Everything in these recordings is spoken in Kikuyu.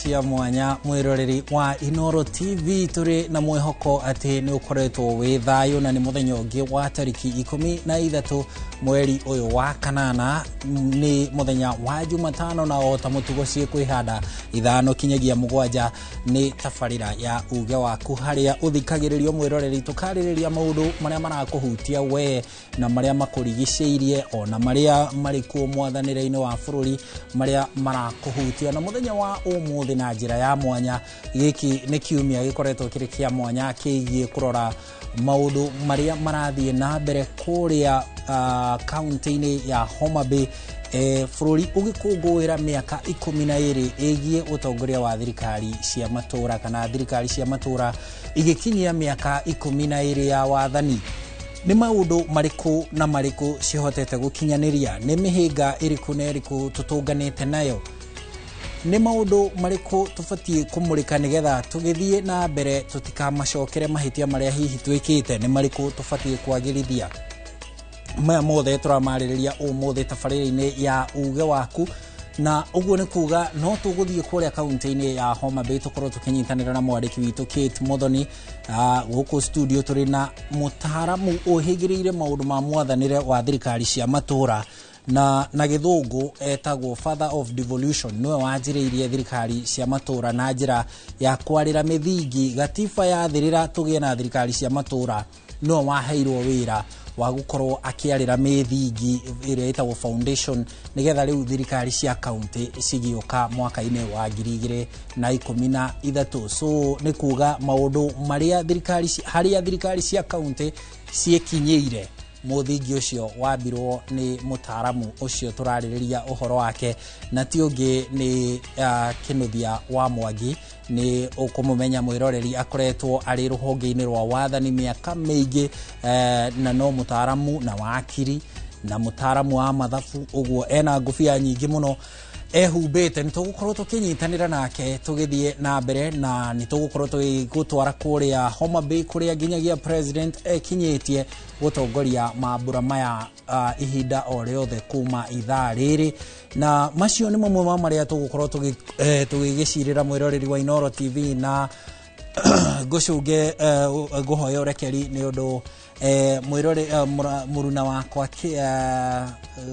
Cia mwanya mwĩroreri wa Inoro TV, tũrĩ na mwĩhoko atĩ nĩ ũkoretwo wĩ thayũ, na nĩ mũthenya ũngĩ wa tarĩki 13 mweri ũyũ wa kanana, nĩ mũthenya wa Jumatano, na o ta mũtugo ciĩkwĩhanda 5 kinyagia 7 nĩ tabarĩra ya Uge Waku, harĩa ũthikagĩrĩrio mwĩroreri tũkarĩrĩria maũndũ marĩa marakũhutia we na marĩa makũrigicĩirie, ona marĩa marĩ kuo mwathanĩre-inĩ wa bũrũri marĩa marakũhutia. Na mũthenya wa ũmũthĩ na njĩra ya mwanya, gĩkĩ nĩ kiumia gĩkoretwo kĩrĩ kĩa mwanya kĩgiĩ kũrora maũndũ marĩa marathiĩ na mbere kũrĩa kaunti-inĩ ya Homa Bay, bũrũri ũgĩkũngũĩra mĩaka 12 ĩgiĩ ũtongoria wa thirikari cia matũra, kana thirikari cia matũra igĩkinyia mĩaka 12 ya wathani. Nĩ maũndũ marĩkũ na marĩkũ cihotete gũkinyanĩria? Nĩ mĩhĩnga ĩrĩkũ na ĩrĩkũ tũtũnganĩte nayo? Nĩ maũndũ marĩkũ tũbatiĩ kũmũrĩka nĩgetha tũgĩthiĩ na mbere tũtikamacokere mahĩtia marĩa hihi twĩkĩte? Nĩ marĩkũ tũbatiĩ kwagĩrithia? Maya mothe tũramarĩrĩria ũmũthĩ tabarĩra-inĩ ya Uge Waku, na ũguo nĩ kuga no tũgũthiĩ kũrĩa kaunti-inĩ ya Homa Bay tũkorwo tũkĩnyitanĩra na mwandĩki witũ Kate Muthoni. Gũkũ studio tũrĩ na mũtaaramu ũhĩgĩrĩire maũndũ ma mwathanĩre wa thirikari cia matũra, na gĩthũngũ etagwo Father of Devolution. Nĩwe wanjĩrĩirie thirikari cia matũra na njĩra ya kwarĩra mĩthingi gatiba yathĩrĩra tũgĩe na thirikari cia matũra. Nĩwe waheirwo wĩra wa gũkorwo akĩarĩra mĩthingi ĩrĩa ĩtagwo foundation, nĩgetha rĩu thirikari cia kaunti cigĩũka mwaka-inĩ wa 2013. So nĩ kuga maũndũ marĩa thirikari, harĩa thirikari cia kaunti ciĩkinyĩire, mũthingi ũcio wambirwo nĩ mũtaaramu ũcio tũrarĩrĩria ũhoro wake, na ti ũngĩ nĩ Kĩnuthia wa Mwangi. Nĩ ũkũmũmenya mwĩroreri, akoretwo arĩ rũhonge-inĩ rwa wathani mĩaka mĩingĩ, na no mũtaaramu na wakiri na mũtaaramu wa mathabu, ũguo ena ngũbia nyingĩ mũno ehumbĩte. Nĩ tũgũkorwo tũkĩnyitanĩra nake tũgĩthiĩ na mbere, na nĩ tũgũkorwo tũgĩgũtwara kũrĩa Homa Bay, kũrĩa nginyagia president ekinyĩtie gũtongoria mambura maya ihinda o rĩothe kuma ithaa rĩrĩ. Na macio nĩ mamwe ma marĩa tũgũkorwo tũgĩgĩcirĩra mwĩroreri wa Inoro TV. Na ngũcunge, ngũhoya ũrekeri nĩ ũndũ mwĩrore mũruna wakwa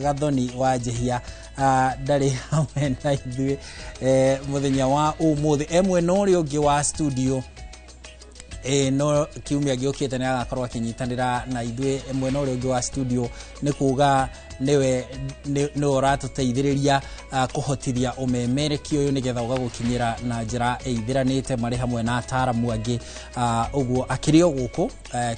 Gathoni wa Njehia ndarĩ hamwe na ithuĩ mũthenya wa ũmũthĩ, e mwena ũrĩa ũngĩ wa studio, no kiumia gĩũkĩte nĩ agakorwo akĩnyitanĩra na ithuĩ mwena ũrĩa ũngĩ wa studio. Nĩ kuga nĩwe ũratũteithĩrĩria kũhotithia ũmemerekia ũyũ nĩgetha ũgagũkinyĩra na njĩra ĩithĩranĩte, marĩ hamwe na ataaramu angĩ. Ũguo akĩrĩ o gũkũ,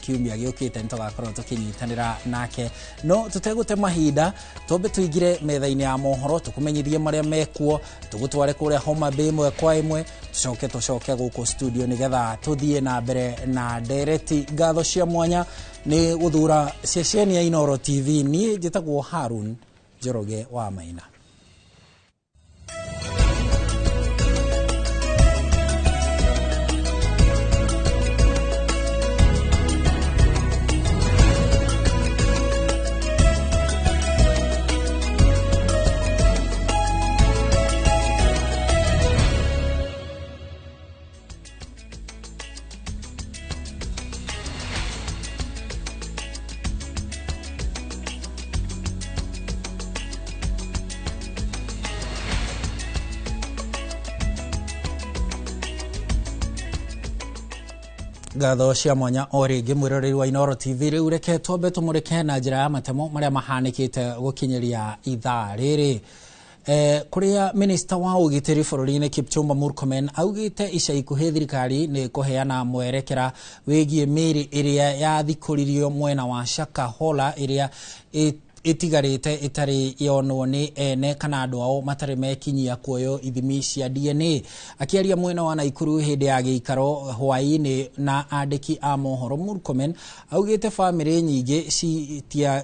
kiumia gĩũkĩte nĩ tũgakorwo tũkĩnyitanĩra nake. No tũtegũte mahinda, twambe tũingĩre metha-inĩ ya mohoro, tũkũmenyithie marĩa mekuo, tũgũtware kũrĩa Homa Bay ĩmwe kwa ĩmwe, tũcoke gũkũ studio nĩgetha tũthiĩ na mbere na ndereti. Ngatho cia mwanya nĩ gũthura ceceni ya Inoro TV. Niĩ njĩtagwo Harun Njoroge wa Maina. Ngatho cia mwanya o rĩngĩ mwĩroreri wa Inoro TV. Rĩu reke twambe tũmũrĩke na njĩra ya matemo marĩa mahanĩkĩte gũkinyĩria ithaa rĩrĩ, kũrĩa minista wa ũgitĩri bũrũri-inĩ Kipchumba Murkomen augĩte ica ikuhĩ thirikari nĩ kũheana mwerekera wĩgiĩ mĩĩrĩ ĩrĩa yathikũririo mwena wa Shakahola, ĩrĩa ĩtigarĩte ĩtarĩ yonwo nĩ ene kana andũ ao matarĩ mekinyia kuoywo ithimi cia DNA. Akĩaria mwena wa Naikuru hĩndĩ ya gĩikaro hwaĩ-inĩ na andĩki a mohoro, Murkomen augĩte bamĩrĩ nyingĩ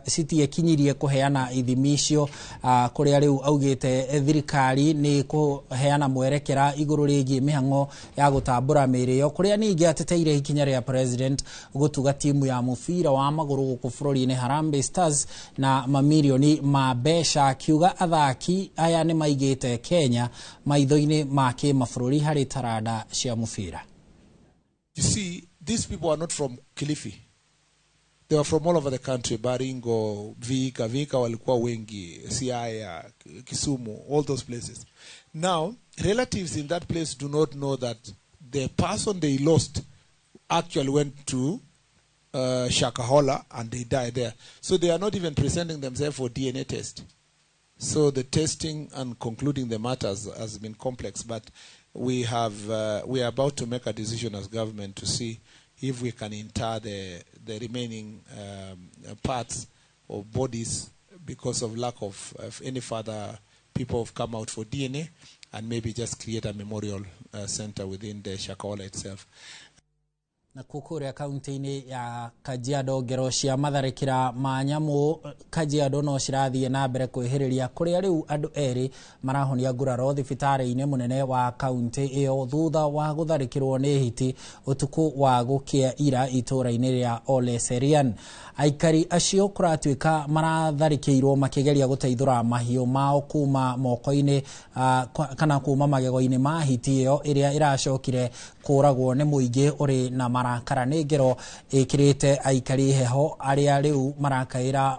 citiekinyirie kũheana ithimi icio, kũrĩa rĩu augĩte thirikari nĩ kũheana mwerekera igũrũ rĩgiĩ mĩhang'o ya gũtambũra mĩĩrĩ ĩyo, kũrĩa ningĩ ateteire ikinya rĩa president gũtuga timu ya mũbira wa magũrũ gũkũ bũrũri-inĩ Harambee Stars na mamirioni ma mbeca, akiuga athaki aya nĩ maigĩte Kenya maitho-inĩ ma kĩmabũrũri harĩ taranda cia mũbira. You see, these people are not from Kilifi. They were from all over the country, Baringo, Vihiga, Vihiga walikuwa wengi, Siaya, Kisumu, all those places. Now, relatives in that place do not know that the person they lost actually went to Shakahola and they died there. So they are not even presenting themselves for DNA test. So the testing and concluding the matters has been complex, but we are about to make a decision as government to see if we can inter the remaining parts of bodies because of lack of any further people have come out for DNA, and maybe just create a memorial center within the Shakahola itself. Na kukuria kaunti-inĩ ya Kajiado, ngero cia matharĩkĩra ma nyamũ Kajiado no cirathiĩ na mbere kwĩhĩrĩria, kũrĩa rĩu andũ erĩ marahonia nguraro thibitarĩ-inĩ mũnene wa kaunti ĩyo thutha wa gũtharĩkĩrwo nĩ hiti ũtukũ wa gũkĩa ira itũũra-inĩ rĩa Ole Serian. Aikari acio kũratuĩka maratharĩkĩirwo makĩgeria gũteithũra mahiũ mao kuma moko-inĩ kana kuma magego-inĩ ma hiti ĩyo ĩrĩa ĩracokire kũragwo nĩ mũingĩ ũrĩ na marakara. Nĩ ngero ĩkĩrĩte aikari heho arĩa rĩu marakaĩra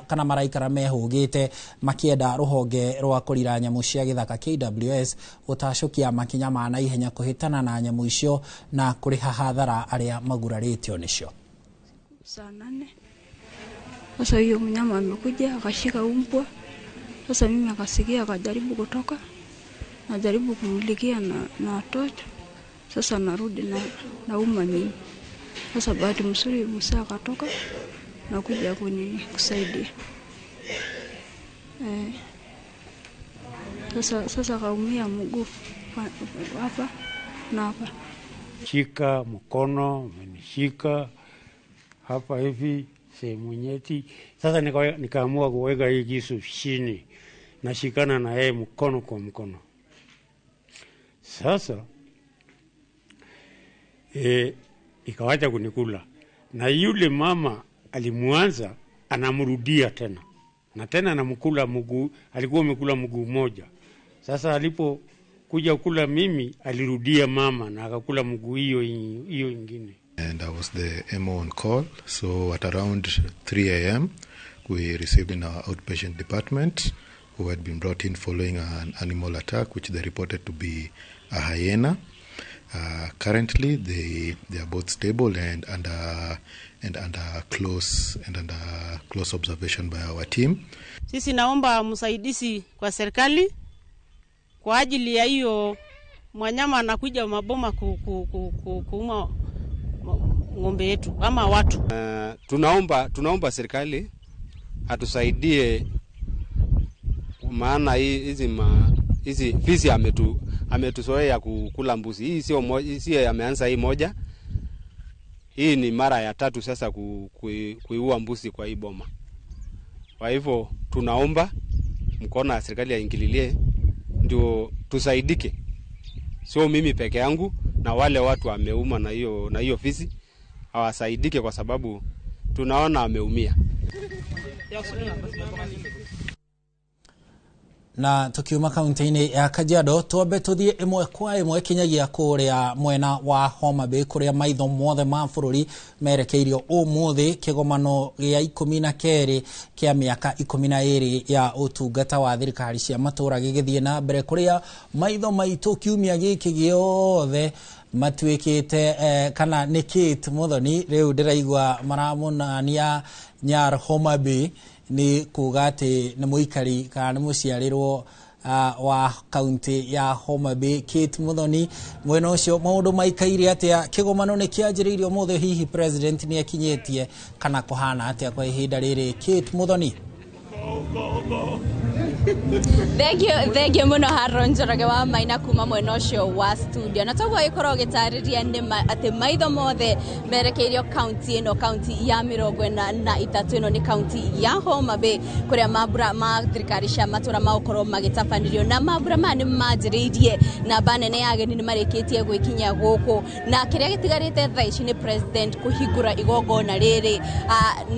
kana maraikara mehũgĩte makĩenda rũhonge rwa kũrira nyamũ cia gĩthaka KWS gũtacũkia makinya ma naihenya kũhĩtana na nyamũ icio na kũrĩha hathara arĩa magurarĩtio nĩcio. Saa 8 sasa hiyo mnyama amekuja akashika umbwa. Sasa mimi akasikia akajaribu kutoka, najaribu kumulikia na watoto. Sasa narudi na uma mimi. Sasa bahati mzuri Musa akatoka na kuja kusaidia. Sasa kaumia mguu hapa na hapa. Shika mkono, amenishika hapa hivi sehemu nyeti. Sasa nikaamua kuweka hii kisu chini, nashikana na yeye mkono kwa mkono. Sasa ikawacha kunikula, na yule mama alimuanza anamrudia tena na tena anamkula mguu. Alikuwa amekula mguu mmoja. Sasa alipo kuja kula mimi, alirudia mama na akakula mguu hiyo ingine. And I was the MO on call. So at around 3 a.m. we received in our outpatient department who had been brought in following an animal attack, which they reported to be a hyena. Currently, they are both stable and under close observation by our team. Sisi naomba msaidizi kwa serikali kwa ajili ya hiyo mwanyama anakuja maboma kuuma ng'ombe yetu ama watu. Tunaomba serikali atusaidie, maana hizi fisi ametuzoea kukula mbuzi. Hii sio ameanza hii moja. Hii ni mara ya tatu sasa kuiua mbuzi kwa hii boma. Kwa hivyo tunaomba mkono wa serikali aingililie ndio tusaidike. Sio mimi peke yangu na wale watu ameuma na hiyo fisi hawasaidike, kwa sababu tunaona ameumia. Na tukiuma kaunti-inĩ ya Kajiado twambe tũthiĩ ĩmwe kwa ĩmwe kinyagia kũrĩa mwena wa Homa Bay kũrĩa maitho mothe ma bũrũri merekeirio ũmũthĩ kĩgomano gĩa 12 kĩa mĩaka 12 ya ũtungata wa thirikari cia matũũra gĩgĩthiĩ na mbere, kũrĩa maitho maitũ kiumia gĩkĩ gĩothe matuĩkĩte kana nĩ Kate Muthoni rĩu ndĩraigua maramonania Nyar Homa Bay ni kuga atĩ nĩ mũikari kana nĩ mũciarĩrwo wa kaunti ya Homa Bay. Kate Muthoni, mwena ũcio maũndũ maikaire atĩa? Kĩgomano nĩ kĩanjĩrĩirio ũmũthĩ, hihi president nĩ akinyĩtie kana kũhana atĩa kwa ihinda rĩrĩ? Kate Muthoni. Go, go, go. Thank you, thank you muno, Haron Njoroge wa Maina kuma mwena ũcio wa studio. Na toguo gĩkorwo gĩtarĩria nĩ atĩ maitho mothe merekeirio kaunti ĩno, kaunti ya 43. Ĩno nĩ kaunti ya Homa Bay, kũrĩa mambura ma thirikari cia matũra magũkorwo magĩtabanĩrio, na mambura maya nĩ manjĩrĩirie. Namba nene ya ageni nĩ marĩkĩtie gwĩkinyia gũkũ, na kĩrĩa gĩtigarĩte thaa ici nĩ president kũhingũra igongona rĩrĩ,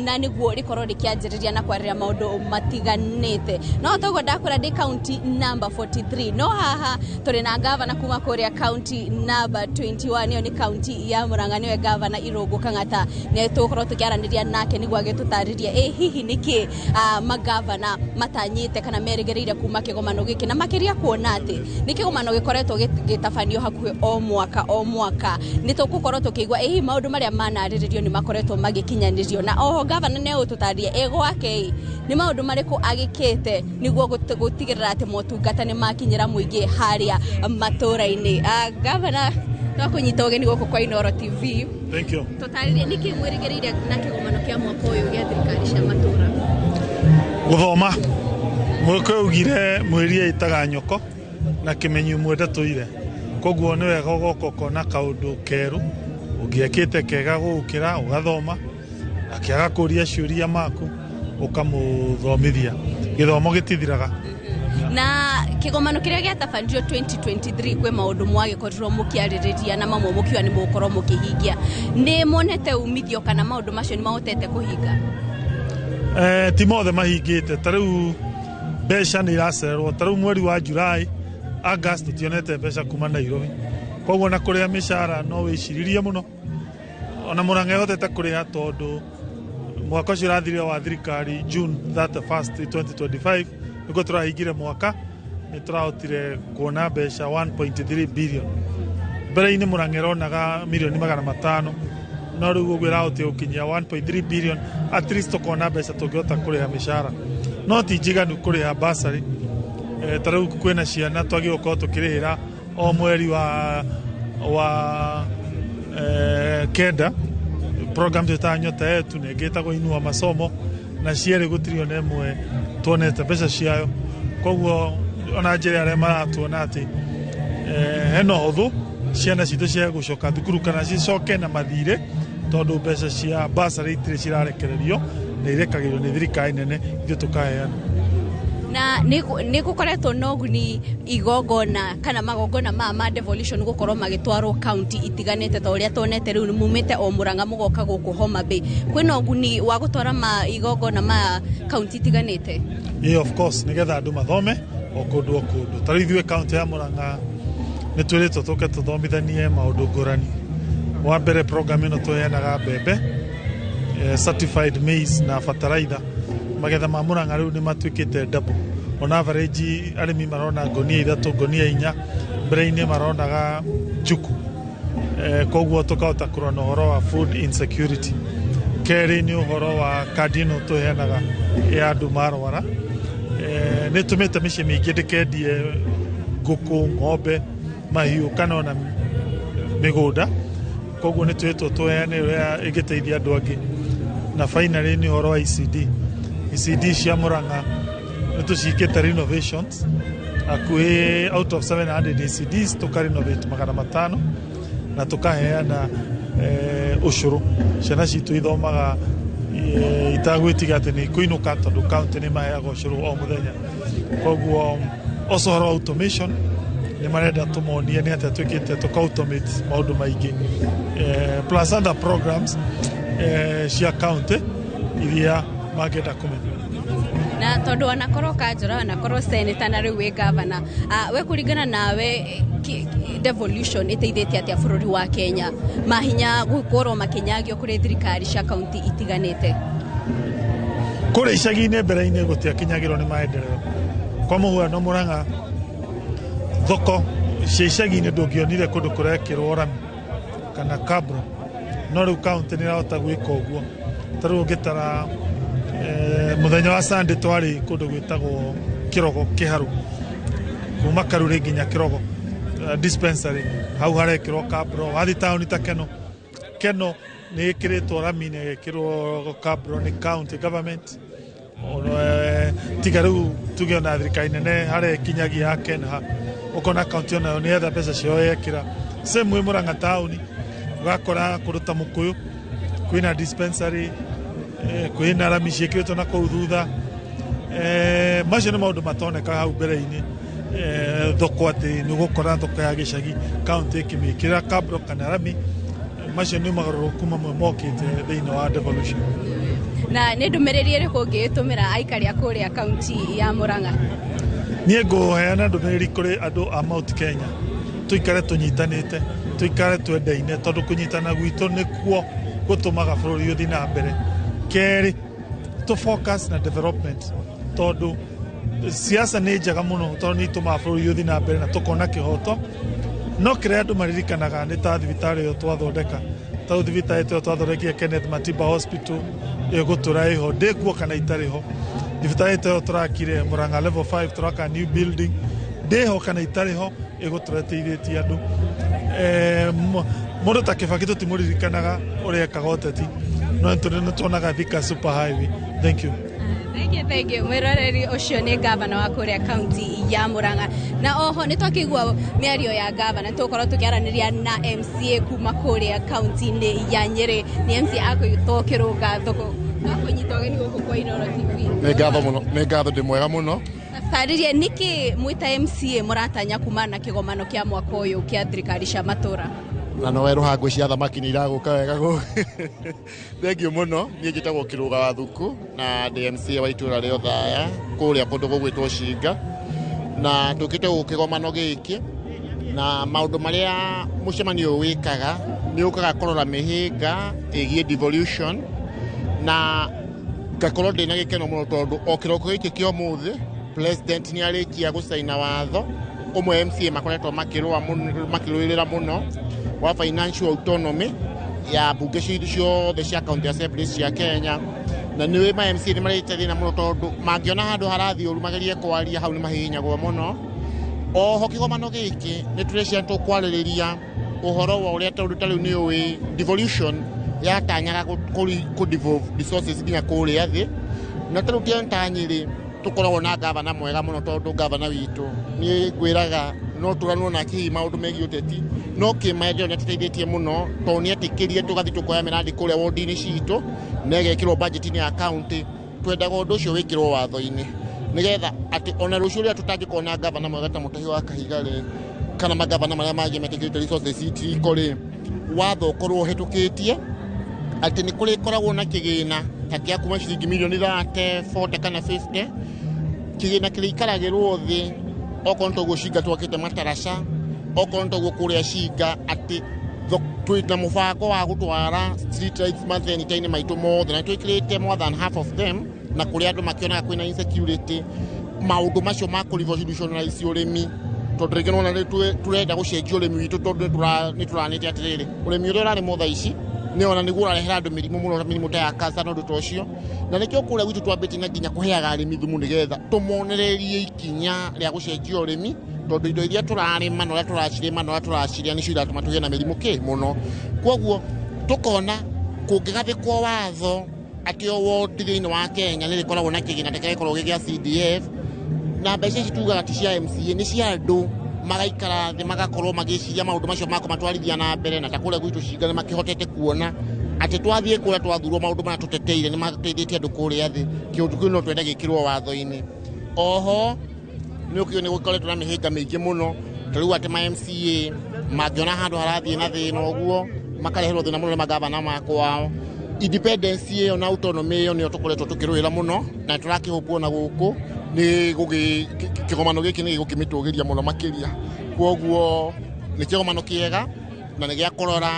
na nĩguo rĩkorwo rĩkĩanjĩrĩria na kwarĩra maũndũ matiganĩte. No toguo ndakwĩra, ndĩ kaunti number 43, no haha tũrĩ na gavana kuma kũrĩa kaunti number 21. Ĩyo nĩ kaunti ya Murang'a, nĩwe Gavana Irũngũ Kang'ata. Nĩ tũgũkorwo tũkĩaranĩria nake nĩguo agĩtũtarĩrie ĩ hihi nĩkĩ magavana matanyĩte kana merĩgĩrĩire kuma kĩgomano gĩkĩ, na makĩria kuona atĩ nĩ kĩgomano gĩkoretwo gĩtabanio hakuhĩ o mwaka o mwaka. Nĩ tũgũkorwo tũkĩigua ĩ hihi maũndũ marĩa manarĩrĩrio nĩ makoretwo magĩkinyanĩrio, na oho gavana nĩ egũtũtarĩria ĩ gwake ĩ nĩ maũndũ marĩkũ agĩkĩte nĩguo gũtigĩrĩra atĩ motungata nĩ makinyĩra mũingĩ harĩa matũra-inĩ. Gavana, twakũnyita ũgeni gũkũ kwa Inooro TV. Thank you. Tũtarĩrie nĩkĩ mwĩrĩgĩrĩire na kĩgomano kĩa mwaka ũyũ gĩa thirikari cia matũra. Gũthoma mwĩkũ augire mwĩri ĩtaga nyoko na kĩmenyi ũmwe ndatũire, koguo nĩ wega ũgoka ũkona kaũndũ kerũ ũngĩekĩte kega gũgũkĩra, ũgathoma akĩaga kũria ciũria maku ũkamũthomithia. Gĩthomo gĩtithiraga. Na kĩgomano kĩrĩa gĩatabanirio 2023, kwĩ maũndũ mwagĩkorirwo mũkĩarĩrĩria na mamwe mũkiuga nĩ mũgũkorwo mũkĩhingia. Nĩ monete umithio kana maũndũ macio nĩ mahotete kũhinga? Ti mothe mahingĩte. Ta rĩu mbeca nĩ iracererwo. Ta rĩu mweri wa July, August, tũtionete mbeca kuma Nairobi, koguo na kũrĩha mĩcara no wĩciririe mũno. Ona Murang'a ĩhotete kũrĩha tondũ mwaka ũcio ũrathirire wa thirikari, June 31st 2025, nĩguo tũrahingire mwaka, nĩ tũrahotire kuona mbeca 1.3 billion. Mbere-inĩ Murang'a ĩronaga mirioni 500, no rĩu ũguo ĩrahotire gũkinyia 1.3 billion, at least tũkona mbeca tũngĩhota kũrĩha mĩcara, no ti njiganu kũrĩha basarĩ. Ta rĩu kwĩna ciana twagĩrĩirwo gũkorwo tũkĩrĩhĩra o mweri wa kenda, program twĩtaga Nyota Yetu na ĩngĩ ĩtagwo Inua Masomo, na cierĩ gũtirĩ ona ĩmwe tuonete mbeca ciayo. Koguo ona njĩra arĩa maratuona atĩ hena ũhũthũ ciana citũ cia gũcoka thukuru kana cicoke na mathirĩ, tondũ mbeca cia basarĩ itirĩ cirarekererio na irekagĩrĩrio nĩ thirikari nene, ithuĩ tũkaheana. Na nĩ gũkoretwo na ũguni igongona kana magongona maya ma devolution gũkorwo magĩtwarwo kaunti itiganĩte, ta ũrĩa tuonete rĩu mumĩte o Murang'a mũgoka gũkũ Homa Bay? Kwĩna ũguni wa gũtwara ma igongona maya kaunti itiganĩte? Yeah, of course, nĩgetha andũ mathome o kũndũ o kũndũ. Ta rĩu ithuĩ kaunti ya Murang'a nĩ twĩrĩtwo tũke tũthomithanie maũndũ ngũrani. Wa mbere, program ĩno tũheanaga mbembe, certified maize na fertilizer. Magetha ma Murang'a rĩu nĩ matuĩkĩte double. On average arĩmi marona ngonia 3, ngonia 4, mbere-inĩ maronaga njuku. Koguo tũkahota kũrora na ũhoro wa food insecurity. Kerĩ nĩ ũhoro wa kandi ĩno tũheanaga ya andũ marwara. Nĩ tũmĩte mĩciĩ mĩingĩ ndĩkendie ngũkũ, ng'ombe, mahiũ kana ona mĩgũnda. Koguo nĩ twĩtwo tũheane ũrĩa ĩngĩteithia andũ angĩ. Na finally nĩ ũhoro wa ECD. ECD cia Murang'a nĩ tũciĩkĩte renovations hakuhĩ out of 700 ECDs, tũka renovate 500 na tũkaheana ũcũrũ. Ciana citũ ithomaga itagwĩtiga atĩ nĩ ikũinũka, tondũ county nĩ maheaga ũcũrũ o mũthenya. Koguo also ũhoro wa automation, nĩ marenda tũmonie nĩ atĩa twĩkĩte tũka automate maũndũ maingĩ, plus other programs cia county iria mangĩenda kũmenya. Na tondũ wanakorwo kanjũra, wanakorwo senator, na rĩu wĩ gavana, we kũringana nawe devolution ĩteithĩtie atĩa bũrũri wa Kenya, mahinya gũkorwo makĩnyagio kũrĩ thirikari cia kaunti itiganĩte? Kũrĩa icagi-inĩ mbere-inĩ gũtiakinyagĩrwo nĩ maendeleo. Kwa mũhuano, Mũrang'a thoko cia icagi-inĩ ndũngĩonire kũndũ kũrekĩrwo rami kana cabro, no rĩu kaunti nĩ ĩrahota gwĩka ũguo. Ta rĩu ũngĩtara mũthenya wa Sunday twarĩ kũndũ gwĩtagwo Kĩrogo Kĩharũ, kuma Karurĩ nginya Kĩrogo, dispensary hau harekĩrwo cabro. Wathiĩ taũni ta Keno, Keno nĩ ĩkĩrĩtwo rami na ĩgekĩrwo cabro nĩ county government. Ono, Tiga rĩu tuge ona thirikari nene harĩa ĩkinyagia ya Kenha, ũkona kaunti onayo nĩ yetha mbeca ciao yekĩra. Same way Murang'a taũni, ũgakora kũndũ ta Mũkũyũ kwĩna dispensary, kwĩna rami ciĩkĩrĩtwo na kũu thutha. Macio nĩ maũndũ matoneka hau mbere-inĩ. Thoko atĩ nĩ ũgũkora thoko ya gĩcagi kaunti ĩkĩmĩkĩra kabro kana rami. Macio nĩ mogarũrũku mamwe mokĩte thĩinĩ wa devolution. Na nĩ ndũmĩrĩri ĩrĩkũ ũngĩtũmĩra aikari a kũrĩa kaunti ya Murang'a? Niĩ ngũheana ndũmĩrĩri kũrĩ andũ a Mount Kenya, tũikare tũnyitanĩte, tũikare twendaine, tondũ kũnyitana gwitũ nĩkuo gũtũmaga bũrũri ũthiĩ na mbere. Kerĩ, tũ focus na development, tondũ siasa nĩ njega mũno, tondũ nĩ itũmaga bũrũri ũthiĩ na mbere na tũkona kĩhoto. No kĩrĩa andũ maririkanaga nĩ ta thibitarĩ ĩyo twathondeka, ta rĩu thibitarĩ ĩyo twathondekire Kenneth Matiba Hospital ĩgũtũra ĩho ndĩkuo kana itarĩ ho. Thibitarĩ ĩyo tũrakire Murang'a level 5, tũraka new building, ndĩho kana itarĩ ho, ĩgũtũra ĩteithĩtie andũ. Mũndũ ta Kibaki tũtimũririkanaga ũrĩa ekaga ũteti, no nĩ tuonaga Thika Super Highway. Thank you. Thank you, thank you. Mwĩroreri, ũcio nĩ gavana wa kũrĩa kaunti ya Murang'a. Na oho nĩ twakĩigua mĩario ya gavana, tũgũkorwo tũkĩaranĩria na MCA kuma kũrĩa kaunti-inĩ ya Nyĩrĩ. Nĩ MCA akũĩtwo Kĩrũnga Thoko. Akũnyita ũgeni gũkũ kwa Inooro TV. Nĩ ngatho mũno, nĩ ngatho, ndĩ mwega mũno. Tarĩrie nĩkĩ mwĩta MCA mũratanya kumana na kĩgomano kĩa mwaka ũyũ kĩa thirikari cia matũra? Na no werũha ngũ cia thamaki nĩ iragũka wega gũ. Thank you mũno. Niĩ njĩtagwo Kĩrũga wa Thuku na ndĩ MCA wa itũra rĩa Othaya kũrĩa kũndũ gũgwĩtwo Cinga, na tũkĩte gũkũ kĩgomano gĩkĩ, na maũndũ marĩa mũcemanio ũyũ wĩkaga nĩ ũkaga kũrora mĩhĩnga ĩgiĩ devolution, na ngakorwo ndĩna gĩkeno mũno tondũ o kĩroko gĩkĩ kĩa ũmũthĩ president nĩ arĩkia gũcaina watho ũmwe MCA makoretwo makĩrũa mũno, makĩrũĩrĩra mũno, wa financial autonomy ya mbunge citũ ciothe cia county assemblies cia Kenya. Na nĩ ma MCA nĩ marĩte thĩna mũno, tondũ mangĩona handũ harathiĩ ũru magerie kwaria, hau nĩ mahihinyagwo mũno. Oho kĩgomano gĩkĩ nĩ tũreciria tũkwarĩrĩria ũhoro wa ũrĩa, tondũ ta rĩu nĩ ũĩ devolution yatanyaga kũ devolve resources nginya kũrĩa thĩ, na ta rĩu kĩo Nyĩrĩ tũkoragwo na gavana mwega mũno, tondũ gavana witũ niĩ ngwĩraga no tũranwo nake hihi maũndũ megiĩ ũteti, no kĩmaendeleo nĩ atũteithĩtie mũno, tondũ nĩ etĩkĩrie tũgathiĩ tũkoya mĩrandi kũrĩa wodi-inĩ citũ na ĩgekĩrwo budget-inĩ ya county. Twendaga ũndũ ũcio wĩkĩrwo watho-inĩ, nĩgetha atĩ ona rũciũ rĩrĩa tũtangĩkorwo na gavana mwega ta Mũtahi wa Kahiga rĩ, kana magavana marĩa mangĩ metĩkĩrĩte resources itiriko rĩ, watho ũkorwo ũhĩtũkĩtie atĩ nĩ kũrĩkoragwo na kĩgĩna ta kĩa kuma ciringi mirioni 30, 40 kana 50, kĩgĩna kĩrĩikaragĩrwo thĩ, okorwo nĩ toguo Cinga twakĩte mataraca, okorwo nĩ toguo kũrĩa Cinga atĩ twĩna mũbango wa gũtwara street lights mathenita-inĩ maitũ mothe, na twĩkĩrĩte more than half of them, na kũrĩa andũ makĩonaga kwĩna insecurity, maũndũ macio ma kũ revolutionize ũrĩmi, tondũ rĩngĩ nĩwona nĩ tũrenda gũcenjia ũrĩmi witũ, tondũ nĩ tũranĩte atĩrĩrĩ, ũrĩmi ũrĩa ũrarĩmwo thaa ici nĩ ona nĩguo ũrarehera andũ mĩrimũ mũno, mĩrimũ ta ya cancer na ũndũ ta ũcio. Na nĩkĩo kũrĩa gwitũ twambĩtie na nginya kũheaga arĩmi thumu, nĩgetha tũmonererie ikinya rĩa gũcenjia ũrĩmi, tondũ indo iria tũrarĩma na ũrĩa tũracirĩma na ũrĩa tũracirĩa nĩcio iratũma tũgĩe na mĩrimũ kĩ mũno. Koguo tũkona kũngĩgathĩkwo watho atĩ o wodi thĩinĩ wa Kenya nĩ rĩkoragwo na kĩgĩna ta kĩrĩa gĩkoragwo gĩ gĩa CDF, na mbeca ici tugaga ti cia MCA, nĩ cia andũ, magaikara thĩ magakorwo magĩciria maũndũ macio makũmatwarithia na mbere. Na ta kũrĩa gwitũ Cinga nĩ makĩhotete kuona atĩ twathiĩ kũrĩa twathurwo, maũndũ marĩa tũteteire nĩ mateithĩtie andũ kũrĩa thĩ. Kĩũndũ kĩu no twende gĩkĩrwo watho-inĩ. Oho nĩ ũkĩũĩ nĩ gũkoretwo na mĩhĩnga mĩingĩ mũno, ta rĩu atĩ ma MCA mangĩona handũ harathiĩ na thĩna ũguo, makareherwo thĩna mũno nĩ magavana makwao. Independence ĩyo na autonomy ĩyo nĩyo tũkoretwo tũkĩrũĩra mũno, na tũrakĩhũpwo na gũkũ nĩ gũgĩ kĩgomano gĩkĩ nĩ gĩgũkĩmĩtũgĩria mũno makĩria. Kwoguo nĩ kĩgomano kĩega na nĩ gĩa kũrora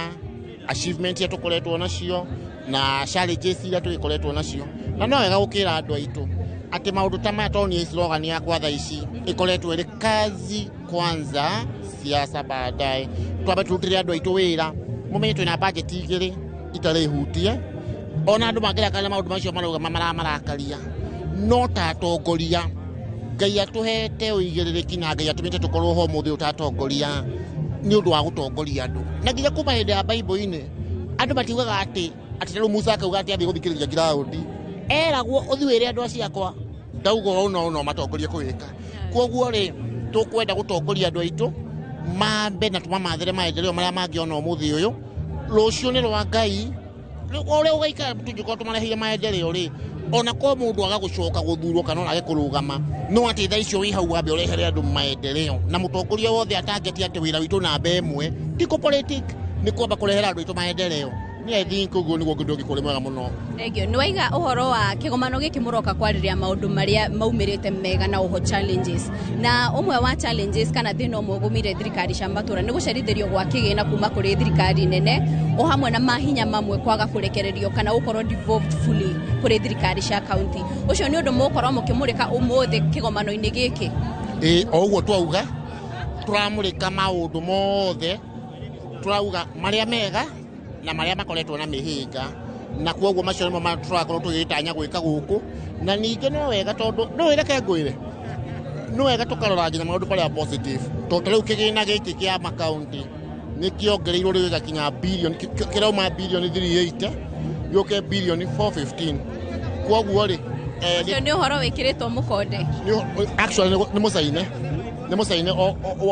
achievement iria tũkoretwo nacio na challenges iria tũgĩkoretwo nacio. Na no wega gũkĩra andũ aitũ atĩ maũndũ ta maya, tondũ nĩ slogan yakwa thaa ici ĩkoretwo ĩrĩ "kazi kwanza, siasa baadaye". Twambe tũrutĩre andũ aitũ wĩra. Mũmenye twĩna budget igĩrĩ itarĩ hutie, ona andũ mangĩrakaria maũndũ macio marauga maramarakaria, no ta atongoria Ngai atũhete ũigĩrĩrĩki na Ngai atũmĩte tũkorwo ho ũmũthĩ ũyũ ta atongoria nĩ ũndũ wa gũtongoria andũ. Na nginya kuma hĩndĩ ya Bible-inĩ andũ matiugaga atĩ rĩu Musa akauga atĩ athiĩ gũthikĩrĩria ground, eragwo ũthiĩ wĩre andũ acio akwa. Ndauga ũũ no no matongorie kũwĩka. Koguo rĩ, tũkwenda gũtongoria andũ aitũ mambe na tũmamathĩre maendeleo marĩa mangĩona ũmũthĩ ũyũ. Rũciũ nĩ rwa Ngai, ũrĩa ũgaikara tũngĩkorwo tũmareheire maendeleo rĩ, ona ko mũndũ aga gũcoka gũthurwo kana ona age kũrũgama, no atĩ thaa icio wĩ hau wambe ũrehere andũ maendeleo. Na mũtongoria wothe atangeti atĩ wĩra witũ namba ĩmwe ti kũ-politic, nĩ kwamba kũrehera andũ aitũ maendeleo. Nĩ I think ũguo nĩguo ũndũ ũngĩkorwo mwega mũno. Thank you. Nĩ waiga ũhoro wa kĩgomano gĩkĩ mũroka kwarĩrĩria maũndũ marĩa maumĩrĩte mega na oho challenges. Na ũmwe wa challenges kana thĩna ũmwe ũgũmĩire thirikari cia matũra nĩ gũcerithĩrio gwa kĩgĩna kuma kũrĩ thirikari nene, o hamwe na mahinya mamwe kwaga kũrekererio kana gũkorwo devolved fully kũrĩ thirikari cia county. Ũcio nĩ ũndũ mũgũkorwo mũkĩmũrĩka ũmũthĩ kĩgomano-inĩ gĩkĩ? Ĩĩ, o ũguo twauga, tũramũrĩka maũndũ mothe, tũrauga marĩa mega na marĩa makoretwo na mĩhĩnga, na koguo macio nĩmo tũrakorwo tũgĩtanya gwĩka gũkũ. Na ningĩ no wega, tondũ no wĩreke ngwĩre, no wega tũkarora nginya maũndũ marĩa positive, tondũ ta rĩu kĩgĩna gĩkĩ kĩa makaunti nĩ kĩongereirwo rĩu gĩgakinya bilioni, kĩrauma bilioni 380 gĩũke bilioni 415. Koguo rĩ, Ũcio nĩ ũhoro wĩkĩrĩtwo mũkonde? Actually nĩ mũcaine, nĩ mũcaine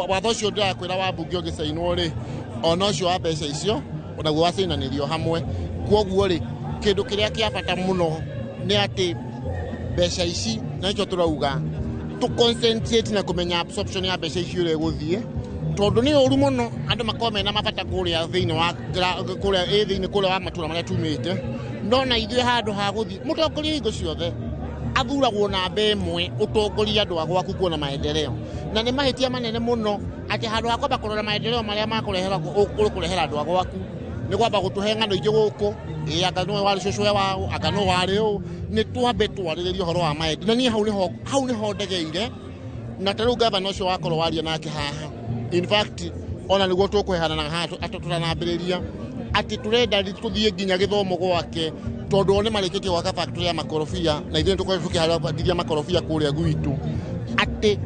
watho ũcio ndĩrakwĩra wa mbunge ũgĩcainwo rĩ, ona ũcio wa mbeca icio onaguo wacainanĩrio hamwe. Koguo rĩ, kĩndũ kĩrĩa kĩa bata mũno nĩ atĩ mbeca ici, na nĩkĩo tũrauga tũ concentrate na kũmenya absorption ya mbeca ici ũrĩa ĩgũthiĩ, tondũ nĩ ũru mũno andũ makorwo mena mabata kũrĩa thĩinĩ wa kũrĩa ĩ thĩinĩ kũrĩa wa matũra marĩa tumĩte. No na ithuĩ handũ ha gũthiĩ, mũtongoria hingo ciothe athuragwo namba ĩmwe ũtongoria andũ a gwaku kuona maendeleo, na nĩ mahĩtia manene mũno atĩ handũ ha kwamba kũrora maendeleo marĩa makũrehera kũrehera andũ a gwaku, nĩ kwamba gũtũhe ng'ano ingĩ gũkũ, ĩ anga nĩwe warĩ cũcũ wao, anga nĩwe warĩ ũũ. Nĩ twambe twarĩrĩrie ũhoro wa maendeleo, na niĩ hau nĩho ndegeire. Na ta rĩu gavana ũcio wakorwo waria nake haha, in fact ona nĩguo tũkũheana na haha tũtanambĩrĩria atĩ tũrenda tũthiĩ nginya gĩthomo gwake, tondũ o nĩ marĩkĩtie gwaka factory ya makorobia, na ithuĩ nĩtũkoretwo tũkĩharĩria makorobia kũrĩa gwitũ, atĩ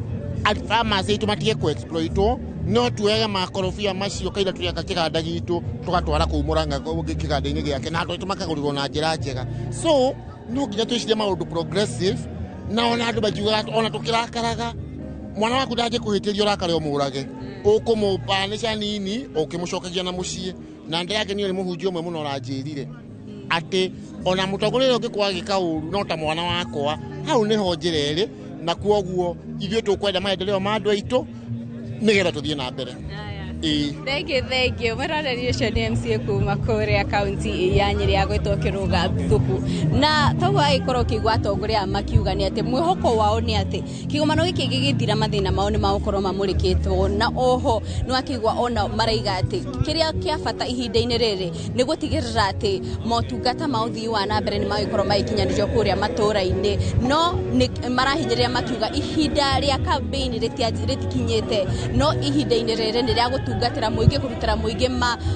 farmers aitũ matige kũ-exploitwo, no tuoyage makorobia macio kaira tũrĩaka kĩganda gitũ tũgatwara kũu Mũrang'a kĩganda-inĩ gĩake, na andũ aitũ makagũrĩrwo na njĩra njega. So no nginya twĩcirie maũndũ progressive, na ona andũ makiugaga ona tũkĩrakaraga, mwana waku ndangĩkũhĩtĩria ũrakare ũmũrage, ũkũmũbanisha nini ũkĩmũcokagia na mũciĩ. Na ndĩrakenio nĩ mũhunjia ũmwe mũno ũranjĩrire atĩ ona mũtongoria ũrĩa ũngĩkorwo agĩka ũru no ta mwana wakwa. Hau nĩho njĩra ĩrĩ, na koguo ithuĩ tũkwenda maendeleo ma andũ aitũ nĩgetha tũthiĩ na mbere. Ĩĩ. Thank you, thank you. Mwĩroreri, ũcio nĩ MCA kuma kũrĩa kaunti ya Nyĩrĩ ya gwĩtwo Kĩrũga Thuku. Na toguo agĩkorwo ũkĩigua atongoria aya makiuga nĩ atĩ mwĩhoko wao nĩ atĩ kĩgomano gĩkĩ gĩgĩthira mathĩna mao nĩ magũkorwo mamũrĩkĩtwo, na oho nĩ wakĩigua ona maraiga atĩ kĩrĩa kĩa bata ihinda-inĩ rĩrĩ nĩ gũtigĩrĩra atĩ motungata ma ũthii wa na mbere nĩ magĩkorwo magĩkinyanĩrio kũrĩa matũra-inĩ. No nĩ marahinyĩrĩria makiuga ihinda rĩa campaign rĩtikinyĩte, no ihinda-inĩ rĩrĩ nĩ rĩa gũtungatĩra mũingĩ, kũrutĩra mũingĩ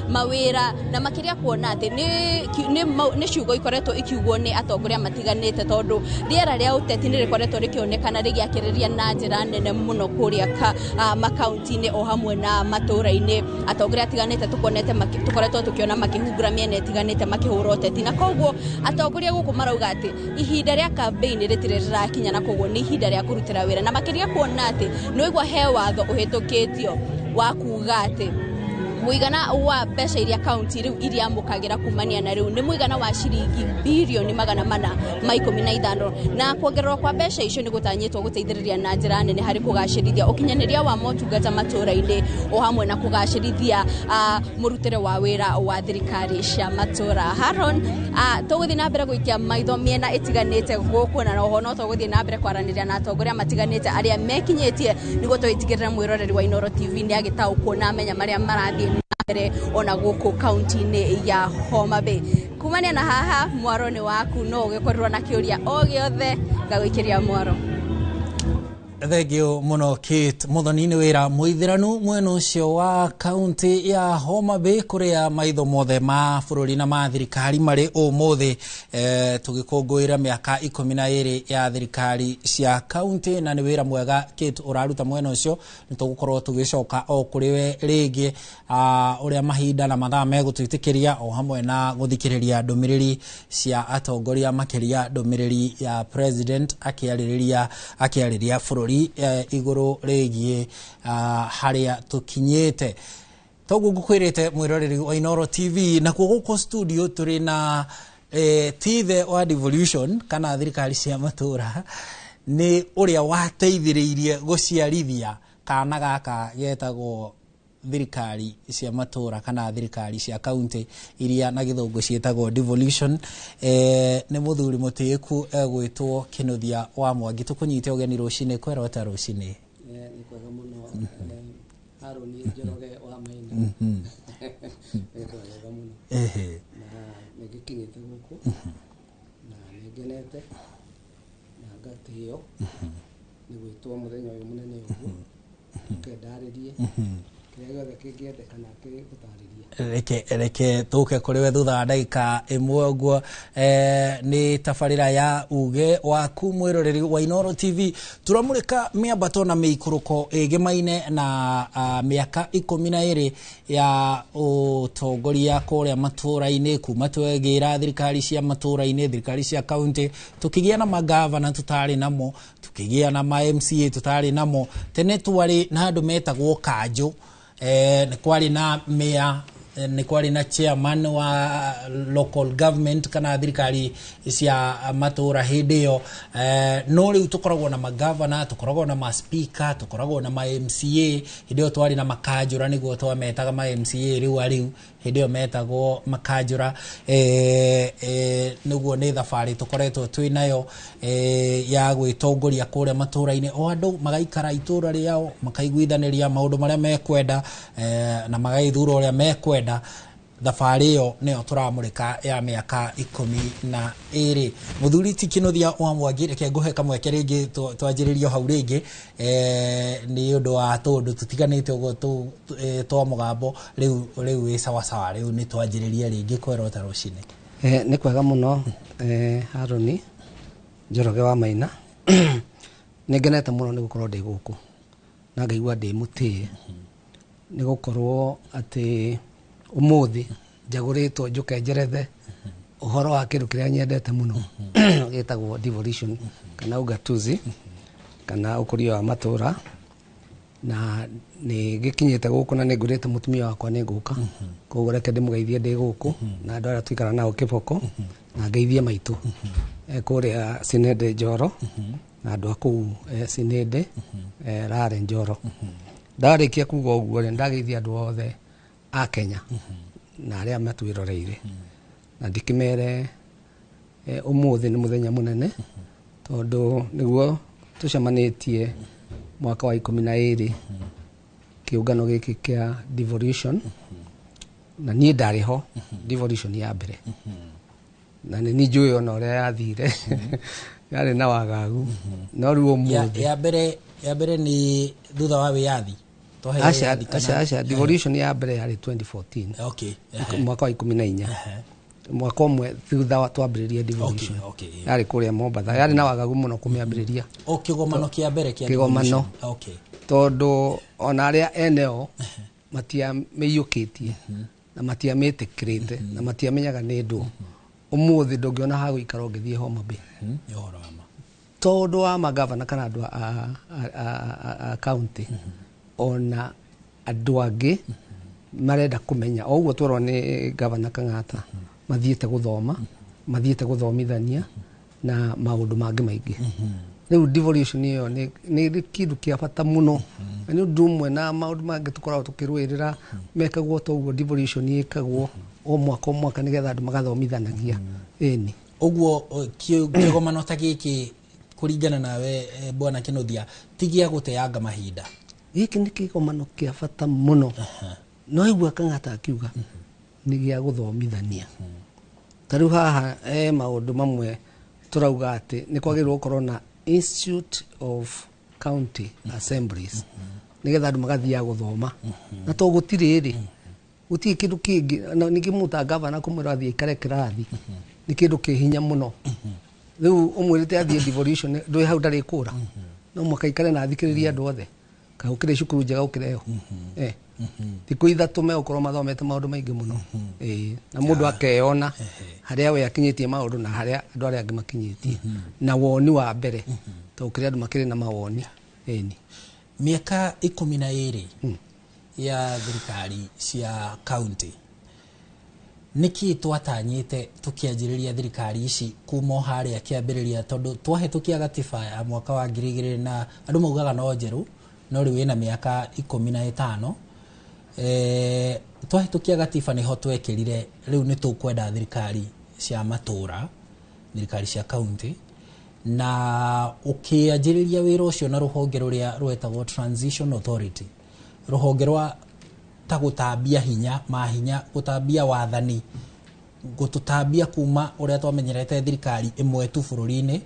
mawĩra, na makĩria kuona atĩ nĩ ciugo ikoretwo ikiugwo nĩ atongoria matiganĩte, tondũ rĩera rĩa ũteti nĩ rĩkoretwo rĩkĩonekana rĩgĩakĩrĩria na njĩra nene mũno kũrĩa makaunti-inĩ o hamwe na matũra-inĩ. Atongoria atiganĩte tũkoretwo tũkĩona makĩhungura mĩena ĩtiganĩte makĩhũra ũteti, na koguo atongoria gũkũ marauga atĩ ihinda rĩa campaign rĩtirĩ rĩrakinya, na koguo nĩ ihinda rĩa kũrutĩra wĩra, na makĩria kuona atĩ nĩ waigua he watho ũhĩtũkĩtio wa kuga atĩ mũigana wa mbeca iria kaunti rĩu iriamũkagĩra kumania na rĩu nĩ mũigana wa ciringi birioni 415, na kuongererwo kwa mbeca icio nĩ gũtanyĩtwo gũteithĩrĩria na njĩra nene harĩ kũgacĩrithia ũkinyanĩria wa motungata matũra-inĩ o hamwe na kũgacĩrithia mũrutĩre wa wĩra wa thirikari cia matũra. Haron, tũgũthiĩ na mbere gũikia maitho mĩena ĩtiganĩte gũkũ, na oho no tũgũthiĩ na mbere kwaranĩria na atongoria matiganĩte arĩa mekinyĩtie nĩguo tũgĩtigĩrĩre mwĩroreri wa Inooro TV nĩ agĩtaũkwo na amenya marĩa marathiĩ na mbere ona gũkũ kaunti-inĩ ya Homa Bay. Kumania na haha, mwaro nĩ waku, no ũgĩkorirwo na kĩũria o gĩothe ngagũikĩria mwaro. Thengio muno Kate Muthoni nĩ wĩra mũithĩranu mwena ũcio wa kaunti ya Homa Bay kũrĩa maitho mothe ma bũrũri na ma thirikari marĩ ũmũthĩ, tũgĩkũngũĩra mĩaka 12 ya thirikari cia kaunti, na nĩ wĩra mwega Kate ũraruta mwena ũcio. Nĩ tũgũkorwo tũgĩcoka o kũrĩ we rĩngĩ ũrĩa mahinda na mathaa megũtwĩtĩkĩria, o hamwe na gũthikĩrĩria ndũmĩrĩri cia atongoria, makĩria ndũmĩrĩri ya president akĩarĩria bũrũri igũrũ rĩgiĩ harĩa tũkinyĩte. Toguo ngũkwĩrĩte, mwĩroreri wa Inooro TV, nakuo gũkũ studio tũrĩ na tithe wa devolution kana thirikari cia matũra, nĩ ũrĩa wateithĩrĩirie gũciarithia kana gaka getagwo thirikari cia matũra kana thirikari cia kaunti iria na gĩthũngũ ciĩtagwo devolution, nĩ mũthuri mũtĩĩku egwĩtwo Kĩnuthia wa Mwangi. Tũkũnyite ũgeni rũcinĩ kwerota rũcinĩ. Nĩ kwega mũno, Harũni Njoroge wa Maina. Nĩ kwega mũno na nĩ ngĩkinyĩte gũkũ na nĩ ngenete na ngatĩo nĩ gwĩtwo mũthenya ũyũ mũnene ũguo ndarĩrie kĩrĩa gĩothe kĩngĩendekana gũtarĩria. Reke tũke kũrĩ we thutha wa ndagĩka 1 ũguo. Nĩ tabarĩra ya uge waku, mwĩroreri wa Inooro TV, tũramũrĩka mĩambato na mĩikũrũko ĩgemaine na mĩaka 12 ya ũtongoria kũrĩa matũra-inĩ, kuma twegĩra thirikari cia matũra-inĩ, thirikari cia kaunti, tũkĩgĩa na magavana tũtarĩ namo, tũkĩgĩa na ma MCA tũtarĩ namo. Tene twarĩ na andũ metagwo kanjũ, nĩ kwarĩ na mayor, nĩ kwarĩ na chairman wa local government kana thirikari cia matũra hĩndĩ ĩyo, no rĩu tũkoragwo na magavana, tũkoragwo na ma speaker, tũkoragwo na ma MCA. Hĩndĩ ĩyo twarĩ na makanjũra, nĩguo twametaga ma MCA rĩu arĩu, hĩndĩ ĩyo metagwo makanjũra. Nĩguo nĩ thabarĩ tũkoretwo twĩ nayo ya gwĩtongoria kũrĩa matũra-inĩ, o andũ magaikara itũra rĩao, makaiguithanĩria maũndũ marĩa mekwenda, na magagĩthura ũrĩa mekwenda. Thabarĩ ĩyo nĩyo tũramũrĩka ya mĩaka 12. Mũthuri ti Kĩnuthia wa Mwangi, reke ngũhe kamweke rĩngĩ twanjĩrĩrie hau rĩngĩ, nĩ ũndũ wa tũndũ tũtiganĩte ũguo twa mũgambo. Rĩu wĩ sawasawa, rĩu nĩ twanjĩrĩrie rĩngĩ kwerota rũcinĩ. Nĩ kwega mũno, Harũni Njoroge wa Maina. Nĩ ngenete mũno nĩ gũkorwo ndĩ gũkũ na ngaigua ndĩ mũtĩe nĩ gũkorwo atĩ ũmũthĩ njagũrĩtwo njũke njerethe ũhoro wa kĩndũ kĩrĩa nyendete mũno gĩtagwo devolution kana ugatuzi kana ũkũria wa matũra, na nĩ gĩkinyĩte gũkũ na nĩ ngũrĩte mũtumia wakwa nĩ ngũka, koguo reke ndĩmũgeithie ndĩ gũkũ na andũ arĩa tũikara nao kĩboko, na ngeithie maitũ kũrĩa Sinende Njoro na andũ a kũu Sinende, Rare Njoro. Ndarĩkia kuga ũguo rĩ, ndageithia andũ othe a Kenya na arĩa matwĩroreire, na ndĩkĩmere ũmũthĩ nĩ mũthenya mũnene tondũ nĩguo tũcemanĩtie mwaka wa 12 kĩũngano gĩkĩ kĩa devolution, na niĩ ndarĩ ho devolution ya mbere, na nĩ niĩ njũĩ ona ũrĩa yathire, yarĩ na wagagu, no rĩu ũmũthĩ Ya mbere nĩ thutha wa wĩyathi? Aca, aca, aca, devolution ya mbere yarĩ 2014, mwaka wa 14, mwaka ũmwe thutha wa twambĩrĩria devolution. Yarĩ kũrĩa Mombatha, yarĩ na wagagu mũno kũmĩambĩrĩria. O kĩgomano kĩa mbere kĩa Kĩgomano. devolution. Tondũ ona arĩa eneo matiamĩiyũkĩtie na matiamĩtĩkĩrĩte na matiamenyaga nĩ ndũ. Ũmũthĩ ndũngĩona ha gũikara ũngĩthiĩ Homa Bay Nĩ ũhoro wa ma. Tondũ wa magavana kana andũ a county, ona andũ angĩ marenda kũmenya o ũguo twerwo nĩ gavana Kang'ata, mathiĩte gũthoma, mathiĩte gũthomithania na maũndũ mangĩ maingĩ. Rĩu devolution ĩyo nĩ kĩndũ kĩa bata mũno, na nĩ ũndũ ũmwe na maũndũ mangĩ tũkoragwo tũkĩrũĩrĩra mekagwo ta ũguo. Devolution ĩkagwo o mwaka o mwaka nĩgetha andũ magathomithanagia, ĩni. Ũguo kĩgomano ta gĩkĩ, kũringana nawe, bwana Kĩnuthia, ti gĩa gũteanga mahinda? Gĩkĩ nĩ kĩgomano kĩa bata mũno. No igua Kang'ata akiuga nĩ gĩa gũthomithania. Ta rĩu haha maũndũ mamwe tũrauga atĩ nĩ kwagĩrĩirwo gũkorwo na Institute of county assemblies nĩgetha andũ magathiaga gũthoma, na to gũtirĩ rĩ, gũtirĩ kĩndũ kĩngĩ. Na ningĩ mũta gavana kũmwĩra athiĩ aikare kĩrathi nĩ kĩndũ kĩ hinya mũno. Rĩu ũmwĩrĩte athiĩ devolution, ndũĩ hau ndarĩkũra, no mũhaka aikare na athikĩrĩrie andũ othe. Kaĩ gũkĩrĩ cukuru njega gũkĩra ĩyo? Thikũ 3 megũkorwo mathomete maũndũ maingĩ mũno. Ĩĩ, na mũndũ akeyona harĩa we akinyĩtie maũndũ na harĩa andũ arĩa angĩ makinyĩtie na woni wa mbere, tondũ kũrĩ andũ makĩrĩ na mawoni. Ĩni. Mĩaka 12 ya thirikari cia county, nĩkĩ twatanyĩte tũkĩanjĩrĩria thirikari ici kuma o harĩa kĩambĩrĩria? Tondũ twahĩtũkia gatiba ya mwaka wa 2000 na andũ maugaga no njerũ, no rĩu ĩna mĩaka 15. Twahĩtũkia gatiba nĩho twekĩrire rĩu nĩ tũkwenda thirikari cia matũra, thirikari cia county, na ũkĩanjĩrĩria wĩra ũcio na rũhonge rũrĩa rwetagwo Transition Authority, rũhonge rwa ta gũtambia hinya, mahinya, gũtambia wathani, gũtũtambia kuma ũrĩa twamenyerete thirikari ĩmwe tu bũrũri-inĩ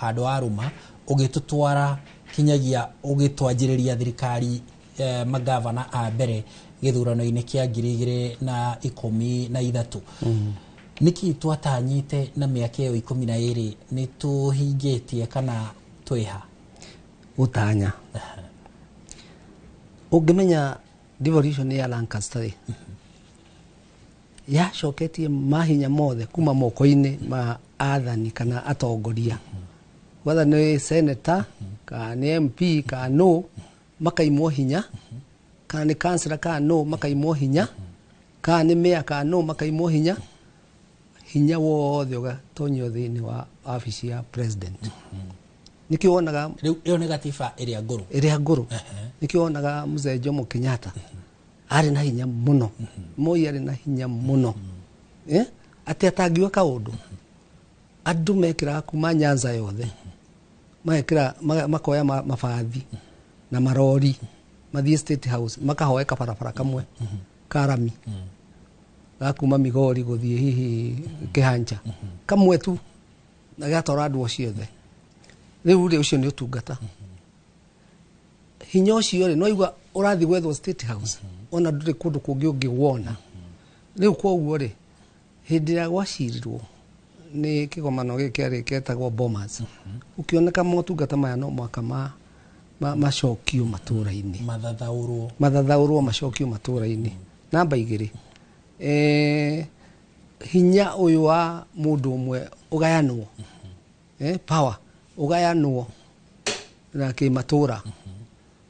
handũ wa rũma, ũgĩtũtwara kinyagia ũgĩtwanjĩrĩria thirikari, magavana a mbere gĩthurano-inĩ kĩa 2013. Nĩkĩ twatanyĩte na mĩaka ĩyo 12 nĩ tũhingĩtie kana twĩha? Gũtanya, ũngĩmenya devolution ya Lancaster rĩ, yacoketie mahinya mothe kuma moko-inĩ ma athani kana atongoria, whether nĩ senator kana nĩ MP kana no makaimwo hinya, kana nĩ councillor kana no makaimwo hinya, kana nĩ mayor kana no makaimwo hinya. Hinya wothe ũgatonyio thĩinĩ wa wabici ya president. Nĩkĩo wonaga Rĩu ĩyo nĩ gatiba ĩrĩa ngũrũ. Ĩrĩa ngũrũ. Nĩkĩo wonaga mzee Jomo Kenyatta arĩ na hinya mũno, Moi arĩ na hinya mũno, atĩ atangiuga kaũndũ, andũ mekĩraga kuma Nyanza yothe, magekĩra makoya mabathi na marori mathiĩ State House, makahoe kabarabara kamwe karami ga kuma Migori gũthiĩ hihi Kĩhanja, kamwe tu, na gatwara andũ ciothe. Rĩu rĩ, ũcio nĩ ũtungata. Hinya ũcio rĩ, no igua ũrathiĩ gwethwo State House, ona ndũrĩ kũndũ kũngĩ ũngĩwona. Rĩu koguo rĩ, hĩndĩ ĩrĩa gwacirirwo nĩ kĩgomano gĩkĩ kĩarĩ kĩetagwo Bomas, ũkĩoneka motungata maya no mwaka macokio matũra-inĩ. Mathathaũrwo. Mathathaũrwo, macokio matũra-inĩ. Namba 2, hinya ũyũ wa mũndũ ũmwe ũgayanwo, power ũgayanwo na kĩmatũra,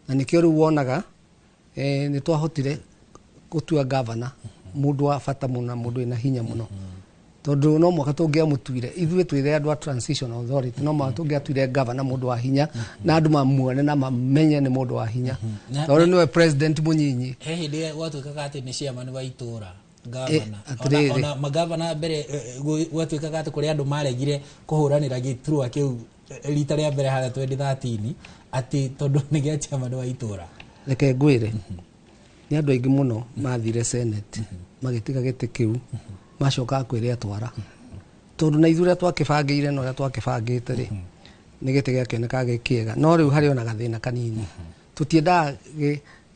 na nĩkĩo rĩu wonaga nĩ twahotire gũtua gavana mũndũ wa bata mũno na mũndũ wĩna hinya mũno, tondũ no mwaka tũngĩamũtuire ithuĩ twĩre andũ a Transition Authority, no mwaka tũngĩatuire gavana mũndũ wa hinya na andũ mamuone na mamenye nĩ mũndũ wa hinya, tondũ nĩwe president mũnyinyi. He hĩndĩ gwatuĩkaga atĩ nĩ chairman wa itũra gavana. Atĩrĩrĩ. Ona magavana mbere, gwatuĩkaga atĩ kũrĩ andũ maregire kũhũranĩra gĩturwa kĩu rita rĩa mbere harĩa 2013, atĩ tondũ nĩ gĩa chairman wa itũra. Reke ngwĩre, nĩ andũ aingĩ mũno mathire Senate magĩtiga gĩtĩ kĩu, macokaga kwĩrĩa twara, tondũ na ithuĩ ũrĩa twakĩbangĩire na ũrĩa twakĩbangĩte rĩ, nĩ gĩtĩ gĩakĩonekaga gĩ kĩega. No rĩu harĩ ona gathĩna kanini, tũtiendaga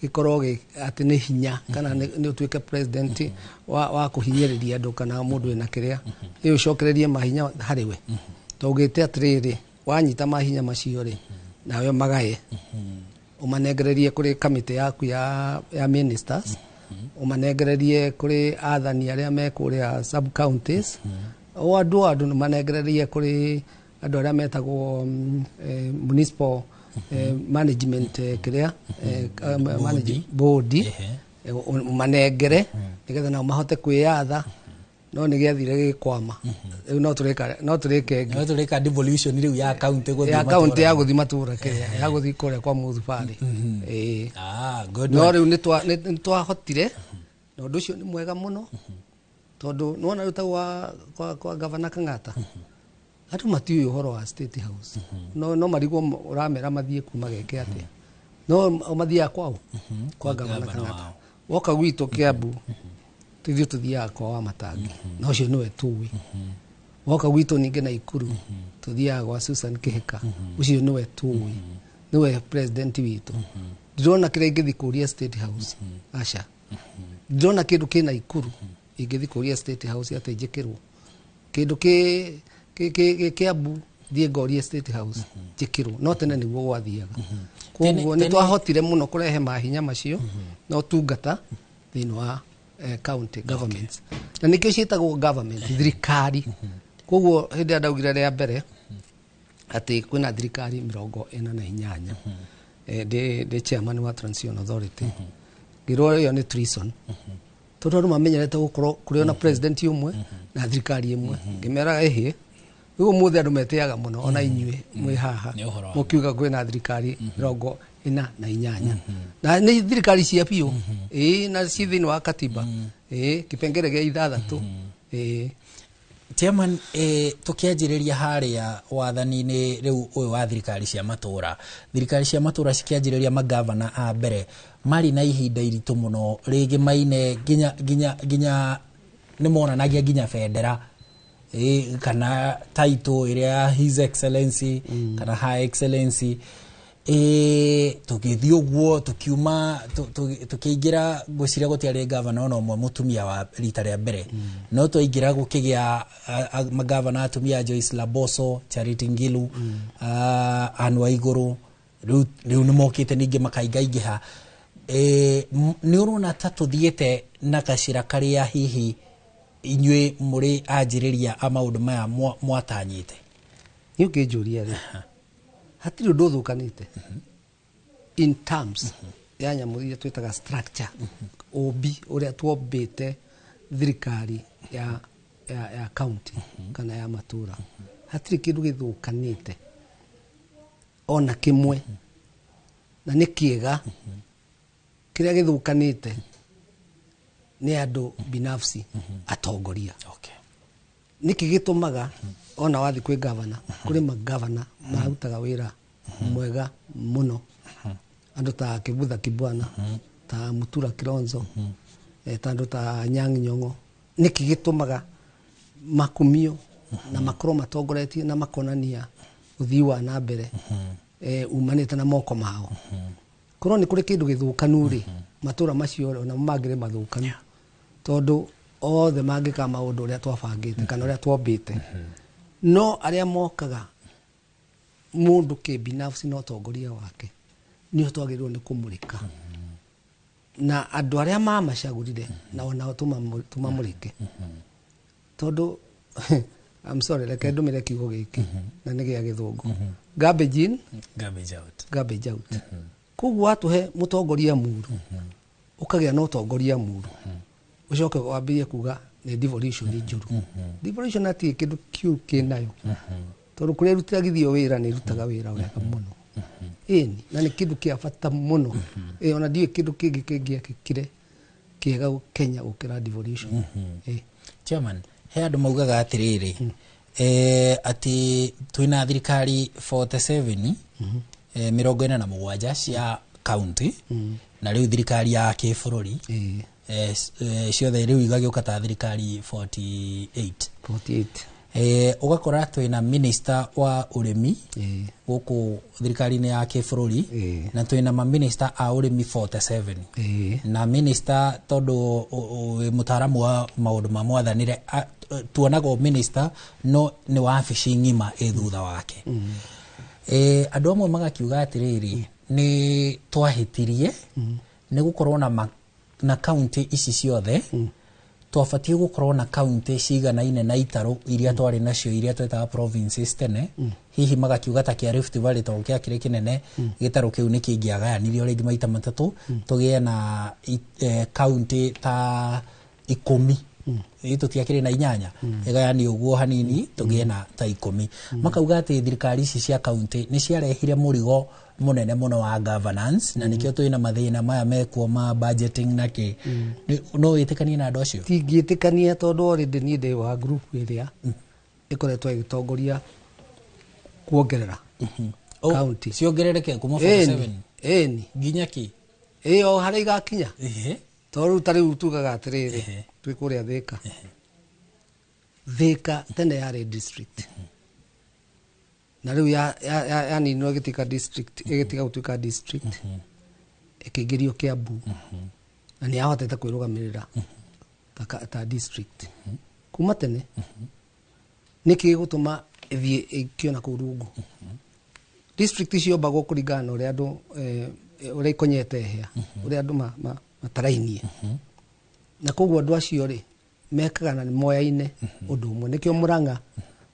gĩkorwo atĩ nĩ hinya kana nĩ ũtuĩke president wa kũhinyĩrĩria andũ kana mũndũ wĩna kĩrĩa rĩu ũcokererie mahinya harĩ we. Tondũ ũgĩte atĩrĩrĩ, wanyita mahinya macio rĩ, nawe magaye, ũmanengererie kũrĩ kamĩtĩ yaku ya ministers, ũmanengererie kũrĩ athani arĩa me kũrĩa sub counties, o andũ manengererie kũrĩ andũ arĩa metagwo municipal management, kĩrĩa board, ũmanengere nĩgetha nao mahote kwĩyatha. No nĩ gĩathire gĩkwama. Rĩu no tũrĩke ĩngĩ. No tũrĩka devolution rĩu ya county gũthiĩ ya kaunti ya matũra. Gũthiĩ matũra, kĩrĩa ya gũthiĩ kũrĩa kwa mũthubarĩ. Ĩĩ. Ah, good No one. rĩu nĩ twahotire, na ũndũ ũcio nĩ mwega mũno, tondũ nĩwona rĩu ta kwa gavana Kang'ata, andũ matiũĩ ũhoro wa State House. No marigwo ũramera mathiĩ kuma geke atĩa, no mathiaga kwao kwa gavana gavana Kang'ata. Wao. Woka gwitũ Kiambu, ithuĩ tũthiaga kwa wa Matangi, na ũcio nĩwe tũĩ. Woka gwitũ ningĩ Naikuru, tũthiaga gwa Susan Kihika, ũcio nĩwe tũĩ. Nĩwe president witũ. Ndirona kĩrĩa ingĩthiĩ kũria State House, aca. Ndirona kĩndũ kĩna Ikuru ingĩthiĩ kũria State House atĩ njĩkĩrwo kĩndũ kĩ Kĩambu, thiĩ ngorie State House njĩkĩrwo. No tene nĩguo gwathiaga. Koguo nĩ twahotire mũno kũrehe mahinya macio na ũtungata thĩinĩ wa county governments, na nĩkĩo ciĩtagwo government, thirikari. Koguo hĩndĩ ĩrĩa ndaugire rĩa mbere atĩ kwĩna thirikari 48, ndĩ chairman wa Transition Authority, ngĩrwo ĩyo nĩ treason, tondũ andũ mamenyerete gũkorwo kũrĩ ona president ũmwe na thirikari ĩmwe. Ngĩmeraga ĩhĩ, rĩu ũmũthĩ andũ metĩaga mũno, ona inyuĩ mwĩ haha Nĩ ũhoro wa mũkiuga kwĩna thirikari 48, na nĩ thirikari cia biũ, ĩĩ, na ci thĩinĩ wa katiba, ĩĩ, kipengere gĩa 6, ĩĩ. Chairman, tukianjĩrĩria harĩa wathani-inĩ rĩu ũyũ wa thirikari cia matũra, thirikari cia matũra cikĩanjĩrĩria, magavana a mbere marĩ na ihinda iritũ mũno rĩngĩ maine nginya nĩ monanagia nginya bendera kana title ĩrĩa ya His Excellency kana Her Excellency. Tũgĩthiĩ ũguo, tũkiuma, tũkĩingĩra, ngwĩciria gũtiarĩ gavana ona ũmwe mũtumia wa rita rĩa mbere, no twaingĩra gũkĩgĩa magavana atumia, Joyce Laboso, Charity Ngilu, Anne Waigũrũ. Rĩu nĩ mokĩte ningĩ makaingaingĩha. Nĩ ũrona ta tũthiĩte na gacĩra karĩa hihi inyuĩ mũrĩ anjĩrĩria a maũndũ maya mwatanyĩte? Niĩ ũkĩnjũria rĩ, hatirĩ ũndũ ũthũkanĩte in terms ya nyamũ iria twĩtaga structure, ũmbi ũrĩa twombĩte thirikari ya county kana ya matũra. Hatirĩ kĩndũ gĩthũkanĩte ona kĩmwe, na nĩ kĩega. Kĩrĩa gĩthũkanĩte nĩ andũ binafsi, atongoria. Nĩkĩ gĩtũmaga ona wathiĩ kwĩ gavana, kũrĩ magavana marutaga wĩra mwega mũno, andũ ta Kibutha Kibwana, ta Mutura Kilonzo, ta andũ ta Anyang' Nyong'o? Nĩkĩ gĩtũmaga makumio na makorwo matongoretie na makonania ũthii wa na mbere umanĩte na moko mao? Korwo nĩ kũrĩ kĩndũ gĩthũkanu rĩ, matũra macio onamo mangĩrĩ mathũkanu, tondũ othe mangĩka maũndũ ũrĩa twabangĩte kana ũrĩa twombĩte. No arĩa mokaga mũndũ kĩbinafsi na ũtongoria wake nĩo twagĩrĩirwo nĩ kũmũrĩka, na andũ arĩa mamacagũrire na onao tũmamũrĩke, tondũ, I'm sorry, reke ndũmĩre kiugo gĩkĩ na nĩ gĩa gĩthũngũ, garbage in, garbage out. Garbage out. Koguo watũhe mũtongoria mũru, ũkagĩa na ũtongoria mũru, ũcoke wambĩrĩrie kuga nĩ devolution njũru. Devolution hatirĩ kĩndũ kĩũru kĩnayo, tondũ kũrĩa ĩrutithagithio wĩra nĩ ĩrutaga wĩra wega mũno, ĩni, na nĩ kĩndũ kĩa bata mũno. Ona ndiũĩ kĩndũ kĩngĩ kĩngĩekĩkire kĩega Kenya gũkĩra devolution. Chairman, he andũ maugaga atĩrĩrĩ, atĩ twĩna thirikari 47, 47 cia county, na rĩu thirikari ya kĩbũrũri, ciothe rĩu igagĩũka ta thirikari 48. 48. Ũgakora twĩna minister wa ũrĩmi gũkũ thirikari-inĩ ya kĩbũrũri, na twĩna maminista a ũrĩmi 47, na minister, tondũ wĩ mũtaaramu wa maũndũ ma mwathanĩre, tuonaga minister no nĩ wabici ng'ima ĩ thutha wake. Andũ amwe magakiuga atĩrĩrĩ, nĩ twahĩtirie nĩ gũkorwo na kaunti ici ciothe. Twabatiĩ gũkorwo na kaunti ciganaine na itarũ iria twarĩ nacio, iria twetaga provinces tene. Hihi magakiuga ta kĩa Rift Valley, tondũ kĩakĩrĩ kĩnene, gĩtarũ kĩu nĩ kĩngĩagayanirio rĩngĩ maita matatũ, tũgĩe na kaunti ta 10. Ĩ tũtiakĩrĩ na inyanya, ĩgayanio ũguo hanini tũgĩe na ta 10. Makauga atĩ thirikari ici cia kaunti nĩ ciarehire mũrigo mũnene mũno wa governance, na nĩkĩo twĩna mathĩna maya mekuo ma budgeting na kĩ. No wĩtĩkanie na andũ acio? Tingĩtĩkania, tondũ already niĩ ndĩ wa group ĩrĩa ĩkoretwo ĩgĩtongoria kuongerera Oh, county. Ciongerereke kuma 47 Ĩni. nginya kĩ? Ĩ o harĩa igakinya. Tondũ rĩu ta rĩu tugaga atĩrĩrĩ, twĩ kũrĩa Thĩka. Thĩka tene yarĩ district. Na rĩu yaninirwo ĩgĩtuĩka district, ĩgĩtiga gũtuĩka district, ĩkĩingĩrio Kiambu, na nĩ yahotete kwĩrũgamĩrĩra ta district kuma tene. Nĩkĩ gĩgũtũma ĩthiĩ ĩkio na kũu rungu? District ciombagwo kũringana na ũrĩa andũ ũrĩa ikonyete hĩa, ũrĩa andũ matarainie, na koguo andũ acio rĩ mekaga na nĩ moyaine ũndũ ũmwe. Nĩkĩo Mũrang'a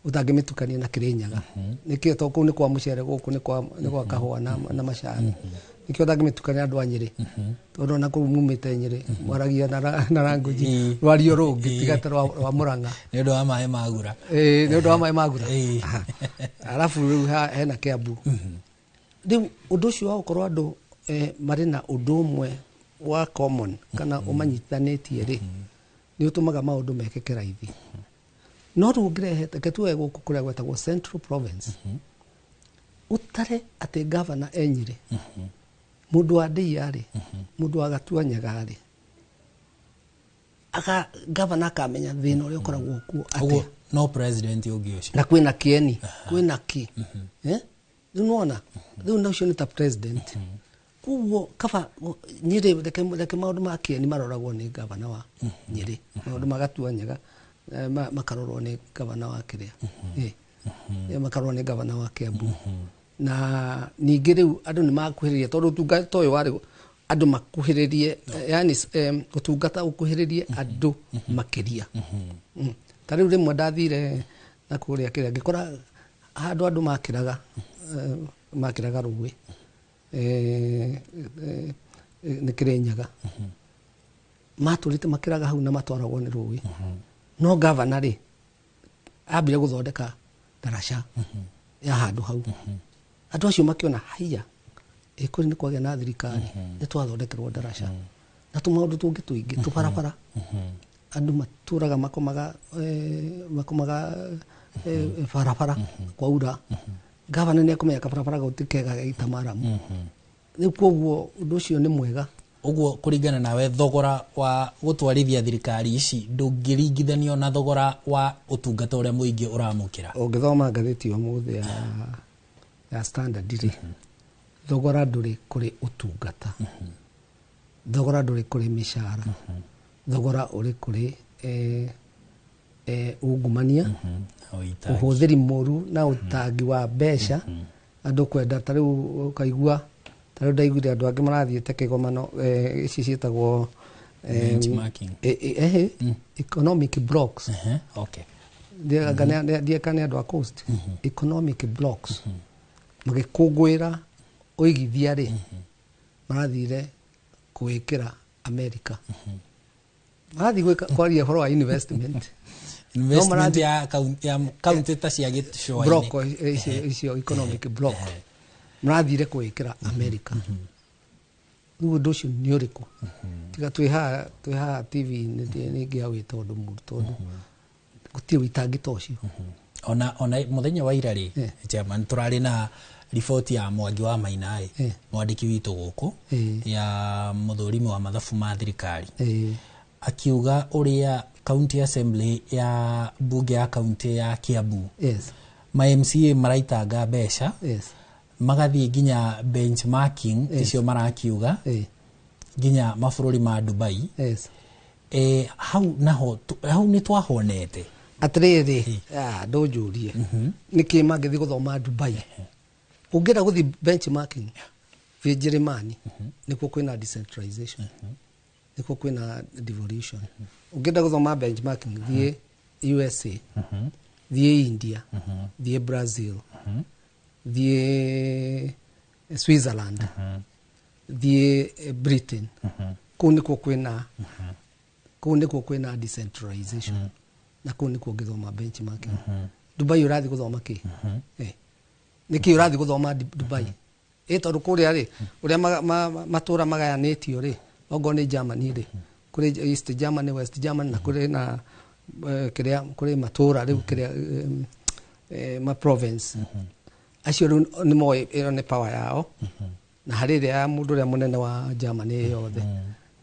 ũtangĩmĩtukania na Kĩrĩnyaga, nĩkĩo to kũu nĩ kwa mũcere, gũkũ nĩ kwa kahũa na macani. Nĩkĩo ũtangĩmĩtukania na andũ a Nyĩrĩ, tondũ ona kũu mumĩte Nyĩrĩ mwaragia na language rwario rũngĩ tiga ta rwa Mũrang'a. Nĩ ũndũ wa maĩ magura. Ĩĩ, nĩ ũndũ wa maĩ magura. Arabu rĩu hena Kiambu. Rĩu ũndũ ũcio wa gũkorwo andũ marĩ na ũndũ ũmwe wa common kana ũmanyitithanĩtie rĩ, nĩ ũtũmaga maũndũ mekĩke raithi. No rĩu ũngĩrehe, reke tuoe gũkũ kũrĩa gwetagwo Central Province, ũtare atĩ gavana e Nyĩrĩ, mũndũ wa Ndĩia rĩ, mũndũ wa Gatuanyaga rĩ, aka gavana akamenya thĩna ũrĩa ũkoragwo kuo ũguo atĩa. No president ũngĩ ũcio. Na kwĩna kĩeni, kwĩna kĩ. Rĩu nĩwona rĩu na ũcio nĩ ta president. Koguo kaba Nyĩrĩ, reke maũndũ ma kĩeni maroragwo nĩ gavana wa Nyĩrĩ, maũndũ ma Gatuanyaga makarorwo nĩ gavana wa kĩrĩa, makarorwo nĩ gavana wa Kiambu. Na ningĩ rĩu andũ nĩ makuhĩrĩria, tondũ ũtungata ũyũ warĩ andũ makuhĩrĩrie, yani ũtungata ũkuhĩrĩrie andũ makĩria. Ta rĩu rĩmwe ndathire na kũrĩa kĩrĩa, ngĩkora handũ andũ makĩraga rũĩ nĩ Kĩrĩnyaga, matũrĩte makĩraga hau na matwaragwo nĩ rũĩ. No gavana rĩ ambire gũthondeka ndaraca ya handũ hau, andũ acio makĩona haiya, kũrĩ nĩ kwagĩa na thirikari, nĩ twathondekerwo ndaraca na tũmaũndũ tũngĩ tũingĩ, tũbarabara. Andũ matũraga makomaga barabara kwaura, gavana nĩ ekũmenya kabarabara gau ti kega gaita maramu. Rĩu koguo ũndũ ũcio nĩ mwega. Ũguo kũringana nawe, thogora wa gũtwarithia thirikari ici ndũngĩringithanio na thogora wa ũtungata ũrĩa mũingĩ ũramũkĩra. Ũngĩthoma ngathĩti ũmũthĩ ya Standard rĩ, thogora ndũrĩ kũrĩ ũtungata, thogora ndũrĩ kũrĩ mĩcara, thogora ũrĩ kũrĩ ungumania, ũhũthĩri mũru na ũtangi wa mbeca. Andũ kwenda ta rĩu ũkaigua, ta rĩu ndaiguire andũ angĩ marathiĩte kĩgomano ici ciĩtagwo benchmarking. Economic blocks. Okay. Ndieka nĩ andũ a Coast economic blocks magĩkũngũĩra ũigithia rĩ, marathire kwĩkĩra America, marathiĩ kwaria ũhoro wa investment. Investment ya kaunti ta cia gĩcũa-inĩ. Block icio economic block marathire kwĩkĩra America. Rĩu ũndũ ũcio nĩ ũrĩkũ? Tiga twĩ haha TV nĩ ingĩawĩta ũndũ mũru, tondũ gũtirĩ ũitangi ta ũcio. Ona mũthenya wa ira rĩ, chairman, tũrarĩ na riboti ya Mwangi wa Maina ĩ, mwandĩki witũ gũkũ, ya mũthũrimi wa mathabu ma thirikari, akiuga ũrĩa county assembly ya bunge ya county ya Kiambu, ma MCA maraitanga mbeca, magathiĩ nginya benchmarking icio marakiuga nginya mabũrũri ma Dubai. Hau naho hau nĩ twahonete. Atĩrĩrĩ, ndũnjũrie nĩkĩ mangĩthiĩ gũthoma Dubai. Ũngĩenda gũthiĩ benchmarking, thiĩ Njĩrĩmani, nĩkuo kwĩna decentralization, nĩkuo kwĩna devolution. Ũngĩenda gũthoma benchmarking, thiĩ USA, thiĩ India, thiĩ Brazil, thiĩ Switzerland, thiĩ Britain. Kũu nĩkuo kwĩna, kũu nĩkuo kwĩna decentralization, na kũu nĩkuo ũngĩthoma benchmarking. Dubai ũrathiĩ gũthoma kĩ? Nĩkĩ ũrathiĩ gũthoma Dubai? Tondũ kũrĩa rĩ, ũrĩa matũra magayanĩtio rĩ, okorwo nĩ Germany rĩ, kũrĩ East Germany, West Germany, na kũrĩ na kĩrĩa, kũrĩ matũra rĩu kĩrĩa ma province acio rĩu nĩ moĩ ĩyo nĩ power yao, na harĩ ĩrĩa ya mũndũ ũrĩa mũnene wa Germany yothe.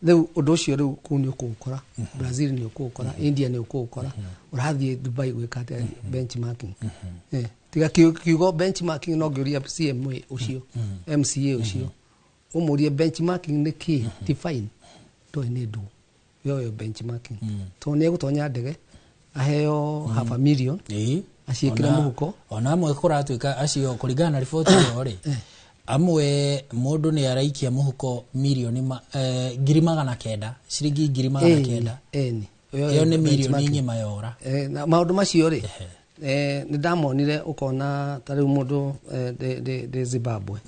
Rĩu ũndũ ũcio rĩu kũu nĩ ũkũũkora, Brazil nĩ ũkũũkora, India nĩ ũkũũkora. Ũrathiĩ Dubai gwĩka atĩa benchmarking? Tiga kiugo benchmarking, no ngĩũria CMA ũcio, MCA ũcio, ũmũrie benchmarking nĩ kĩ, define, ndoĩ nĩ ndũ yoyo benchmarking, tondũ nĩ egũtonya ndege aheo half a million aciĩkĩre mũhuko. Ona amwe kũratuĩka acio, kũringana na riboti ĩyo rĩ, amwe mũndũ nĩ araikia mũhuko mirioni 900,000, ciringi 900,000. Ĩni. Ĩyo nĩ mirioni ng'ima yora. Na maũndũ macio rĩ, nĩ ndamonire. Ũkona ta rĩu mũndũ ndĩ Zimbabwe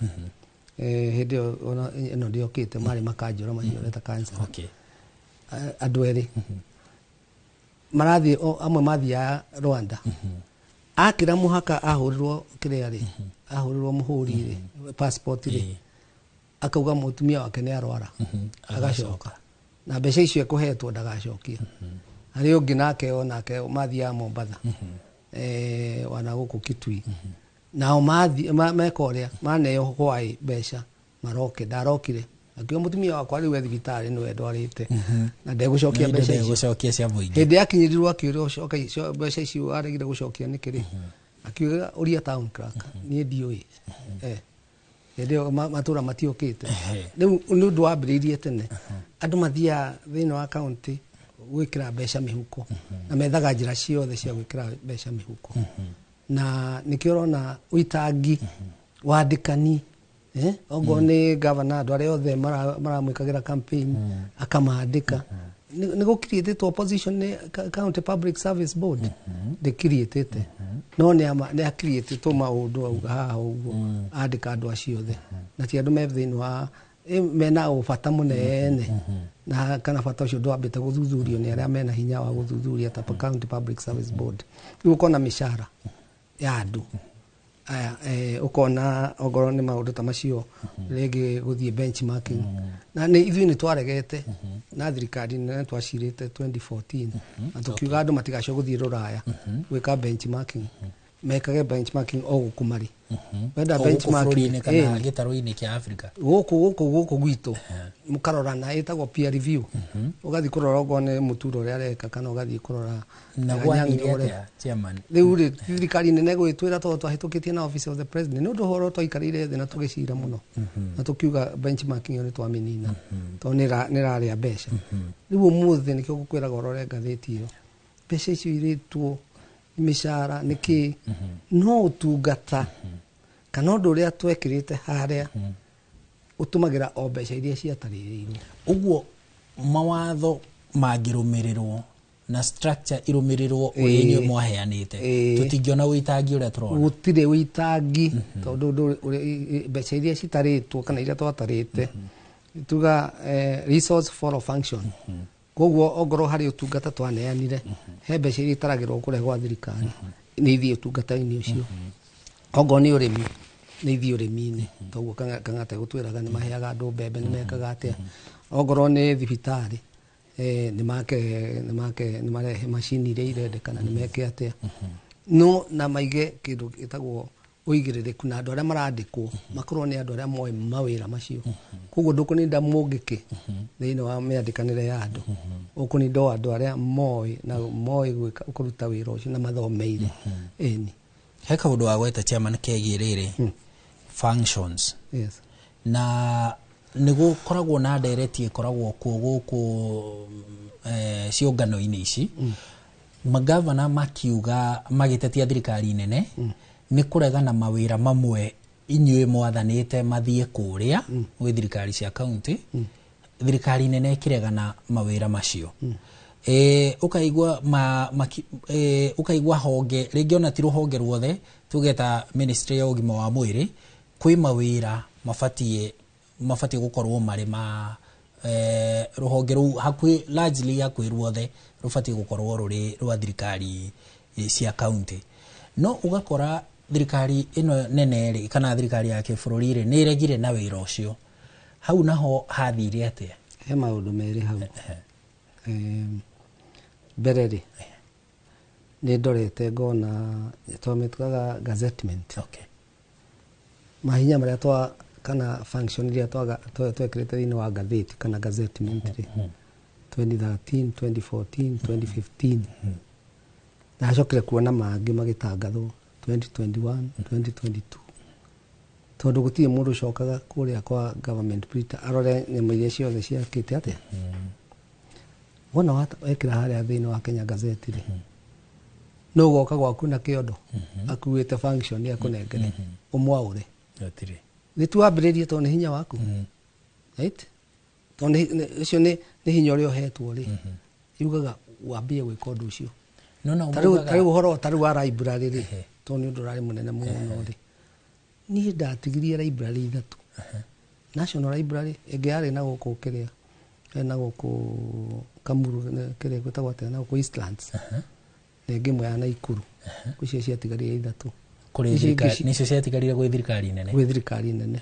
hĩndĩ ĩyo, ona ĩno ndĩokĩte, marĩ makanjũra macio reta cancer. Andũ erĩ marathiĩ, amwe mathiaga Rwanda, akĩra mũhaka ahũrĩrwo kĩrĩa rĩ, ahũrĩrwo mũhũri rĩ, passport rĩ, akauga mũtumia wake nĩ arwara, agacoka na mbeca icio ekũhetwo ndagacokia. Harĩ ũngĩ nake onake mathiaga Mombatha, wana gũkũ Kitui, nao meka ũrĩa maneo hwaĩ mbeca maroke, ndarokire, akiuga mũtumia wakwa rĩu e thibitarĩ, nĩwe ndwarĩte na ndegũcokia mbeca icio. Ndegũcokia cia mũingĩ. Hĩndĩ yakinyĩrirwo akĩũrwo, coka mbeca icio aregire gũcokia nĩkĩ rĩ, akiuga ũria town clerk, niĩ ndiũĩ. Hĩndĩ ĩyo matũra matiũkĩte. Rĩu nĩ ũndũ wambĩrĩirie tene, andũ mathiaga thĩinĩ wa kaunti gwĩkĩra mbeca mĩhuko, na methaga njĩra ciothe cia gwĩkĩra mbeca mĩhuko, na nĩkĩo ũrona ũitangi wandĩkani, ongorwo nĩ gavana, andũ arĩa othe maramwĩkagĩra campaign akamandĩka. Nĩ gũkiriĩtĩtwo position nĩ County Public Service Board ndĩkiriĩtĩte, no nĩ akiriĩtĩtwo maũndũ, auga haha ũguo, andĩka andũ acio othe, na ti andũ me thĩinĩ wa mena ũbata mũnene, na kana bata ũcio ndwambĩte gũthuthurio nĩ arĩa mena hinya wa gũthuthuria ta County Public Service Board. Rĩu ũkona mĩcara ya andũ aya, ũkona ongorwo nĩ maũndũ ta macio, rĩngĩ gũthiĩ benchmarking, na nĩ ithuĩ nĩ twaregete na thirikari nene twacirĩte 2014, na tũkiuga andũ matigacoke gũthiĩ rũraya gwĩka benchmarking, mekage benchmarking o gũkũ marĩ wenda. O gũkũ bũrũri-inĩ kana gĩtarũ-inĩ kĩa Afrika? Gũkũ gwitũ mũkarorana, ĩtagwo peer review, ũgathiĩ kũrora okorwo nĩ mũturo ũrĩa areka, kana ũgathiĩ kũrora Na Anyang'o gwathire ũrĩa. atĩa, chairman? Rĩu rĩ, thirikari nene gũgĩtwĩra tondũ twahĩtũkĩtie na Office of the President, nĩ ũndũ ũhoro twaikarĩire thĩ na tũgĩcira mũno, na tũkiuga benchmarking ĩyo nĩ twamĩnina tondũ nĩ ĩrarĩa mbeca. Rĩu ũmũthĩ nĩkĩo ngũkwĩraga ũrore ngathĩti ĩyo, mbeca icio irĩtwo nĩ mĩcara nĩ kĩ, no ũtungata kana ũndũ ũrĩa twekĩrĩte harĩa ũtũmagĩra o mbeca iria ciatarĩrĩirwo. Ũguo mawatho mangĩrũmĩrĩrwo na structure irũmĩrĩrwo ũrĩa inyuĩ mwaheanĩte, tũtingĩona ũitangi ũrĩa tũrona. Gũtirĩ ũitangi, tondũ ũndũ mbeca iria citarĩtwo kana iria twatarĩte, tuga resource follow function, koguo ongorwo harĩ ũtungata twaneanire, he mbeca iria itaragĩrwo kũrĩa gwa thirikari nĩ ithiĩ ũtungata-inĩ ũcio. Ongorwo nĩ ũrĩmi, nĩ ithiĩ ũrĩmi-inĩ, toguo Kang'ata gũtwĩraga nĩ maheaga andũ mbembe, nĩ mekaga atĩa. Ongorwo nĩ thibitarĩ, nĩ make nĩ marehe macini iria irendekana, nĩ meke atĩa, no na maige kĩndũ gĩtagwo ũigĩrĩrĩku, na andũ arĩa marandĩkwo makorwo nĩ andũ arĩa moĩ mawĩra macio. Koguo ndũkũninda mũngĩkĩ thĩinĩ wa mĩandĩkanĩre ya andũ, ũkũninda o andũ arĩa moĩ na moĩ gwĩka kũruta wĩra ũcio na mathomeire, ĩni. He kaũndũ wagweta, chairman, kegiĩ rĩrĩ functions. Yes. Na nĩ gũkoragwo na ndereti ĩkoragwo kuo gũkũ ciũngano-inĩ ici, magavana makiuga, magĩtetia thirikari nene nĩ kũregana mawĩra mamwe inyuĩ mwathanĩte mathiĩ kũrĩa gwĩ thirikari cia kaunti, thirikari nene ĩkĩregana mawĩra macio. Ũkaigua ũkaigua honge rĩngĩ ona ti rũhonge ruothe, tuge ta ministry ya ũgima wa mwĩrĩ, kwĩ mawĩra mabatiĩ gũkorwo marĩ ma rũhonge rũu hakuhĩ, largely hakuhĩ ruothe rũbatiĩ gũkorwo rũrĩ rwa thirikari cia kaunti, no ũgakora thirikari ĩno nene rĩ, kana thirikari ya kĩbũrũri rĩ, nĩ ĩregire na wĩra ũcio. Hau naho hathire atĩa? He maũndũ merĩ hau. Mbere rĩ, nĩ ndorete ngona twamĩtuaga gazettement. Mahinya marĩa twa kana function iria twekĩrĩte thĩinĩ wa ngathĩti kana gazettement rĩ, 2013, 2014, 2015, ndacokire kuona mangĩ magĩtangathwo. 2021, 2022, tondũ gũtirĩ mũndũ ũcokaga kũrĩa kwa government printer arore nyamũ iria ciothe ciakĩte atĩa. Wona wekĩra harĩa thĩinĩ wa Kenya Gazette rĩ, no ũgoka gwaku na kĩondo akuĩte function akũnengere ũmwaũre. Gũtirĩ. Nĩ tu wambĩrĩrie tondũ nĩ hinya waku, right? Tondũ ũcio nĩ hinya ũrĩa ũhetwo rĩ, yugaga wambie gwĩka ũndũ ũcio. No na tarĩu maugaga- tarĩu ũhoro tarĩu wa library rĩ, tondũ nĩ ũndũ ũrarĩ mũnene mũno rĩ, niĩ ndatigirie library ithatũ. National Library ĩngĩ yarĩ na gũkũ kĩrĩa, na gũkũ Kamuru, kĩrĩa gwĩtagwo atĩa, na gũkũ Eastlands, na ĩngĩ ĩmwe ya Naikuru. Icio ciatigarire ithatũ. Kũrĩ Icio ingĩ thirikari nĩcio ciatigarire gwĩ thirikari nene. Gwĩ thirikari nene.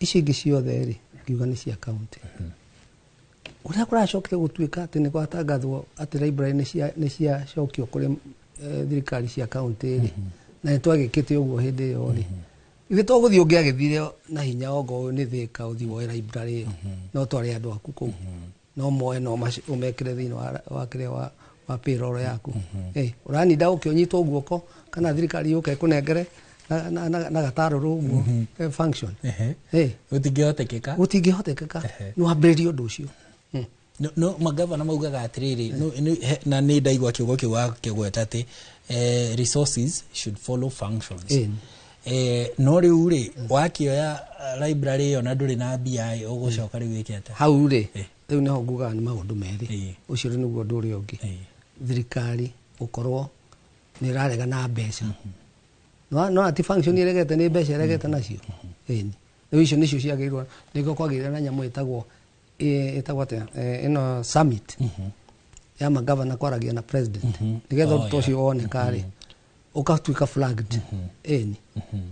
Icio ingĩ ciothe rĩ, ngiuga nĩ cia county. Ũrĩa kũracokire gũtuĩka atĩ nĩ gwatangathwo atĩ library nĩ ciacokio kũrĩ thirikari cia county rĩ, na nĩ twagĩkĩte ũguo hĩndĩ ĩyo rĩ, ithuĩ to gũthiĩ ũngĩagĩthire na hinya ongo nĩ Thĩka ũthiĩ woe library ĩyo, no tware andũ aku kũu, no moe no ũmekĩre thĩinĩ wa kĩrĩa wa payroll yaku. Ũraninda ũke ũnyitwo guoko kana thirikari yũke ĩkũnengere na gatarũrũ ũguo function. Gũtingĩhotekeka. Gũtingĩhotekeka. Nĩ wambĩrĩrie ũndũ ũcio. No magavana maugaga atĩrĩrĩ, na nĩ ndaigua kiugo kĩu wakĩgweta atĩ resources should follow functions. No rĩu rĩ, wakĩoya library ĩyo na ndũrĩ na mbia ĩ, ũgũcoka rĩu wĩke atĩa? Hau rĩ, rĩu nĩho ngugaga nĩ maũndũ merĩ. Ũcio rĩ nĩguo ũndũ ũrĩa ũngĩ, thirikari gũkorwo nĩ ĩrarega na mbeca, no ti function ĩregete, nĩ mbeca ĩregete nacio. Ĩni, rĩu icio nĩcio ciagĩrĩirwo, nĩkĩo kwagĩrĩire na nyamũ ĩtagwo atĩa, ĩno summit ya magavana kwaragia na president, nĩgetha ũndũ ta ũcio woneka rĩ, ũgatuĩka flagged. Ĩni,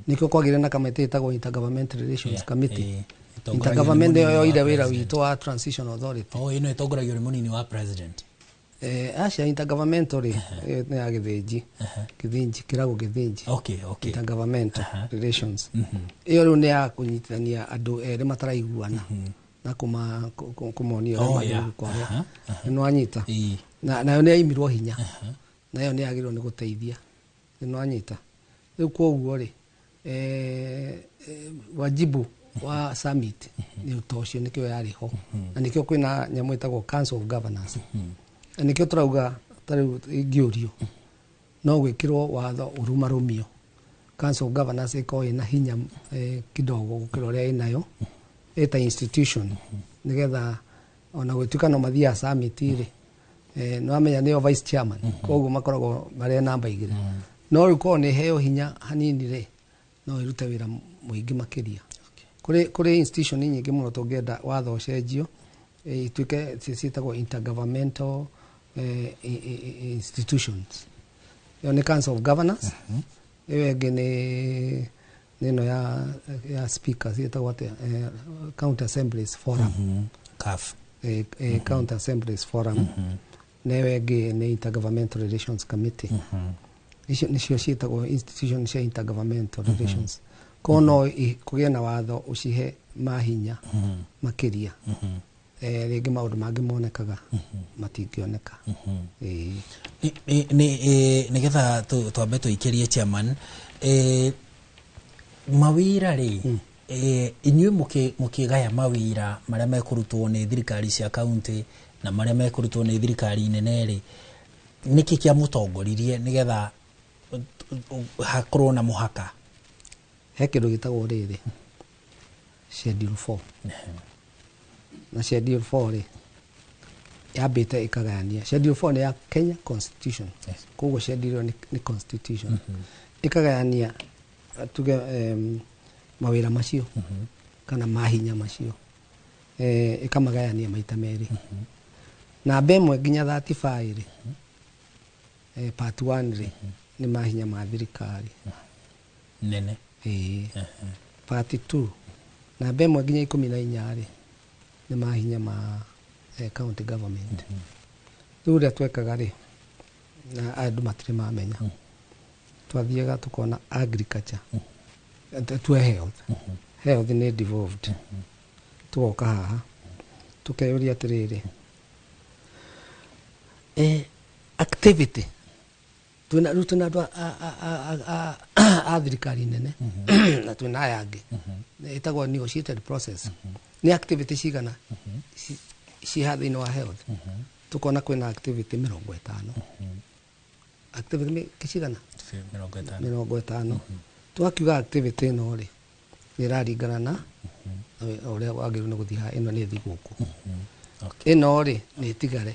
nĩkĩo kwagĩrĩire na kamĩtĩ ĩtagwo Intergovernmental Relations Committee. Ĩtongoragio nĩ Intergovernment mũnini ĩyo wa yoire wĩra president. witũ wa transition authority. Oh, ĩno ĩtongoragio nĩ mũnini wa president. Acia, intergovernmental rĩ, nĩ ya Gĩthĩnji, Gĩthĩnji kĩrago Gĩthĩnji. Intergovernmental relations ĩyo rĩu nĩ ya kũnyitithania andũ erĩ mataraiguana na kũmonia ũrĩa magĩrĩirwo kwaria. Nĩ wanyita? Na nayo nĩ yaimirwo hinya, nayo nĩ yagĩrĩirwo nĩ gũteithia. Nĩ wanyita? Rĩu koguo rĩ, wajibu wa summit nĩ ta ũcio, nĩkĩo yarĩ ho, na nĩkĩo kwĩna nyamũ ĩtagwo Council of Governors, na nĩkĩo tũrauga ta rĩu ingĩũrio no gwĩkĩrwo watho ũrũmarũmio, Council of Governors ĩkorwo ĩna hinya kidogo gũkĩra ũrĩa ĩnayo ĩta institution, nĩgetha ona gũtuĩka no mathiaga summit rĩ, nĩ wamenya nĩo vice chairman, koguo makoragwo marĩ namba igĩrĩ, no rĩu korwo nĩ heo hinya hanini rĩ, no ĩrute wĩra mũingĩ makĩria. Kũrĩ institution nyingĩ mũno tũngĩenda watho ũcenjio, ituĩke ciĩtagwo intergovernmental institutions. Ĩyo nĩ Council of Governors. Ĩyo ĩngĩ nĩ ĩno ya speakers, ĩtagwo atĩa, County Assemblies Forum. CAF. County Assemblies Forum, na ĩyo ĩngĩ nĩ Intergovernmental Relations Committee. Icio nĩcio ciĩtagwo institution cia intergovernmental relations. Koguo no kũgĩe na watho ũcihe mahinya makĩria, rĩngĩ maũndũ mangĩ monekaga matingĩoneka. Ĩĩ. Nĩgetha twambe tũikĩrie chairman, mawĩra rĩ, inyuĩ mũkĩgaya mawĩra marĩa mekũrutwo nĩ thirikari cia kaunti na marĩa mekũrutwo nĩ thirikari nene rĩ, nĩkĩ kĩamũtongoririe nĩgetha hakorwo na mũhaka? He kĩndũ gĩtagwo rĩrĩ, schedule 4, na schedule 4 rĩ, yambĩte ĩkagayania. Schedule 4 nĩ ya Kenya Constitution, koguo schedule ĩyo nĩ constitution ĩkagayania, tuge mawĩra macio kana mahinya macio, ĩkamagayania maita merĩ. Namba ĩmwe nginya 35 rĩ, part 1 rĩ, nĩ mahinya ma thirikari nene. Ĩĩ. Part 2, namba ĩmwe nginya 14 rĩ, nĩ mahinya ma county government. Rĩu ũrĩa twekaga rĩ, na andũ matirĩ mamenya, twathiaga tukona agriculture, tuwe health, health nĩ devolved, tugoka haha tukeyũria atĩrĩrĩ, activity Twĩna rĩu twĩna andũ a thirikari nene na twĩna aya angĩ. Ĩtagwo negotiated process. Nĩ activity cigana ciha thĩinĩ wa health? Tukona kwĩna activity 50. Activity cigana? 50. 50. Twakiuga activity ĩno rĩ, nĩ ĩraringana na ũrĩa wagĩrĩirwo nĩ gũthiĩ haha, ĩno nĩ ĩthiĩ gũkũ, ĩno rĩ nĩ ĩtigare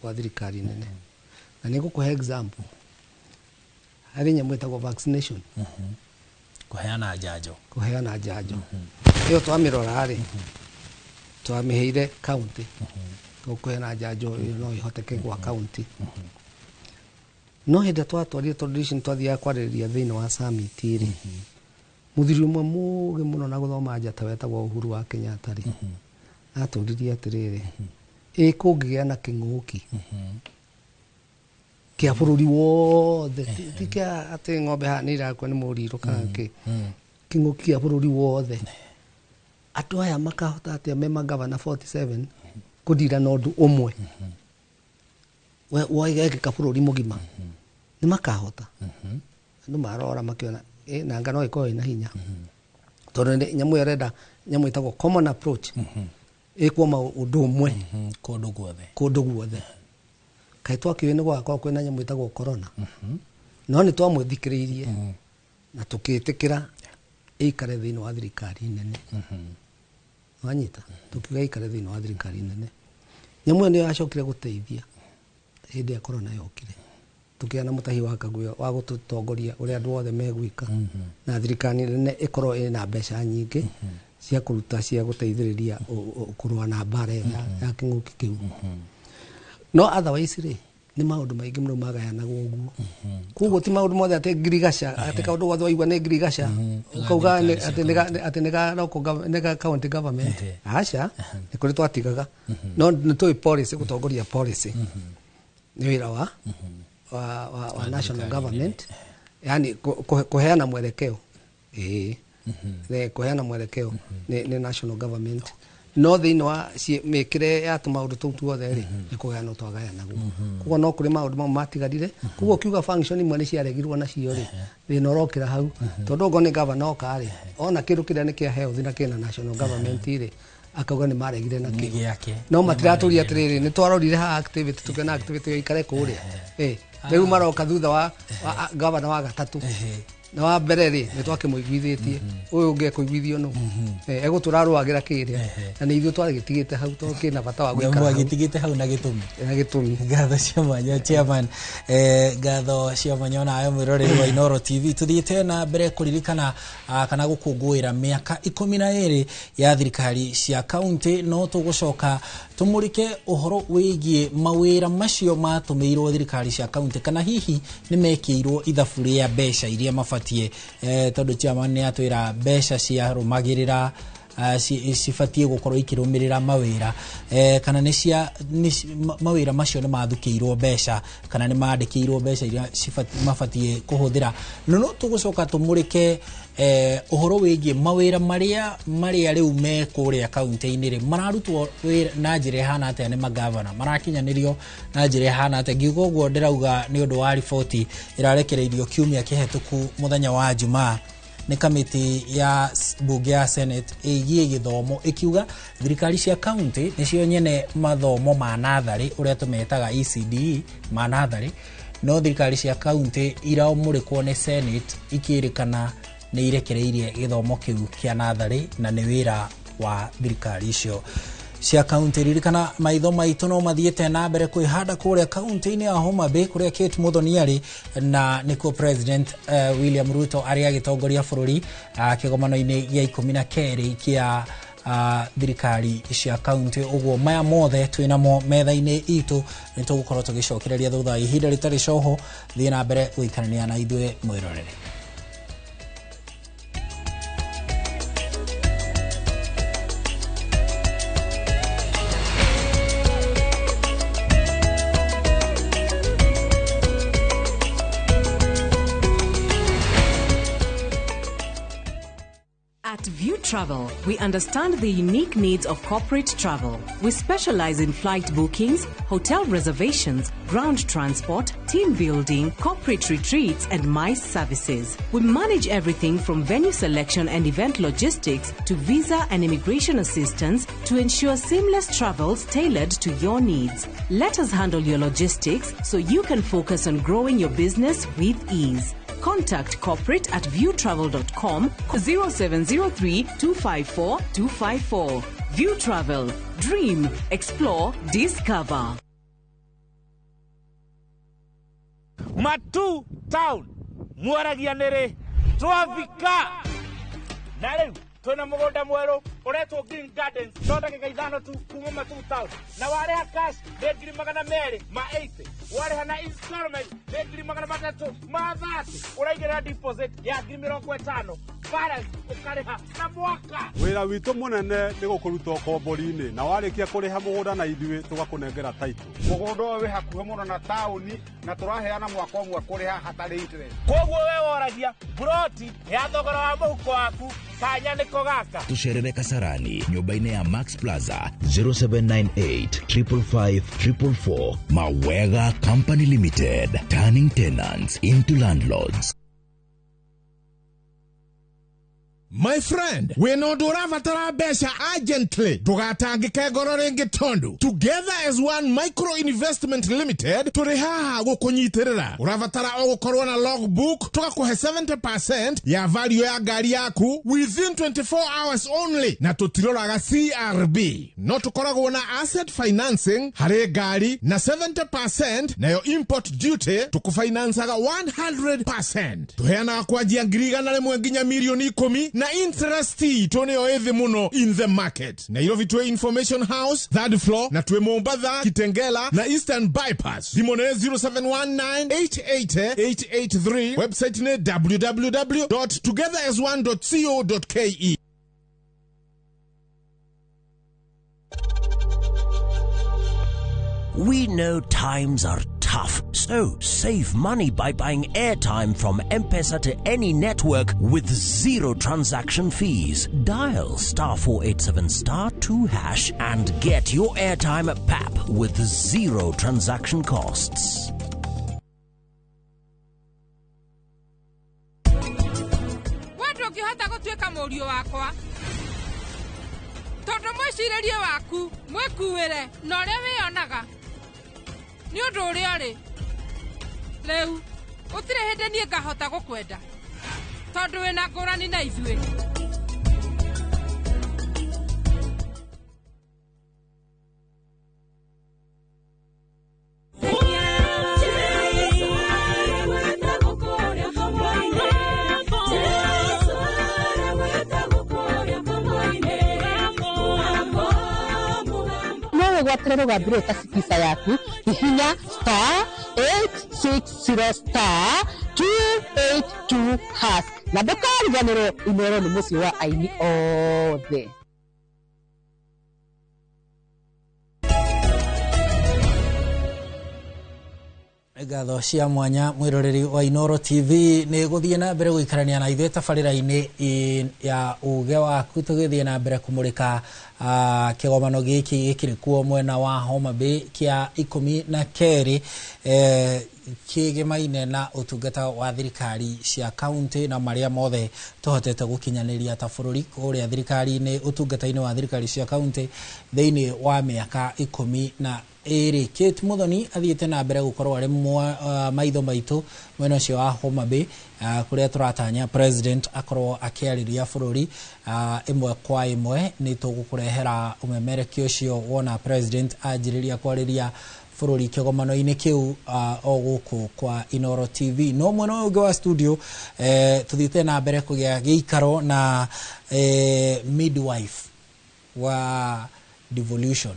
kwa thirikari nene. Na nĩ ngũkũhe example harĩ nyamũ ĩtagwo vaccination. Kũheana njanjo. Kũheana njanjo ĩyo twamĩrora rĩ, twamĩheire county. Kũheana njanjo ĩyo no ĩhoteke gwa county, no hĩndĩ ĩrĩa twatwarire, tondũ ici nĩtwathiaga kwarĩrĩria thĩinĩ wa summit rĩ, mũthuri ũmwe mũgĩ mũno na gũthoma njata wetagwo Uhuru wa Kenyatta rĩ, atũririe atĩrĩrĩ, ĩ kũngĩgĩa na kĩng'ũki kĩa bũrũri wothe, ti kĩa atĩ ng'ombe haha nĩ irakua nĩ mũrirũ kana kĩ, kĩng'ũki kĩa bũrũri wothe, andũ aya makahota atĩa me magavana 47 kũndira na ũndũ ũmwe wekĩka bũrũri mũgima? Nĩ makahota? Andũ marora makĩona nanga no ĩkorwo ĩna hinya, tondũ nyamũ ĩyo ĩrenda nyamũ ĩtagwo common approach, ĩkwo ũndũ ũmwe kũndũ guothe. Kũndũ guothe. Kaĩ twakĩũĩ nĩ gũgakorwo kwĩna nyamũ ĩtagwo corona? No nĩ twamwĩthikĩrĩirie na tũkĩtĩkĩra ĩikare thĩinĩ wa thirikari nene. Wanyita? Tũkiuga ĩikare thĩinĩ wa thirikari nene. Nyamũ ĩyo nĩyo yacokire gũteithia hĩndĩ ya corona yokire, tũkĩgĩa na Mũtahi wa Kagwĩo wa gũtũtongoria ũrĩa andũ othe megwĩka, na thirikari nene ĩkorwo ĩna mbeca nyingĩ cia kũruta cia gũteithĩrĩria kũrũa na mbara ĩyo ya kĩng'ũki kĩu. No otherwise rĩ, nĩ maũndũ maingĩ mũno magayanagwo ũguo. Koguo ti maũndũ mothe atĩ ngirigaca, atĩ kaũndũ gothe waigua nĩ ngirigaca ũkauga atĩ nĩ ga local nĩ ga county government. Aca, nĩ kũrĩ twatigaga, no nĩ tũĩ policy, gũtongoria policy nĩ wĩra wa national government, yani kũheana mwelekeo, ĩĩ, nĩ kũheana mwelekeo nĩ national government, no thĩinĩ wa mĩkĩre ya tũmaũndũ tũu tuothe rĩ, nĩ kũgayanwo twagayanagwo. Koguo no kũrĩ maũndũ mamwe matigarire. Koguo ũkiuga function imwe nĩ ciaregirwo nacio rĩ, thĩna ũrokĩra hau, tondũ okorwo nĩ governor oka rĩ, ona kĩndũ kĩrĩa nĩ kĩa health na kĩna national government rĩ, akauga nĩ maregire na Nĩ kĩo. Gĩake. No matiratũria atĩrĩrĩ, nĩ twarorire haha activity, tũkĩona activity ĩyo ikare kũrĩa. Rĩu maroka thutha wa gavana wa gatatũ, na wa mbere rĩ, nĩ twakĩmũiguithĩtie, ũyũ ũngĩ ekũiguithio nũ? Egũtũra arũagĩra kĩrĩa, na nĩ ithuĩ twagĩtigĩte hau tondũ kĩna bata wa nyamũ gũikara hau. Agĩtigĩte hau na gĩtũmi. Na gĩtũmi. Ngatho cia mwanya, chairman. Ngatho cia mwanya onawe mwĩroreri wa Inoro TV. Tuthiĩte na mbere kũririkana kana gũkũngũĩra mĩaka 12 ya thirikari cia kaunti, no tũgũcoka tũmũrĩke ũhoro wĩgiĩ mawĩra macio matũmĩirwo thirikari cia kaunti, kana hihi nĩ mekĩirwo ithabu rĩa mbeca iria mabatiĩ, tondũ chairman nĩ atwĩra mbeca ciarũmagĩrĩra cibatiĩ gũkorwo ikĩrũmĩrĩra mawĩra, kana nĩ cia nĩ mawĩra macio nĩ mathukĩirwo mbeca kana nĩ mandĩkĩirwo mbeca iria mabatiĩ kũhũthĩra. No tũgũcoka tũmũrĩke ũhoro wĩgiĩ mawĩra marĩa rĩu me kũrĩa kaunti-inĩ rĩ, mararutwo wĩra na njĩra ĩhana atĩa nĩ magavana, marakinyanĩrio na njĩra ĩhana atĩa. Ngiuga ũguo ndĩrauga nĩ ũndũ wa riboti ĩrarekereirio kiumia kĩhetũku mũthenya wa Jumaa nĩ kamĩtĩ ya mbunge ya Senate ĩgiĩ gĩthomo, ĩkiuga thirikari cia kaunti nĩcio nyene mathomo ma natharĩ ũrĩa tũmetaga ECDE ma natharĩ, no thirikari cia kaunti iramũrĩkwo nĩ Senate ikĩrĩkana nĩ irekereirie gĩthomo kĩu kĩa natharĩ na nĩ wĩra wa thirikari icio cia kaunti. Ririkana maitho maitũ no mathiĩte na mbere kwĩhanda kũrĩa kaunti-inĩ ya Homa Bay kũrĩa Kate Muthoni arĩ, na nĩkuo President William Ruto arĩ agĩtongoria bũrũri kĩgomano-inĩ gĩa 12 kĩa thirikari cia kaunti. Ũguo maya mothe twĩnamo metha-inĩ itũ nĩ tũgũkorwo tũgĩcokereria thutha wa ihinda rĩtarĩ coho. Thiĩ na mbere gũikarania na ithuĩ mwĩrorere. At View Travel, we understand the unique needs of corporate travel. We specialize in flight bookings, hotel reservations, ground transport, team building, corporate retreats, and MICE services. We manage everything from venue selection and event logistics to visa and immigration assistance to ensure seamless travels tailored to your needs. Let us handle your logistics so you can focus on growing your business with ease. Contact corporate at viewtravel.com 0703 254 254. View Travel. Dream, explore, discover. Matu Town mwaragia nĩrĩ twafika na rĩu twĩna mũgũnda mwerũ ũretwo Green Gardens no ndagĩka 5 tu kuma Matu Town na warĩha cash nĩ 280,000, warĩha na installment nĩ 330,000, ũraigĩrĩra deposit ya 50,000, balance ũkarĩha na mwaka. Wĩra witũ mũnene nĩ gũkũruta ũkombori-inĩ na warĩkia kũrĩha mũgũnda na ithuĩ tũgakũnengera title. Mũgũnda ũyũ wĩ hakuhĩ mũno na taũni na tũraheana mwaka ũmwe kũrĩha hatarĩ interest. Koguo we woragia buroti ya thogora wa mũhuko waku kanya nĩko gaka. Tũcerere Kasarani nyũmba-inĩ ya Max Plaza 0798 555 444. Mawega Company Limited, turning tenants into landlords. My friend, wĩna ũndũ ũrabatara mbeca urgently, ndũgatangĩke ngoro rĩngĩ tondũ Together as One Micro Investment Limited tũrĩ haha gũkũnyitĩrĩra. Ũrabatara o gũkorwo na logbook, tũgakũhe 70% ya value ya ngari yaku within 24 hours only, na tũtiroraga CRB. No tũkoragwo na asset financing harĩ ngari na 70%, nayo import duty tũkũfinancaga 100%. Tũheanaga kwanjia 100,000 nginya 10,000,000 na interest itũ nĩyo ĩthĩ mũno in the market. Nairobi twĩ Information House third floor, na twĩ Mombatha, Kitengela na Eastern Bypass. Thimũ nĩ 0719888883, website nĩ www.togetherasone.co.ke. We know times are tough, so save money by buying airtime from M-Pesa to any network with zero transaction fees. Dial *487*2# and get your airtime at PAP with zero transaction costs. Ndũngĩhota gũtuĩka mũriũ wakwa tondũ mwĩcirĩrie waku mwĩkuĩre na ũrĩa wĩyonaga nĩ ũndũ ũrĩa ũrĩ rĩu. Gũtirĩ hĩndĩ niĩ ngahota gũkwenda tondũ wĩna ngũrani na ithuĩ. Wĩgwatĩre rũgambi rũrũ ta Skiza yaku, hihinya *860*282# na ndũkariganĩrwo Inooro nĩ mũciĩ wa aini othe. Ngatho cia mwanya mwiroreri wa Inooro TV nĩ gũthiĩ na mbere gũikarania na ithuĩ tabarĩra-inĩ ya uge waku, tũgĩthiĩ na mbere kũmũrĩka kĩgomano gĩkĩ gĩkĩrĩ kuo mwena wa Homa Bay kĩa 12 kĩgemaine na ũtungata wa thirikari cia kaunti na marĩa mothe tũhotete gũkinyanĩria ta bũrũri kũrĩa thirikari-inĩ ũtungata-inĩ wa thirikari cia kaunti thĩinĩ wa mĩaka 12. Kate Muthoni athiĩte na mbere gũkorwo arĩ maitho maitũ mwena ũcio wa Homa Bay, kũrĩa tũratanya president akorwo akĩarĩria bũrũri ĩmwe kwa ĩmwe. Nĩ tũgũkũrehera ũmemerekia ũcio wona president anjĩrĩria kwarĩria bũrũri kĩgomano-inĩ kĩu o gũkũ kwa Inooro TV. No mwena ũyũ ũngĩ wa studio tũthiĩte na mbere kũgĩa gĩikaro na midwife wa devolution.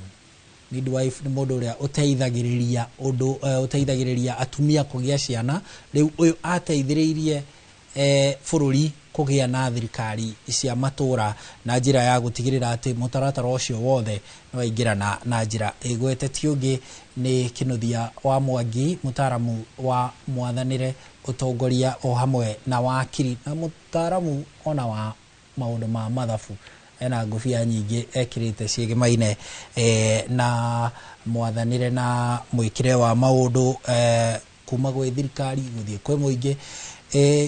Midwife nĩ mũndũ ũrĩa ũteithagĩrĩria ũndũ ũteithagĩrĩria atumia kũgĩa ciana. Rĩu ũyũ ateithĩrĩirie bũrũri kũgĩa na thirikari cia matũra na njĩra ya gũtigĩrĩra atĩ mũtaratara ũcio wothe nĩ waingĩrana na njĩra ĩgwete. Ti ũngĩ nĩ Kĩnuthia wa Mwangi, mũtaaramu wa mwathanĩre, ũtongoria o hamwe na wakiri na mũtaaramu ona wa Maũndũ ma mathabu, ena ngũbia nyingĩ ekĩrĩte ciĩgĩmaine na mwathanĩre na mwĩkĩre wa maũndũ kuma gwĩ thirikari gũthiĩ kwĩ mũingĩ.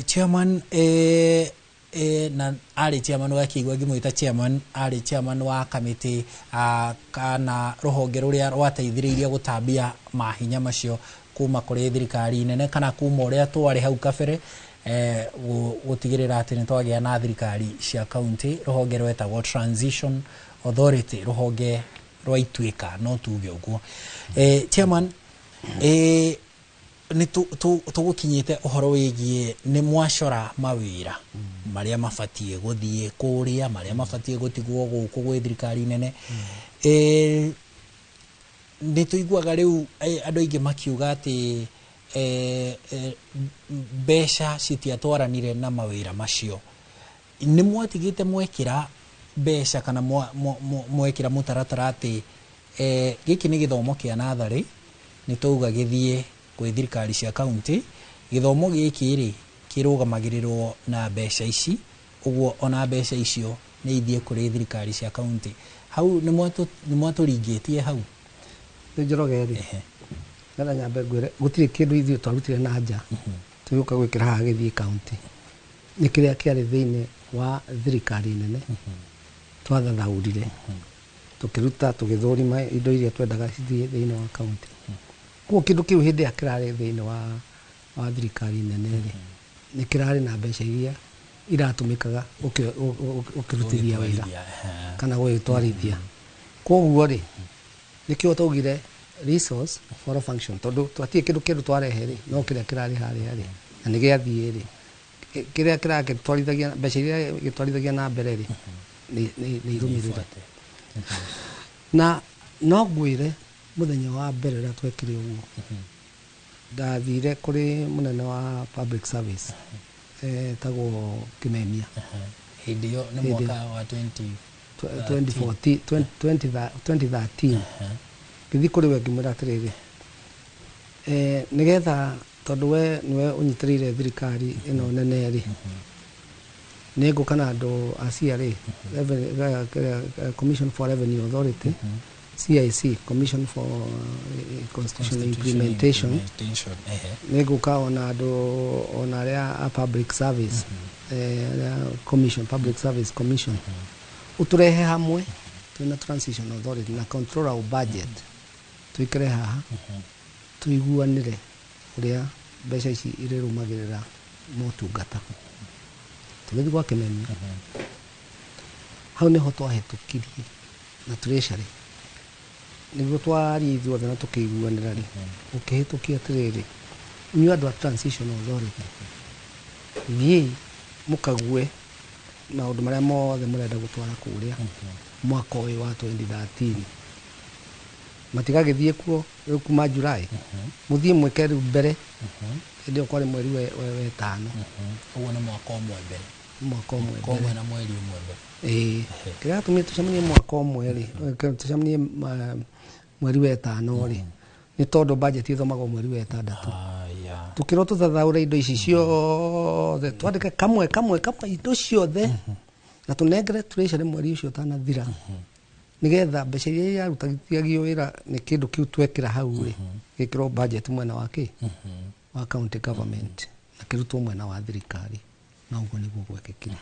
Chairman, na arĩ chairman wa kĩigua ngĩmwĩta chairman, arĩ chairman wa kamĩtĩ kana rũhonge rũrĩa rwateithĩrĩirie gũtambia mahinya macio kuma kũrĩ thirikari nene kana kuma ũrĩa twarĩ hau kabere gũtigĩrĩra atĩ nĩ twagĩa na thirikari cia kaunti, rũhonge rwetagwo Transition Authority, rũhonge rwa Ituĩka, no tuge ũguo. Chairman, nĩ tũgũkinyĩte ũhoro wĩgiĩ nĩ mwacora mawĩra marĩa mabatiĩ gũthiĩ kũrĩa, marĩa mabatiĩ gũtigwo gũkũ gwĩ thirikari nene. Nĩ tũiguaga rĩu andũ aingĩ makiuga atĩ mbeca citiatwaranire na mawĩra macio. Nĩ mwatigĩte mwekĩra mbeca kana mwekĩra mũtaratara atĩ gĩkĩ nĩ gĩthomo kĩa natharĩ, nĩ twauga gĩthiĩ gwĩ thirikari cia kaunti, gĩthomo gĩkĩ rĩ kĩrũgamagĩrĩrwo na mbeca ici, ũguo ona mbeca icio nĩ ithiĩ kũrĩ thirikari cia kaunti. Hau nĩ mwatũringĩtie hau? Rĩu Njoroge rĩ, ngetha nyambe ngwĩre gũtirĩ kĩndũ ithuĩ twarutire na nja tũgĩũka gwĩkĩra haha gĩthiĩ kaunti. Nĩ kĩrĩa kĩarĩ thĩinĩ wa thirikari nene twathathaũrire, tũkĩruta, tũgĩthũrima indo iria twendaga cithiĩ thĩinĩ wa kaunti. Koguo kĩndũ kĩu hĩndĩ ĩrĩa kĩrarĩ thĩinĩ wa thirikari nene rĩ, nĩ kĩrarĩ na mbeca iria iratũmĩkaga ũkĩrutithia wĩra kana gũgĩtwarithia. Koguo rĩ, nĩkĩo twaugire resource for function, tondũ twatirĩ kĩndũ kĩndũ twarehe rĩ, no kĩrĩa kĩrarĩ harĩa rĩ, na nĩ gĩathiĩ rĩ, kĩrĩa kĩragĩtwarithagia, mbeca iria gĩtwarithagia na mbere rĩ, nĩ irũmĩrĩre. Na no ngwĩre mũthenya wa mbere ũrĩa twekire ũguo, ndathire kũrĩ mũnene wa public service etagwo Kimemia. Hĩndĩ ĩyo nĩ mwaka wa 2014, 2013. Ngĩthiĩ kũrĩ we ngĩmwĩra atĩrĩrĩ, nĩgetha tondũ we nĩwe ũnyitĩrĩire thirikari ĩno nene rĩ, nĩ ngũka na andũ a CRA, Commission for Revenue Authority, CIC, Commission for Constitutional Implementation, nĩ ngũka ona andũ ona arĩa a public service, arĩa commission, Public Service Commission, ũtũrehe hamwe twĩna Transition Authority na controller of budget, tũikare haha tũiguanĩre ũrĩa mbeca ici irĩrũmagĩrĩra motungata. Tũgĩthiĩ gwa Kimemia, hau nĩho twahĩtũkirie na treasury, nĩguo twarie ithuothe na tũkĩiguanĩra rĩ, ũkĩhĩtũkia atĩrĩrĩ, inyuĩ andũ a Transition Authority, thiĩi mũkague maũndũ marĩa mothe mũrenda gũtwara kũrĩa mwaka ũyũ wa 2013. Matigagĩthiĩ kuo rĩu kuma July, mũthiĩ mwĩke rĩu mbere, hĩndĩ ĩyo kwarĩ mweri wetano. Ũguo nĩ mwaka ũmwe mbere. Mwaka ũmwe Mwaka ũmwe mbere. Na mweri ũmwe mbere. Ĩĩ, kĩrĩa gĩatũmire tũcemanie mwaka ũmwe rĩ, tũcemanie mweri wetano rĩ, nĩ tondũ budget ĩthomagwo mweri wa ĩtandatũ. Tũkĩrwo tũthathaũre indo ici ciothe, twandĩke kamwe kamwe kamwe indo ciothe, na tũnengere treasury mweri ũcio ũtanathira, nĩgetha mbeca iria irarutithagio wĩra nĩ kĩndũ kĩu twekĩra hau rĩ, gĩkĩrwo budget mwena wa kĩ wa county government na kĩrutwo mwena wa thirikari. Na ũguo nĩguo gwekĩkire.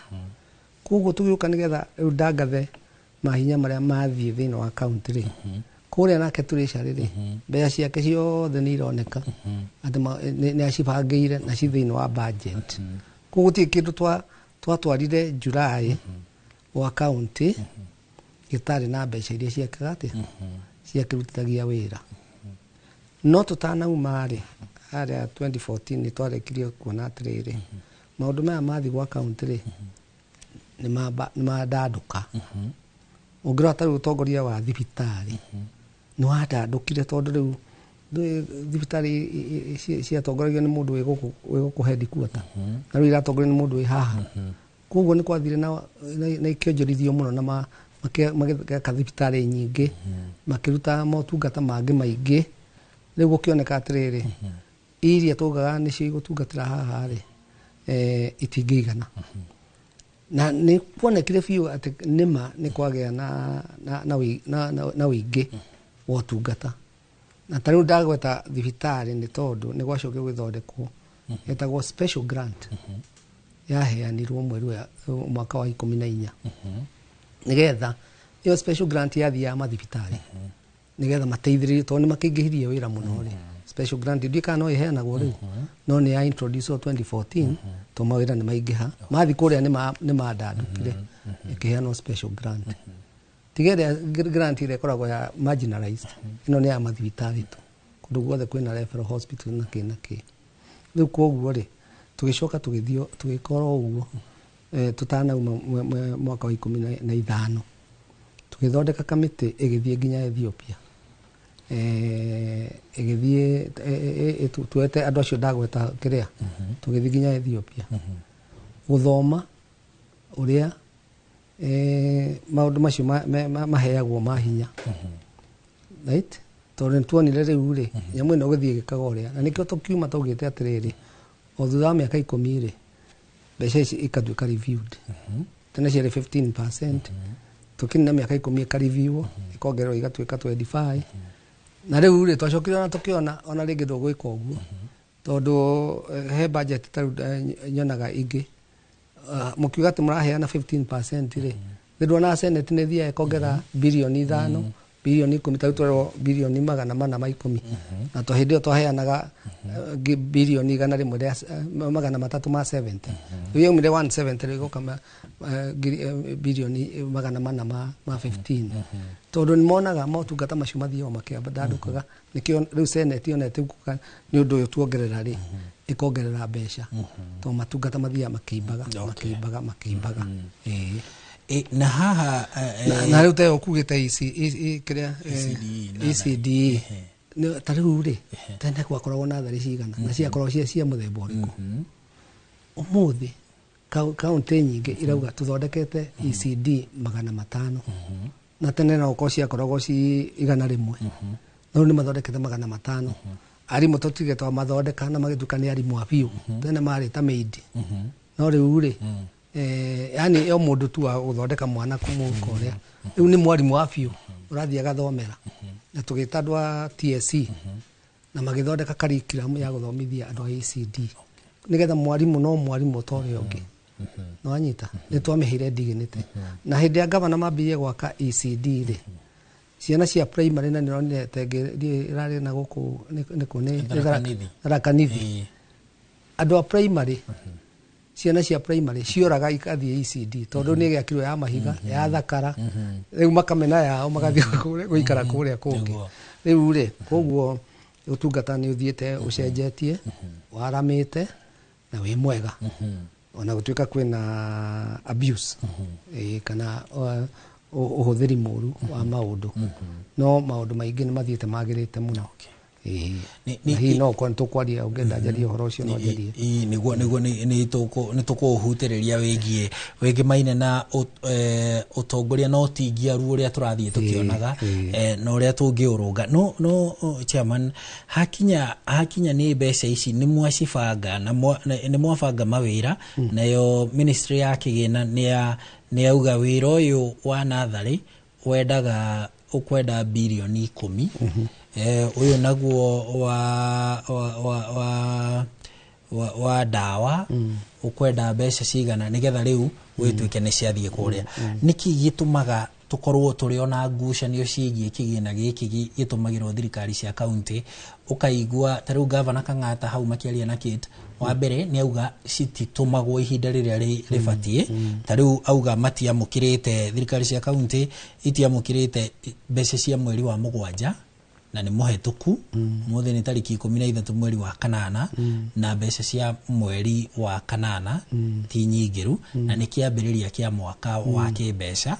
Koguo tũgĩũka nĩgetha rĩu ndangathe mahinya marĩa mathiĩ thĩinĩ wa county rĩ, kũrĩa nake treasury rĩ, mbeca ciake ciothe nĩ ironeka atĩ nĩ acibangĩire na ci thĩinĩ wa budget. Koguo gũtirĩ kĩndũ twatwarire July wa county gĩtarĩ na mbeca iria ciekaga atĩa, ciakĩrutithagia wĩra. No tũtanauma rĩ, harĩa 2014 nĩ twarĩkirie kuona atĩrĩrĩ, maũndũ maya mathiĩ gwa county rĩ, nĩ mandandũka. Ũngĩrora ta rĩu ũtongoria wa thibitarĩ nĩ watandũkire, tondũ rĩu thibitarĩ ciatongoragio nĩ mũndũ wĩ gũkũ headquarter, na rĩu iratongorio nĩ mũndũ wĩ haha. Koguo nĩ kwathire na ikĩonjorithio mũno na magĩaka thibitarĩ nyingĩ, makĩruta motungata mangĩ maingĩ. Rĩu gũkĩoneka atĩrĩrĩ, iria twaugaga nĩcio igũtungatĩra haha rĩ, itingĩigana. Na nĩ kuonekire biũ atĩ nĩma nĩ kwagĩa na ũingĩ wa ũtungata. Na ta rĩu ndagweta thibitarĩ nĩ tondũ nĩ gwacokire gũgĩthondekwo ĩtagwo special grant, yaheanirwo mweri wa mwaka wa 14, nĩgetha ĩyo special grant yathiaga mathibitarĩ nĩgetha mateithĩrĩrie, tondũ nĩ makĩingĩhirie wĩra mũno rĩ. Special grant ndiũĩ kana no ĩheanagwo rĩu, no nĩ ya introduce 2014, tondũ mawĩra nĩ maingĩha mathi kũrĩa nĩ mandandũkire, ĩkĩheanwo special grant. Tiga ĩrĩa grant ĩrĩa ĩkoragwo ya marginalized, ĩno nĩ ya mathibitarĩ tu, kũndũ guothe kwĩna referral hospital na kĩ na kĩ. Rĩu koguo rĩ, tũgĩcoka tũgĩthiĩ tũgĩkorwo ũguo, tũtanauma mwaka wa 15 tũgĩthondeka kamĩtĩ ĩgĩthiĩ nginya Ethiopia, ĩgĩthiĩ tuete andũ acio ndagweta kĩrĩa, tũgĩthiĩ nginya Ethiopia gũthoma ũrĩa maũndũ macio maheagwo ma hinya, right? Tondũ nĩ tuonire rĩu rĩ, nyamũ ĩno gũthiĩ ĩgĩkaga ũrĩa, na nĩkĩo tũkiuma twaugĩte atĩrĩrĩ, o thutha wa mĩaka 10 rĩ, mbeca ici ikatuĩka reviewed. Tene ciarĩ 15%, tũkinina mĩaka 10 ĩkareviewwo, ĩkongererwo igatuĩka 25. Na rĩu rĩ, twacokire ona tũkĩona ona rĩngĩ ndũgwĩka ũguo, tondũ he budget ta rĩu nyonaga ingĩ, mũkiuga atĩ mũraheana 15% rĩ, nĩ nduonaga Senate nĩ ĩthiaga ĩkongerera birioni 5, birioni 10, ta rĩu twerwo birioni 410, na to hĩndĩ ĩyo twaheanaga birioni 100 rĩa 370. Rĩu yaumire 170, rĩu ĩgoka birioni 415, tondũ nĩ monaga motungata macio mathiaga makĩandandũkaga. Nĩkĩo rĩu Senate yonete gũka nĩ ũndũ ũyũ tuongerera rĩ, ĩkongerera mbeca, tondũ matungata mathiaga makĩimbaga, makĩimbaga, makĩimbaga. Ĩĩ. Na haha Na rĩu ta ũkugĩte ici kĩrĩa ECDE, ta rĩu rĩ, tene gwakoragwo na tharĩ cigana na ciakoragwo cia mũthemba ũrĩkũ? Ũmũthĩ kaũntĩ nyingĩ irauga tũthondekete ECD 500, na tene no ũkorwo ciakoragwo ci 100, no rĩu nĩ mathondekete 500. Arimũ tũtige twamathondeka na magĩtuĩka nĩ arimũ a biũ, tene marĩ ta maid, no rĩu rĩ, yani o mũndũ tu wa gũthondeka mwana kũmũka ũrĩa, rĩu nĩ mwarimũ wa biũ ũrathiĩ agathomera. Na tũgĩta andũ a TSC na magĩthondeka curriculum ya gũthomithia andũ a ECD, nĩgetha mwarimũ no mwarimũ ta ũrĩa ũngĩ. No anyita nĩ twamĩheire dignity. Na hĩndĩ ya gavana mambĩrĩrie gwaka ECD rĩ, ciana cia primary, na nĩronire tengĩ ĩrarĩ na gũkũ nĩkũ nĩ Tharaka Nithi. Tharaka Nithi, andũ a primary, ciana cia primary cioraga ikathiĩ ECD, tondũ nĩ gĩakirwo ya mahiga ya thakara. Rĩu makamena yao magathiĩ gũikara kũrĩa kũngĩ. Rĩu rĩ, koguo ũtungata nĩ ũthiĩte ũcenjetie, waramĩte na wĩ mwega, ona gũtuĩka kwĩna abuse, kana ũhũthĩri mũru wa maũndũ, no maũndũ maingĩ nĩ mathiĩte magĩrĩte mũno. Ĩĩ. Na hihi no ũkorwo nĩ tũkwaria, ũngĩenda njarie ũhoro ũcio no njarie. Ĩĩ, nĩguo nĩ tũkũũhutĩrĩria wĩgiĩ Maina na ũtongoria na ũtingiaru ũrĩa tũrathiĩ tũkĩonaga, na ũrĩa tũngĩũrũnga. No chairman, hakinya nĩ mbeca ici nĩ mwacibanga na nĩ mwabanga mawĩra, nayo ministry ya kĩgĩna nĩ yauga wĩra ũyũ wa natharĩ wendaga ũkwenda birioni 10, ũyũ naguo wa ndawa ũkwenda mbeca cigana, nĩgetha rĩu gwĩtuĩke nĩ ciathiĩ kũrĩa. Nĩkĩ gĩtũmaga tũkorwo tũrĩ ona ngucanio ciĩgiĩ kĩgĩna gĩkĩ gĩtũmagĩrwo thirikari cia kaunti? Ũkaigua ta rĩu gavana Kang'ata hau makĩaria na Kate wa mbere nĩ auga cititũmagwo ihinda rĩrĩa rĩbatiĩ. Ta rĩu auga matiamũkĩrĩte, thirikari cia kaunti itiamũkĩrĩte mbeca cia mweri wa 7, na nĩ mũhetũku. Ũmũthĩ nĩ tarĩki 13 mweri wa 8, na mbeca cia mweri wa 8 ti nyingĩru, na nĩ kĩambĩrĩria kĩa mwaka wa kĩmbeca.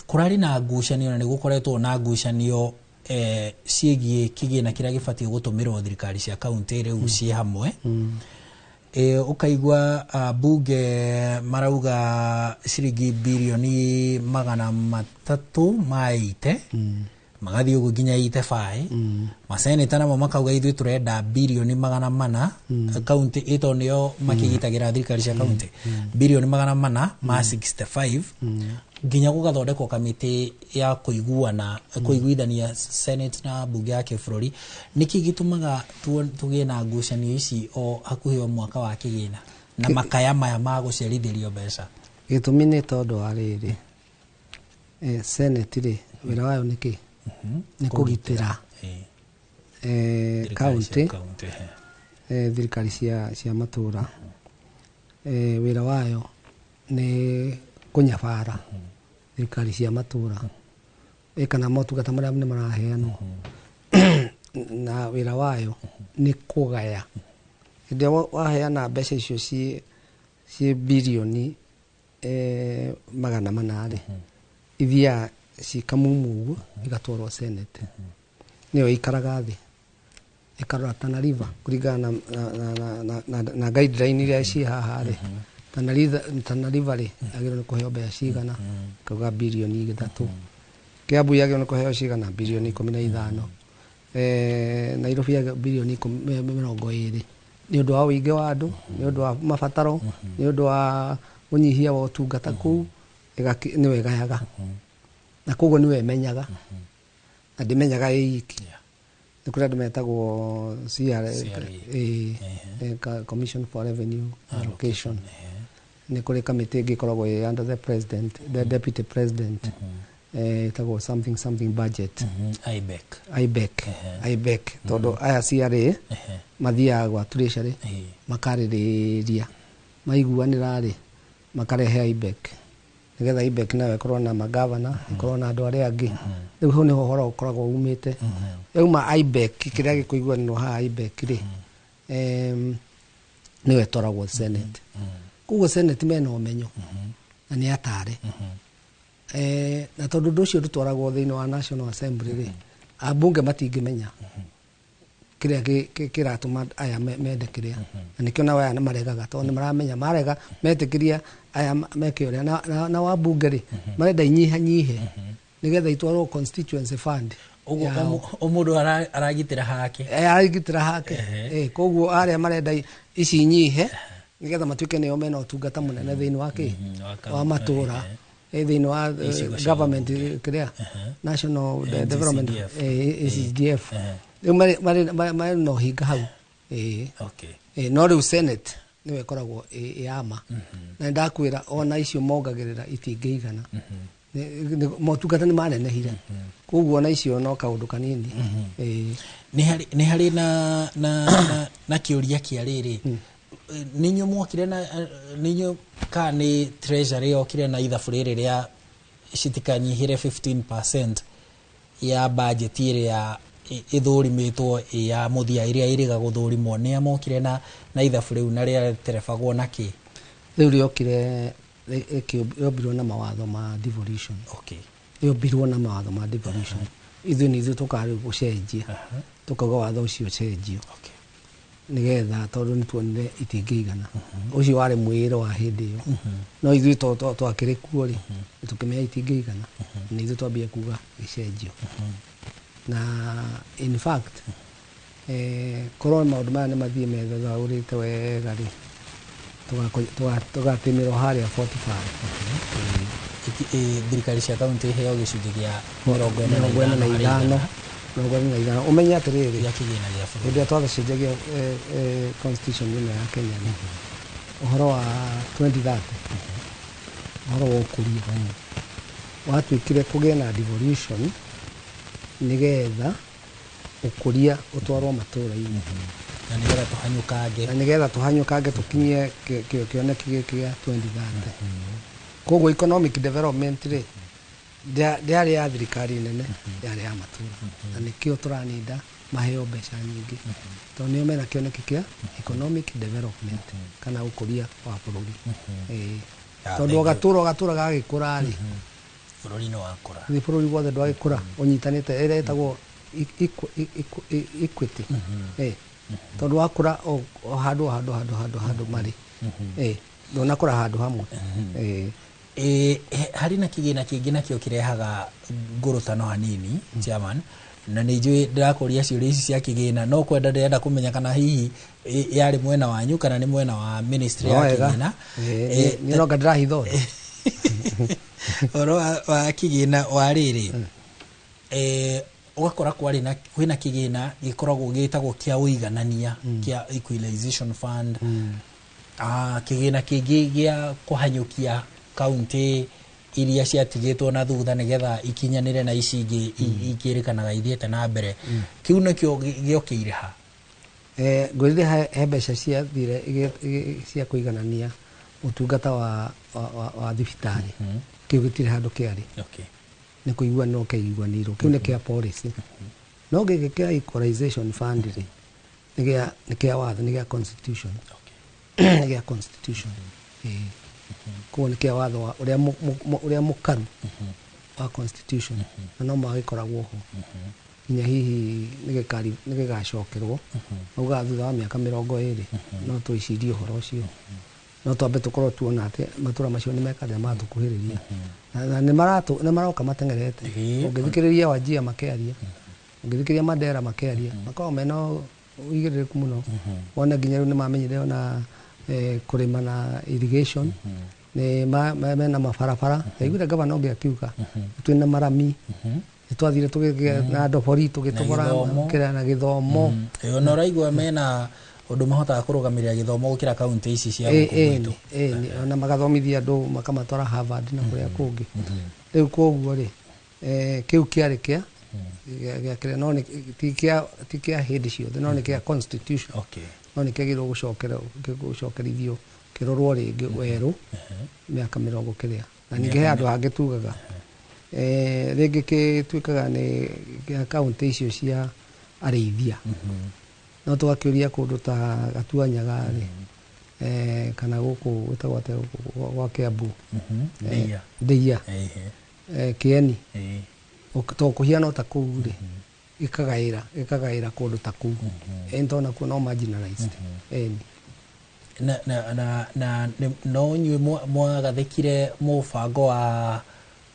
Kũrarĩ na ngucanio na nĩ gũkoretwo na ngucanio ciĩgiĩ kĩgĩna kĩrĩa gĩbatiĩ gũtũmĩrwo thirikari cia kaunti rĩu ciĩ hamwe. Ũkaigua bunge marauga ciringi birioni 380. Magathiĩ ũguo nginya 85. Maseneta namo makauga ithuĩ tũrenda birioni 400 kaunti ĩto nĩo makĩgitagĩra thirikari cia kaunti, birioni 400 ma 65, nginya gũgathondekwo kamĩtĩ ya kũiguana, kũiguithania Senate na bunge ya kĩbũrũri. Nĩkĩ gĩtũmaga tũgĩe na ngucanio ici o hakuhĩ o mwaka wa kĩgĩna na makaya maya ma gũcerithĩrio mbeca? Gĩtũmi nĩ tondũ wa rĩrĩ, Senate rĩ, wĩra wayo nĩ kĩ? Nĩ kũgitĩra kaunti, thirikari cia matũra. Wĩra wayo nĩ kũnyabara thirikari cia matũra kana motungata marĩa nĩ maraheanwo, na wĩra wayo nĩ kũgaya. Hĩndĩ ĩrĩa waheana mbeca icio ciĩ birioni 400 rĩ, ithiaga cikamumu ũguo igatwarwo Senate. Nĩyo ĩikaraga thĩ ĩkarora Tana River kũringana na guideline iria ciĩ haha rĩ. Tana River rĩ, yagĩrĩirwo nĩ kũheo mbeca cigana? Kauga birioni 3. Kiambu yagĩrĩirwo nĩ kũheo cigana? Birioni 15. Nairobi yagĩrĩirwo birioni 20, nĩ ũndũ wa ũingĩ wa andũ, nĩ ũndũ wa mabataro, nĩ ũndũ wa ũnyihia wa ũtungata kũu. Nĩwe ĩgayaga, na koguo nĩwe ĩmenyaga, na ndĩmenyaga ĩ iki. Nĩ kũrĩ andũ metagwo CRA, Commission for Revenue Allocation. Nĩ kũrĩ kamĩtĩ ĩngĩ ĩkoragwo ĩ under the president, the deputy president, ĩtagwo something something budget. IBEC. IBEC. IBEC, tondũ aya CRA mathiaga gwa Treasury makarĩrĩria, maiguanĩra rĩ, makarehe IBEC, nĩgetha IBEC nayo ĩkorwo na magavana, ĩkorwo na andũ arĩa angĩ. Rĩu hau nĩho ũhoro ũkoragwo umĩte. Yauma IBEC, kĩrĩa gĩkũiguanĩrwo haha IBEC rĩ, nĩyo ĩtwaragwo Senate. Koguo Senate mena ũmenyo na nĩ atare. Na tondũ ũndũ ũcio ndũtwaragwo thĩinĩ wa National Assembly rĩ, ambunge matingĩmenya kĩrĩa kĩratũma aya mende kĩrĩa, na nĩkĩo nao aya nĩ maregaga, tondũ nĩ maramenya marega metĩkĩria aya meke ũrĩa na wambunge rĩ, marenda inyihanyihe nĩgetha itwarwo constituency fund ũguo yao. O mũndũ aragitĩra hake. Aragitĩra hake. Koguo arĩa marenda ici inyihe nĩgetha matuĩke nĩo mena ũtungata mũnene thĩinĩ wa kĩ wa matũra, thĩinĩ wa Icigo cia government, kĩrĩa national development. NGCDF. NCDF. Rĩu marĩ na ũhinga hau. No rĩu Senate nĩyo ĩkoragwo ĩ yama, na nĩndakwĩra ona icio mongagĩrĩra itingĩigana. Motungata nĩ manenehire, koguo ona icio no kaũndũ kanini. Nĩ harĩ na kĩũria kĩa rĩrĩ, nĩ inyuĩ mwokire na nĩ inyuĩ ka nĩ Treasury yokire na ithabu rĩrĩ rĩa citikanyihĩre 15% ya budget ĩrĩa ĩthũrimĩtwo ĩ ya mũthia ĩrĩa ĩrĩga gũthũrimwo? Nĩ mokire na ithabu rĩu na rĩaterebagwo na kĩ? Rĩu rĩokire rĩombirwo na mawatho ma devolution. Rĩombirwo na mawatho ma devolution. Ithuĩ nĩ ithuĩ tũkaga rĩu gũcenjia, tũkauga watho ũcio ũcenjio, nĩgetha tondũ nĩ tuonire itingĩigana. Ũcio warĩ mwĩĩro wa hĩndĩ ĩyo, no ithuĩ twakĩrĩ kuo rĩ, tũkĩmenya itingĩigana, nĩ ithuĩ twambia kuga gĩcenjio. Na in fact, korwo maũndũ maya nĩ mathiĩ methathaũrĩte wega rĩ, tũgatĩmĩrwo harĩa 45. Thirikari cia kaunti iheo gĩcunjĩ kĩa 45 45 harĩ igana. 45. Ũmenye atĩrĩrĩ, gĩa kĩgĩna gĩa bũrũri. Hĩndĩ ĩrĩa twacenjagia constitution ĩno ya Kenya rĩ, ũhoro wa 2030, ũhoro wa ũkũria watuĩkire kũgĩe na devolution nĩgetha ũkũria ũtwarwo matũra-inĩ, na nĩgetha tũhanyũkange, na nĩgetha tũhanyũkange tũkinyie kĩoneki gĩkĩ gĩa 2030. Koguo economic development rĩ, ndĩarĩ ya thirikari nene, yarĩ ya matũra, na nĩkĩo tũraninda maheo mbeca nyingĩ, tondũ nĩo mena kĩoneki kĩa economic development kana ũkũria wa bũrũri. Ah, Tondũ thank you. o gatũra gagĩkũra rĩ, bũrũri nĩ wakũra. Nĩ bũrũri wothe ndwagĩkũra ũnyitanĩte, ĩrĩa ĩtagwo equity. Tondũ wakũra o handũ o handũ handũ handũ handũ marĩ, ndũnakũra handũ hamwe. Harĩ na kĩgĩna kĩngĩ nakĩo kĩrehaga ngũrũtano hanini, chairman, na nĩ njũĩ ndĩrakũria ciũria ici cia kĩgĩna, no kwenda ndĩrenda kũmenya kana hihi yarĩ mwena wanyu kana nĩ mwena wa ministry No ya wega. kĩgĩna. Nĩ ronga ndĩrahitha ũndũ. Ũhoro wa kĩgĩna wa rĩrĩ, ũgakora kwarĩ na kwĩna kĩgĩna gĩkoragwo gĩtagwo kĩa ũiganania, kĩa equalization fund, kĩgĩna kĩngĩ gĩa kũhanyũkia kaunti iria ciatigĩtwo na thutha nĩgetha ikinyanĩre na ici ingĩ ikĩrĩkanaga ithiĩte na mbere. Kĩu nĩkĩo gĩokĩire ha? Ngwĩrire he mbeca ciathire cia kũiganania ũtungata wa thibitarĩ. Kĩu gĩtirĩ handũ kĩarĩ. Nĩ kũiguanĩrwo kĩaiguanĩirwo. Kĩu nĩ kĩa policy. No gĩkĩ kĩa equalization fund rĩ, nĩ kĩa watho, nĩ gĩa constitution. Nĩ gĩa constitution. Ĩĩ. Koguo nĩ kĩa watho wa ũrĩa mũkaru wa constitution, na no magĩkoragwo ho nginya hihi nĩ gĩgacokerwo. Maugaga thutha wa mĩaka 20 no twĩcirie ũhoro ũcio, no twambe tũkorwo tuona atĩ matũra macio nĩ meka atĩa, matũkuhĩrĩria na nĩ maroka mateng'erete. Ũngĩthikĩrĩria Wajir makĩaria, ũngĩthikĩrĩria Mandera makĩaria, makoragwo mena ũigĩrĩrĩku mũno. Wona nginya rĩu nĩ mamenyire ona kũrĩma na irrigation, nĩ mena mabarabara. Ndaiguire gavana ũngĩ akiuga twĩna marami, nĩ twathire tũgĩgĩa na ndobori tũgĩtobora. Gĩthomo. Kĩrĩa na gĩthomo. Ĩĩ, ona ũraigua mena ũndũ mahotaga kũrũgamĩrĩra gĩthomo gũkĩra kaunti ici cia gũkũ gwitũ. Ĩni, ona magathomithia andũ makamatwara Harvard na kũrĩa kũngĩ. Rĩu koguo rĩ, kĩu kĩarĩ kĩa kĩrĩa, no ti kĩa hĩndĩ ciothe, no nĩ kĩa constitution. No nĩ kĩagĩrĩirwo gũcokerithio, kĩrorwo rĩngĩ werũ mĩaka mĩrongo kĩrĩa. Na ningĩ he handũ hangĩ tugaga, rĩngĩ gĩtuĩkaga nĩ kĩa kaunti icio cia arĩithia, no tũgakĩũria kũndũ ta Gatuanyaga rĩ, kana gũkũ gwĩtagwo atĩa, gũkũ gwa Kiambu? Ndeiya. Ndeiya. Kĩeni. To kũhiana o ta kũu rĩ, gĩkagaĩra kũndũ ta kũu. Ĩni, tondũ nakuo no marginalized. Ĩni. Na no inyuĩ mwagathĩkire mũbango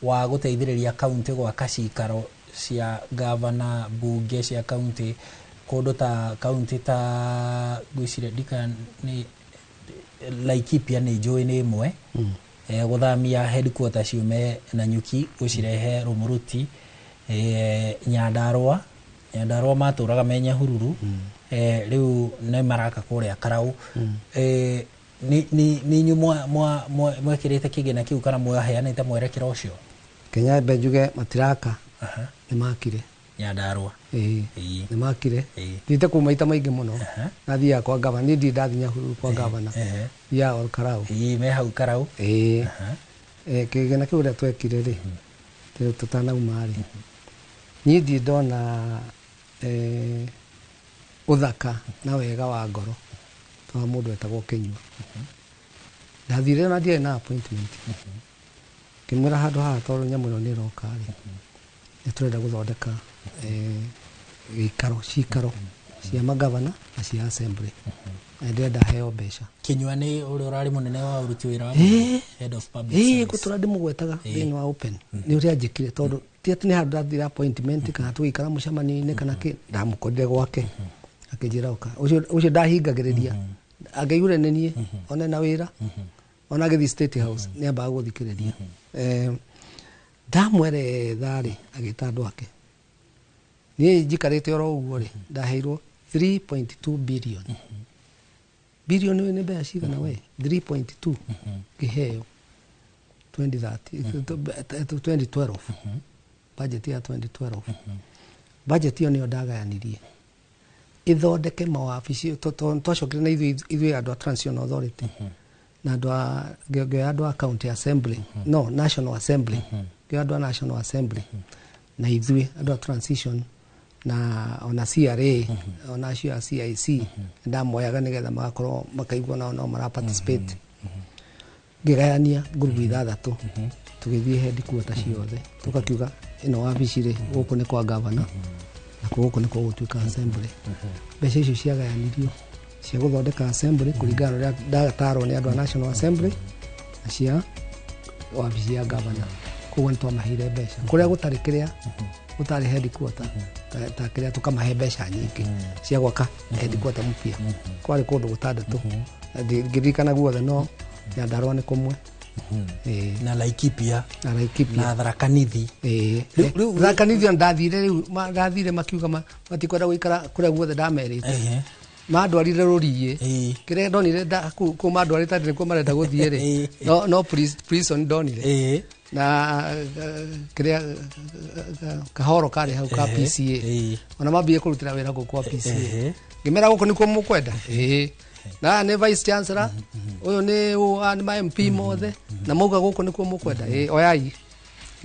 wa gũteithĩrĩria kaunti gwaka cikaro cia gavana, mbunge cia kaunti kũndũ ta kaunti ta, ngwĩciria ndika nĩ Laikipia, nĩ njũĩ nĩ ĩmwe, gũthamia headquarter ciume Nanyuki gũcirehe Rumuruti, Nyandarua matũraga me Nyahururu, rĩu nĩ maraka kũrĩa Karau. Nĩ inyuĩ mwekĩrĩte kĩgĩna kĩu kana mwaheanĩte mwerekera ũcio? Kenya mbe njuge matiraka, nĩ makire. Nyandarua. Ĩĩ, nĩ makire. Thiĩte kũu maita maingĩ mũno. Nathiaga kwa gavana. Niĩ ndirĩ ndathiĩ Nyahururu kwa gavana, thiaga Ol Kalou. Ĩĩ, me hau Karau. Ĩĩ. Kĩgĩna kĩu ũrĩa twekire rĩ, tũtanauma rĩ, niĩ ndirĩ ndona ũthaka na wega wa ngoro ta wa mũndũ wetagwo Kĩnyua. Ndathire na ndiarĩ na appointment, ngĩmwĩra handũ haha tondũ nyamũ ĩno nĩ ĩroka rĩ, nĩ tũrenda gũthondeka gĩikaro, cikaro cia magavana na cia assembly, na ndĩrenda heo mbeca. Kĩnyua nĩ ũrĩa ũrarĩ mũnene wa ũruti wĩra wa head of public service. Ngũtũra ndĩmũgwetaga thĩinĩ wa open nĩ ũrĩa anjĩkire, tondũ ti atĩ nĩ handũ ndathire appointment kana tũgĩikara mũcemanio-inĩ kana kĩ. Ndamũkorire gwake akĩnjĩra ũka. Ũcio ndahingagĩrĩria angĩaiguire nĩ niĩ one na wĩra, ona agĩthiĩ State House nĩ ambaga gũthikĩrĩria. Ndamweretha rĩ, agĩta andũ ake. Niĩ njikarĩte oro ũguo rĩ, ndaheirwo 3.2 billion. Billion nĩ mbeca cigana we? 3.2 ngĩheo 2012, budget ya 2012. Budget ĩyo nĩyo ndagayanirie ĩthondeke mawabici. Twacokire na ithuĩ andũ a Transitional Authority na andũ a ngĩoya andũ a county assembly, no National Assembly, ngĩoya andũ a National Assembly na ithuĩ andũ a transition na ona CRA, ona acio a CIC ndamoyaga nĩgetha magakorwo makaigua nao no mara participate. Ngĩgayania ngurubu ithathatũ, tũgĩthiĩ headquarter ciothe, tũkakiuga ĩno wabici rĩ, gũkũ nĩ kwa gavana na gũkũ nĩ kwa gũtuĩka assembly. Mbeca icio ciagayanirio cia gũthondeka assembly kũringana na ũrĩa ndatarwo nĩ andũ a National Assembly na cia Wabici ya gavana koguo nĩ twamaheire mbeca kũrĩa gũtarĩ kĩrĩa gũtarĩ headquarter ta kĩrĩa tũkamahe mbeca nyingĩ cia gwaka headquarter mpya. Kwarĩ kũndũ gũtandatũ, ngĩririkana guothe, no Nyandarua nĩ kũmwe. Na Laikipia. Na Laikipia. Na Tharaka Nithi. Tharaka Nithi ona ndathire rĩu ndathire makiuga matikwenda gũikara kũrĩa guothe ndamerĩte, mandwarire rũriĩ kĩrĩa ndonire kũu mandwarĩte atĩ nĩkuo marenda gũthiĩ rĩ, no prison ndonire na kĩrĩa kahoro karĩ hau ka PCA, ona mambie kũrutĩra wĩra gũkũ kwa PCA. Ngĩmera gũkũ nĩkuo mũkwenda, ĩĩ, na aya nĩ vice chancellor, ũyũ nĩ ũ, aya nĩ ma MP mothe, na mauga gũkũ nĩkuo mũkwenda, ĩĩ, oyai.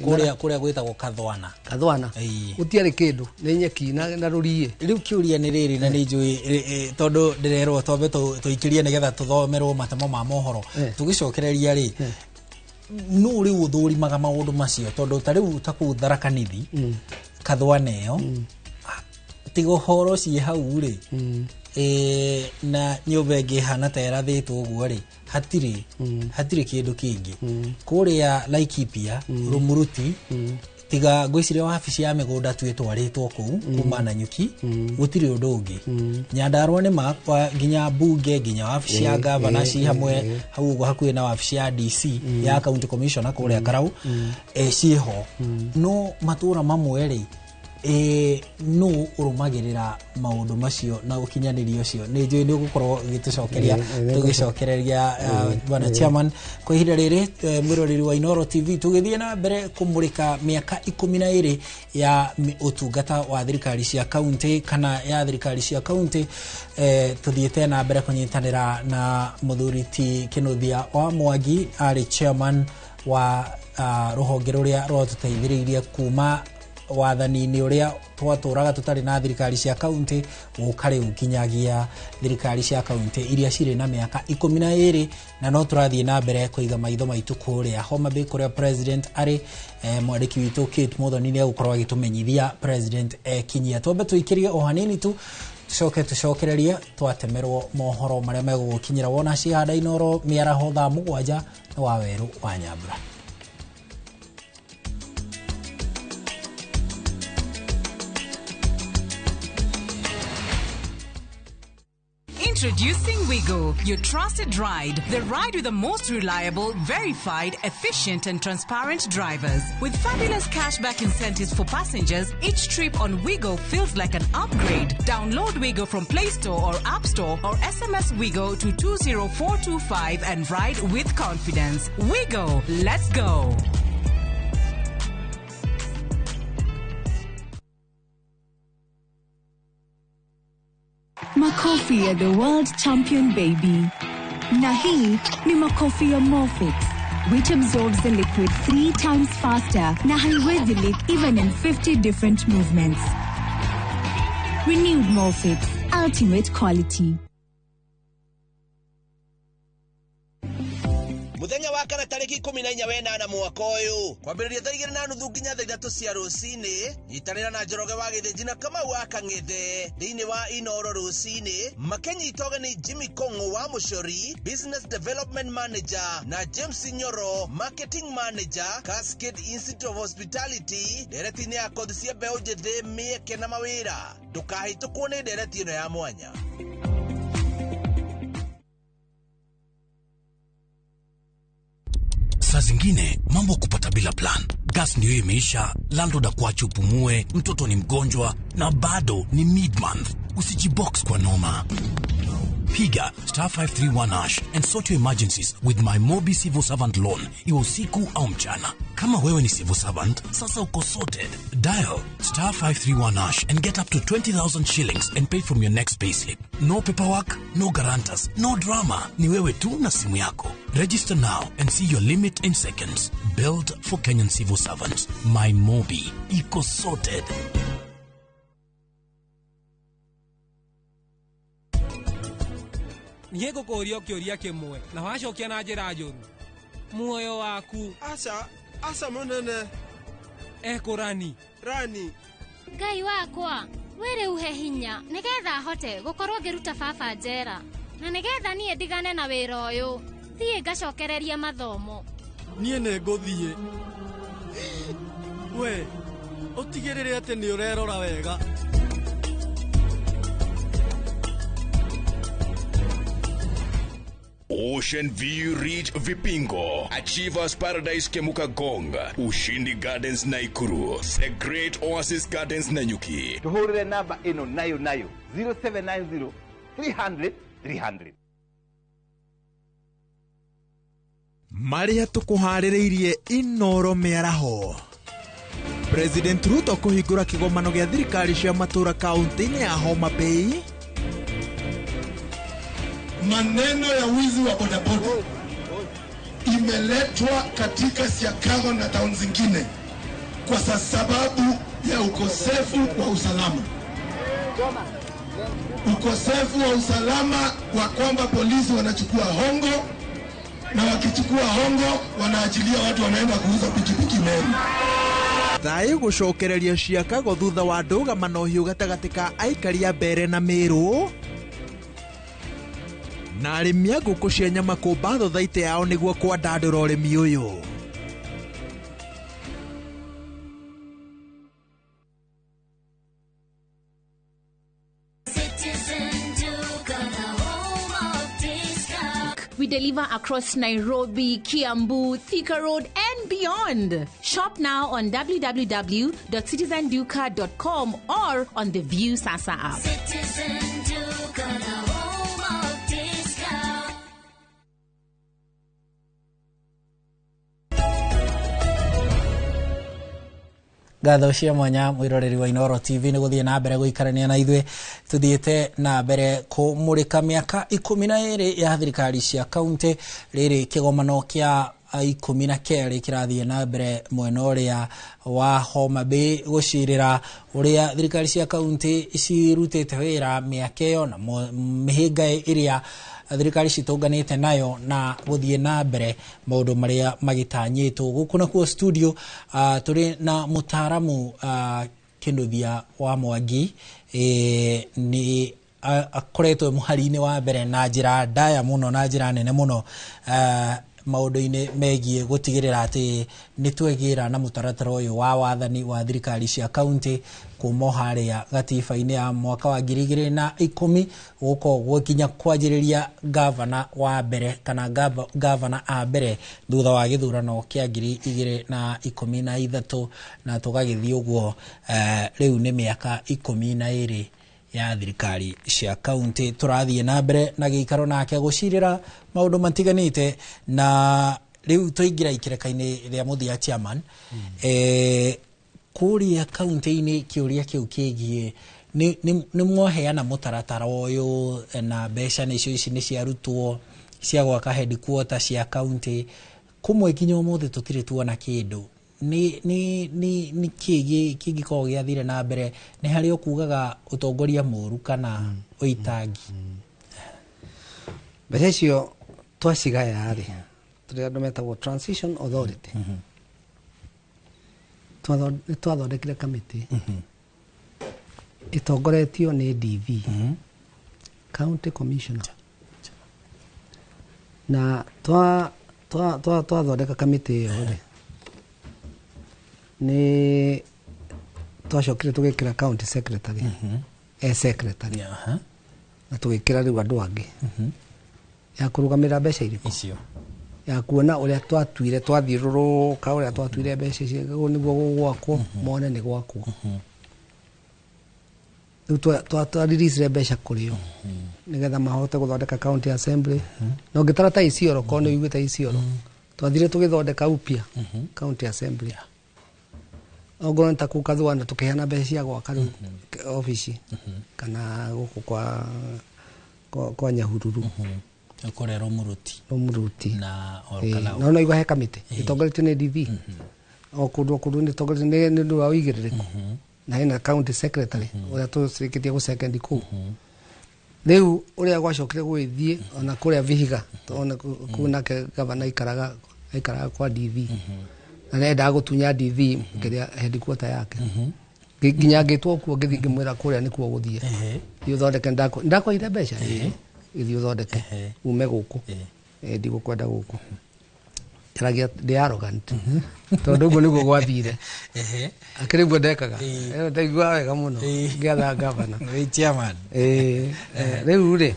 Kũrĩa gwĩtagwo Kathwana. Kathwana gũtiarĩ kĩndũ, nĩ nyeki na rũriĩ. Rĩu kĩũria nĩ rĩrĩ, na nĩ njũĩ tondũ ndĩrerwo twambe tũikĩrie nĩgetha tũthomerwo matemo ma mohoro tũgĩcokereria rĩ, nũ rĩu ũthũrimaga maũndũ macio? Tondũ ta rĩu ta kũu Tharaka Nithi, Kathwana ĩyo, tiga ũhoro ciĩ hau rĩ, na nyũmba ĩngĩ ĩhana ta ĩrathĩtwo ũguo rĩ, hatirĩ kĩndũ kĩngĩ. Kũrĩa Laikipia, Rumuruti, tiga ngwĩciria wabici ya mĩgũnda tu ĩtwarĩtwo kũu kuma Nanyuki, gũtirĩ ũndũ ũngĩ. Nyandarua nĩ makwa nginya mbunge, nginya wabici ya gavana ci hamwe hau ũguo hakuhĩ na wabici ya DC, ya county commissioner kũrĩa Karau, ciĩho. No matũra mamwe rĩ, nũ ũrũmagĩrĩra maũndũ macio na ũkinyanĩria ũcio? Nĩ njũĩ nĩ ũgũkorwo ũgĩtũcokeria tũgĩcokereria, bwana chairman. Kwa ihinda rĩrĩ, mwĩroreri wa Inooro TV, tũgĩthiĩ na mbere kũmũrĩka mĩaka 12 ya ũtungata wa thirikari cia kaunti kana ya thirikari cia kaunti, tũthiĩte na mbere kũnyitanĩra na mũthuri ti Kĩnuthia wa Mwangi, arĩ chairman wa rũhonge rũrĩa rwatũteithĩrĩirie kuma wathani-inĩ ũrĩa twatũraga tũtarĩ na thirikari cia kaunti gũka rĩu nginyagia thirikari cia kaunti iria cirĩ na mĩaka 12, na no tũrathiĩ na mbere kũiga maitho maitũ kũrĩa Homa Bay kũrĩa president arĩ. Mwandĩki witũ Kate Muthoni nĩ egũkorwo agĩtũmenyithia president ekinyia. Twambe tũikĩrie o hanini tu, tucoke tũcokererie twatemerwo mohoro marĩa megũgũkinyĩra wona cihanda Inooro mĩaraho thaa 7 nĩ wa werũ wa Nyambura. Introducing Wigo, your trusted ride. The ride with the most reliable, verified, efficient, and transparent drivers. With fabulous cashback incentives for passengers, each trip on Wigo feels like an upgrade. Download Wigo from Play Store or App Store or SMS Wigo to 20425 and ride with confidence. Wigo, let's go. Makofi ya the world champion baby. Na hii ni makofi ya Molfix, which absorbs the liquid 3 times faster na haiwezi leak even in 50 different movements. Renewed Molfix, ultimate quality. Muthenya wa kana tariki 14 wenana mwaka uyu kwambiriria thaa 2:30 nginya thaa 3 cia rucini, nyitanira na Njoroge wa Githinji na Kamau wa Kang'ethe thiini wa Inooro rucini, makinyita ũgeni Jimmy Kong'o wa Mucori, Business Development Manager, na James Nyoro, Marketing Manager, Cascade Institute of Hospitality, ndereti-inĩ ya kothi cia mbeũ njĩthĩ, mĩeke na mawĩra. Ndũkahĩtũkwo nĩ ndereti ĩno ya mwanya. Saa zingine mambo kupata bila plan. Gas ndio imeisha, landlord akuache upumue, mtoto ni mgonjwa na bado ni mid-month. Usijibox kwa noma. Piga star 531 hash and sort your emergencies with my Mobi Civil Servant Loan, iwe usiku au mchana. Kama wewe ni civil servant, sasa uko sorted. Dial star 531 hash and get up to 20,000 shillings and pay from your next payslip. No paperwork, no guarantors, no drama. Ni wewe tu na simu yako. Register now and see your limit in seconds. Built for Kenyan civil servants. My Mobi. Iko sorted. Niĩ ngũkũũria kĩũria kĩmwe na wacokia na njĩra njũru, muoyo waku. Aca, aca mũnene. Ekũrani rani. Ngai wakwa, wĩrĩ uhe hinya nĩgetha hote gũkorwo ngĩruta baba njera, na nĩgetha niĩ ndigane na wĩra ũyũ, thiĩ ngacokereria mathomo. Niĩ nĩ ngũthiĩ. We ũtigĩrĩre atĩ nĩ ũrerora wega. Ocean View Ridge Vipingo, Achievers Paradise Kemuka Gong, Ushindi Gardens Naikuru, The Great Oasis Gardens Nanyuki. Tuhurire namba ĩno nayo nayo 0790 300 300. Marĩa tũkũharĩrĩirie Inoro mĩaraho. President Ruto kũhingũra kĩgomano gĩa thirikari cia matũũra kaunti-inĩ ya Homa Bay. Maneno ya wizi wa bodaboda imeletwa katika Siakago na town zingine kwa sababu ya ukosefu wa usalama. Ukosefu wa usalama wa kwamba polisi wanachukua hongo, na wakichukua hongo wanaachilia watu wanaenda kuuza pikipiki Meru. Thayũ gũcokereria Siakago thutha wa ndũgamano hiũ gatagatĩ ka aikari a Mbere na Meru. Na arĩmi a ngũkũ cia nyama kũmba thothaitĩ yao nĩguo kwandandũra ũrĩmi ũyũ. We deliver across Nairobi, Kiambu, Thika Road, and beyond. Shop now on www.citizenduka.com or on the View Sasa app. Citizen Duka, the home of discount. Ngatho cia mwanya mwiroreri wa Inoro TV nĩ gũthiĩ na mbere gũikarania na ithuĩ. Tũthiĩte na mbere kũmũrĩka mĩaka 12 ya thirikari cia kaunti. Rĩrĩ kĩgomano kĩa 12 kĩrathiĩ na mbere mwena ũrĩa wa Homa Bay gũcirĩra ũrĩa thirikari cia kaunti cirutĩte wĩra mĩaka ĩyo na mĩhĩnga ĩrĩa thirikari citũnganĩte nayo na gũthiĩ na mbere maũndũ marĩa magĩtanyĩtwo. Gũkũ nakuo studio tũrĩ na mũtaaramu Kĩnuthia wa Mwangi, nĩ akoretwo mũhari-inĩ wa mbere na njĩra ndaya mũno na njĩra nene mũno maũndũ-inĩ megiĩ gũtigĩrĩra atĩ nĩ twegĩra na mũtaratara ũyũ wa wathani wa thirikari cia kaunti kuma harĩa gatiba-inĩ ya mwaka wa 2010 gũka ũguo nginya kwanjĩrĩria gavana wa mbere kana gavana a mbere thutha wa gĩthurano kĩa 2013 na tũgagĩthiĩ ũguo. Rĩu nĩ mĩaka 12 ya thirikari cia kaunti. Tũrathiĩ na mbere na gĩikaro nake gũcirĩra maũndũ matiganĩte na rĩu tũingĩra ikĩreka-inĩ rĩa mũthia chairman. Kũrĩa kaunti-inĩ kĩũria kĩu kĩgiĩ nĩ mwaheana mũtaratara ũyũ na mbeca nĩcio ici nĩ ciarutwo cia gwaka headquarter cia kaunti, kũmwe nginya ũmũthĩ tũtirĩ tuona kĩndũ. Nĩ kĩ kĩngĩkorwo gĩathire na mbere? Nĩ harĩa ũkugaga ũtongoria mũũru kana ũitangi? Mbeca icio twacigaya rĩ, tũrĩ andũ metagwo Transition Authority. Nĩ twathondekire kamĩtĩ ĩtongoretio nĩ DV, County Commissioner, na twathondeka kamĩtĩ ĩyo rĩ, nĩ twacokire tũgĩkĩra county secretary, secretary, na tũgĩkĩra rĩu andũ angĩ ya kũrũgamĩrĩra mbeca irĩkũ icio, ya kuona ũrĩa twatuire twathiũrũrũka ũrĩa twatuire mbeca icio nĩguo gũgwakwo mone nĩ gwakwo. Rĩu twaririicire mbeca kũrĩ o nĩgetha mahote gũthondeka county assembly. Na ũngĩtara ta Isiolo, korwo nĩ ũiguĩte Isiolo, twathire tũgĩthondeka upya county assembly. Ongorwo nĩ ta kũu Kathwana tũkĩheana mbeca cia gwaka rĩu obici kana gũkũ kwa Nyahururu kũrĩa Rũmuruti na no igua he kamĩtĩ ĩtongoretio nĩ DV o kũndũ o kũndũ nĩ ĩtongoretio nĩ ũndũ wa ũigĩrĩrĩku, na hena county secretary ũrĩa tũcirĩkĩtie gũcekendi kũu. Rĩu ũrĩa gwacokire gũgĩthiĩ ona kũrĩa Vihiga, ona kũu nake gavana aikaraga kwa DV na nĩendaga gũtunya DV kĩrĩa headquarter yake. Nginya ngĩtwo kuo ngĩthiĩ ngĩmwĩra kũrĩa nĩkuo gũthiĩ, thiĩ ũthondeke, ndakwaire mbeca, gĩthiĩ ũthondeke ume gũkũ, ndigũkwenda gũkũ. Njaragia ndĩ arrogant tondũ ũguo nĩguo gwathire. Akĩrĩ guo ndekaga. Ndaiguaga wega mũno ngĩatha gavana. Wĩ chairman. Rĩu rĩ,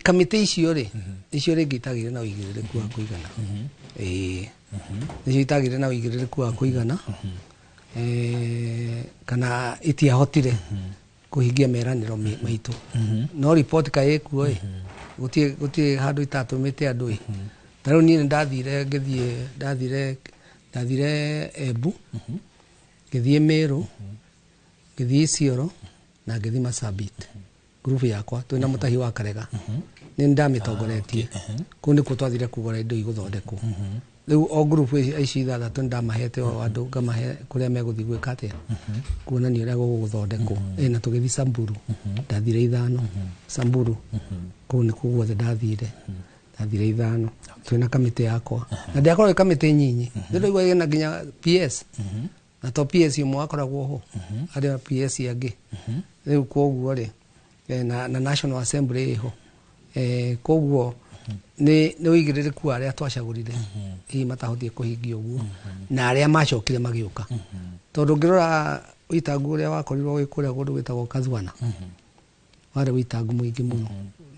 kamĩtĩ icio rĩ, icio rĩngĩ itagĩrĩ na ũigĩrĩrĩku wa kũigana. Nĩcio itagĩrĩ na ũigĩrĩrĩku wa kũigana, kana itiahotire kũhingia meranĩro maitũ. No riboti kaĩ ĩkuo ĩ, gũtirĩ handũ itatũmĩte andũ ĩ. Ta rĩu niĩ nĩ ndathire ngĩthiĩ ndathire Embu, ngĩthiĩ Meru, ngĩthiĩ Isiolo na ngĩthiĩ Marsabit. Ngurubu yakwa twĩna Mũtahi wa Karega, nĩ ndamĩtongoretie. Kũu nĩkuo twathire kũgũra indo igũthondekwo. Rĩu o ngurubu ici ithathatũ nĩ ndamahete o andũ ngamahe kũrĩa megũthiĩ gwĩka atĩa, kuonania ũrĩa gũgũthondekwo. Na tũgĩthiĩ Samburu, ndathire 5 Samburu, kũu nĩkuo guothe ndathire. Ndathire 5 twĩna kamĩtĩ yakwa, na ndĩakorwo ĩ kamĩtĩ nyinyi, nĩ ndĩraigua ĩna nginya PS, na to PS ũmwe wakoragwo ho, harĩ na PS angĩ. Rĩu koguo rĩ, na National Assembly ĩho. Koguo nĩ ũigĩrĩrĩku wa arĩa twacagũrire hihi matahotire kũhingia ũguo, na arĩa macokire magĩũka. Tondũ ũngĩrora ũitangu ũrĩa wakorirwo wĩ kũrĩa kũndũ gwĩtagwo Kathwana, warĩ ũitangu mũingĩ mũno.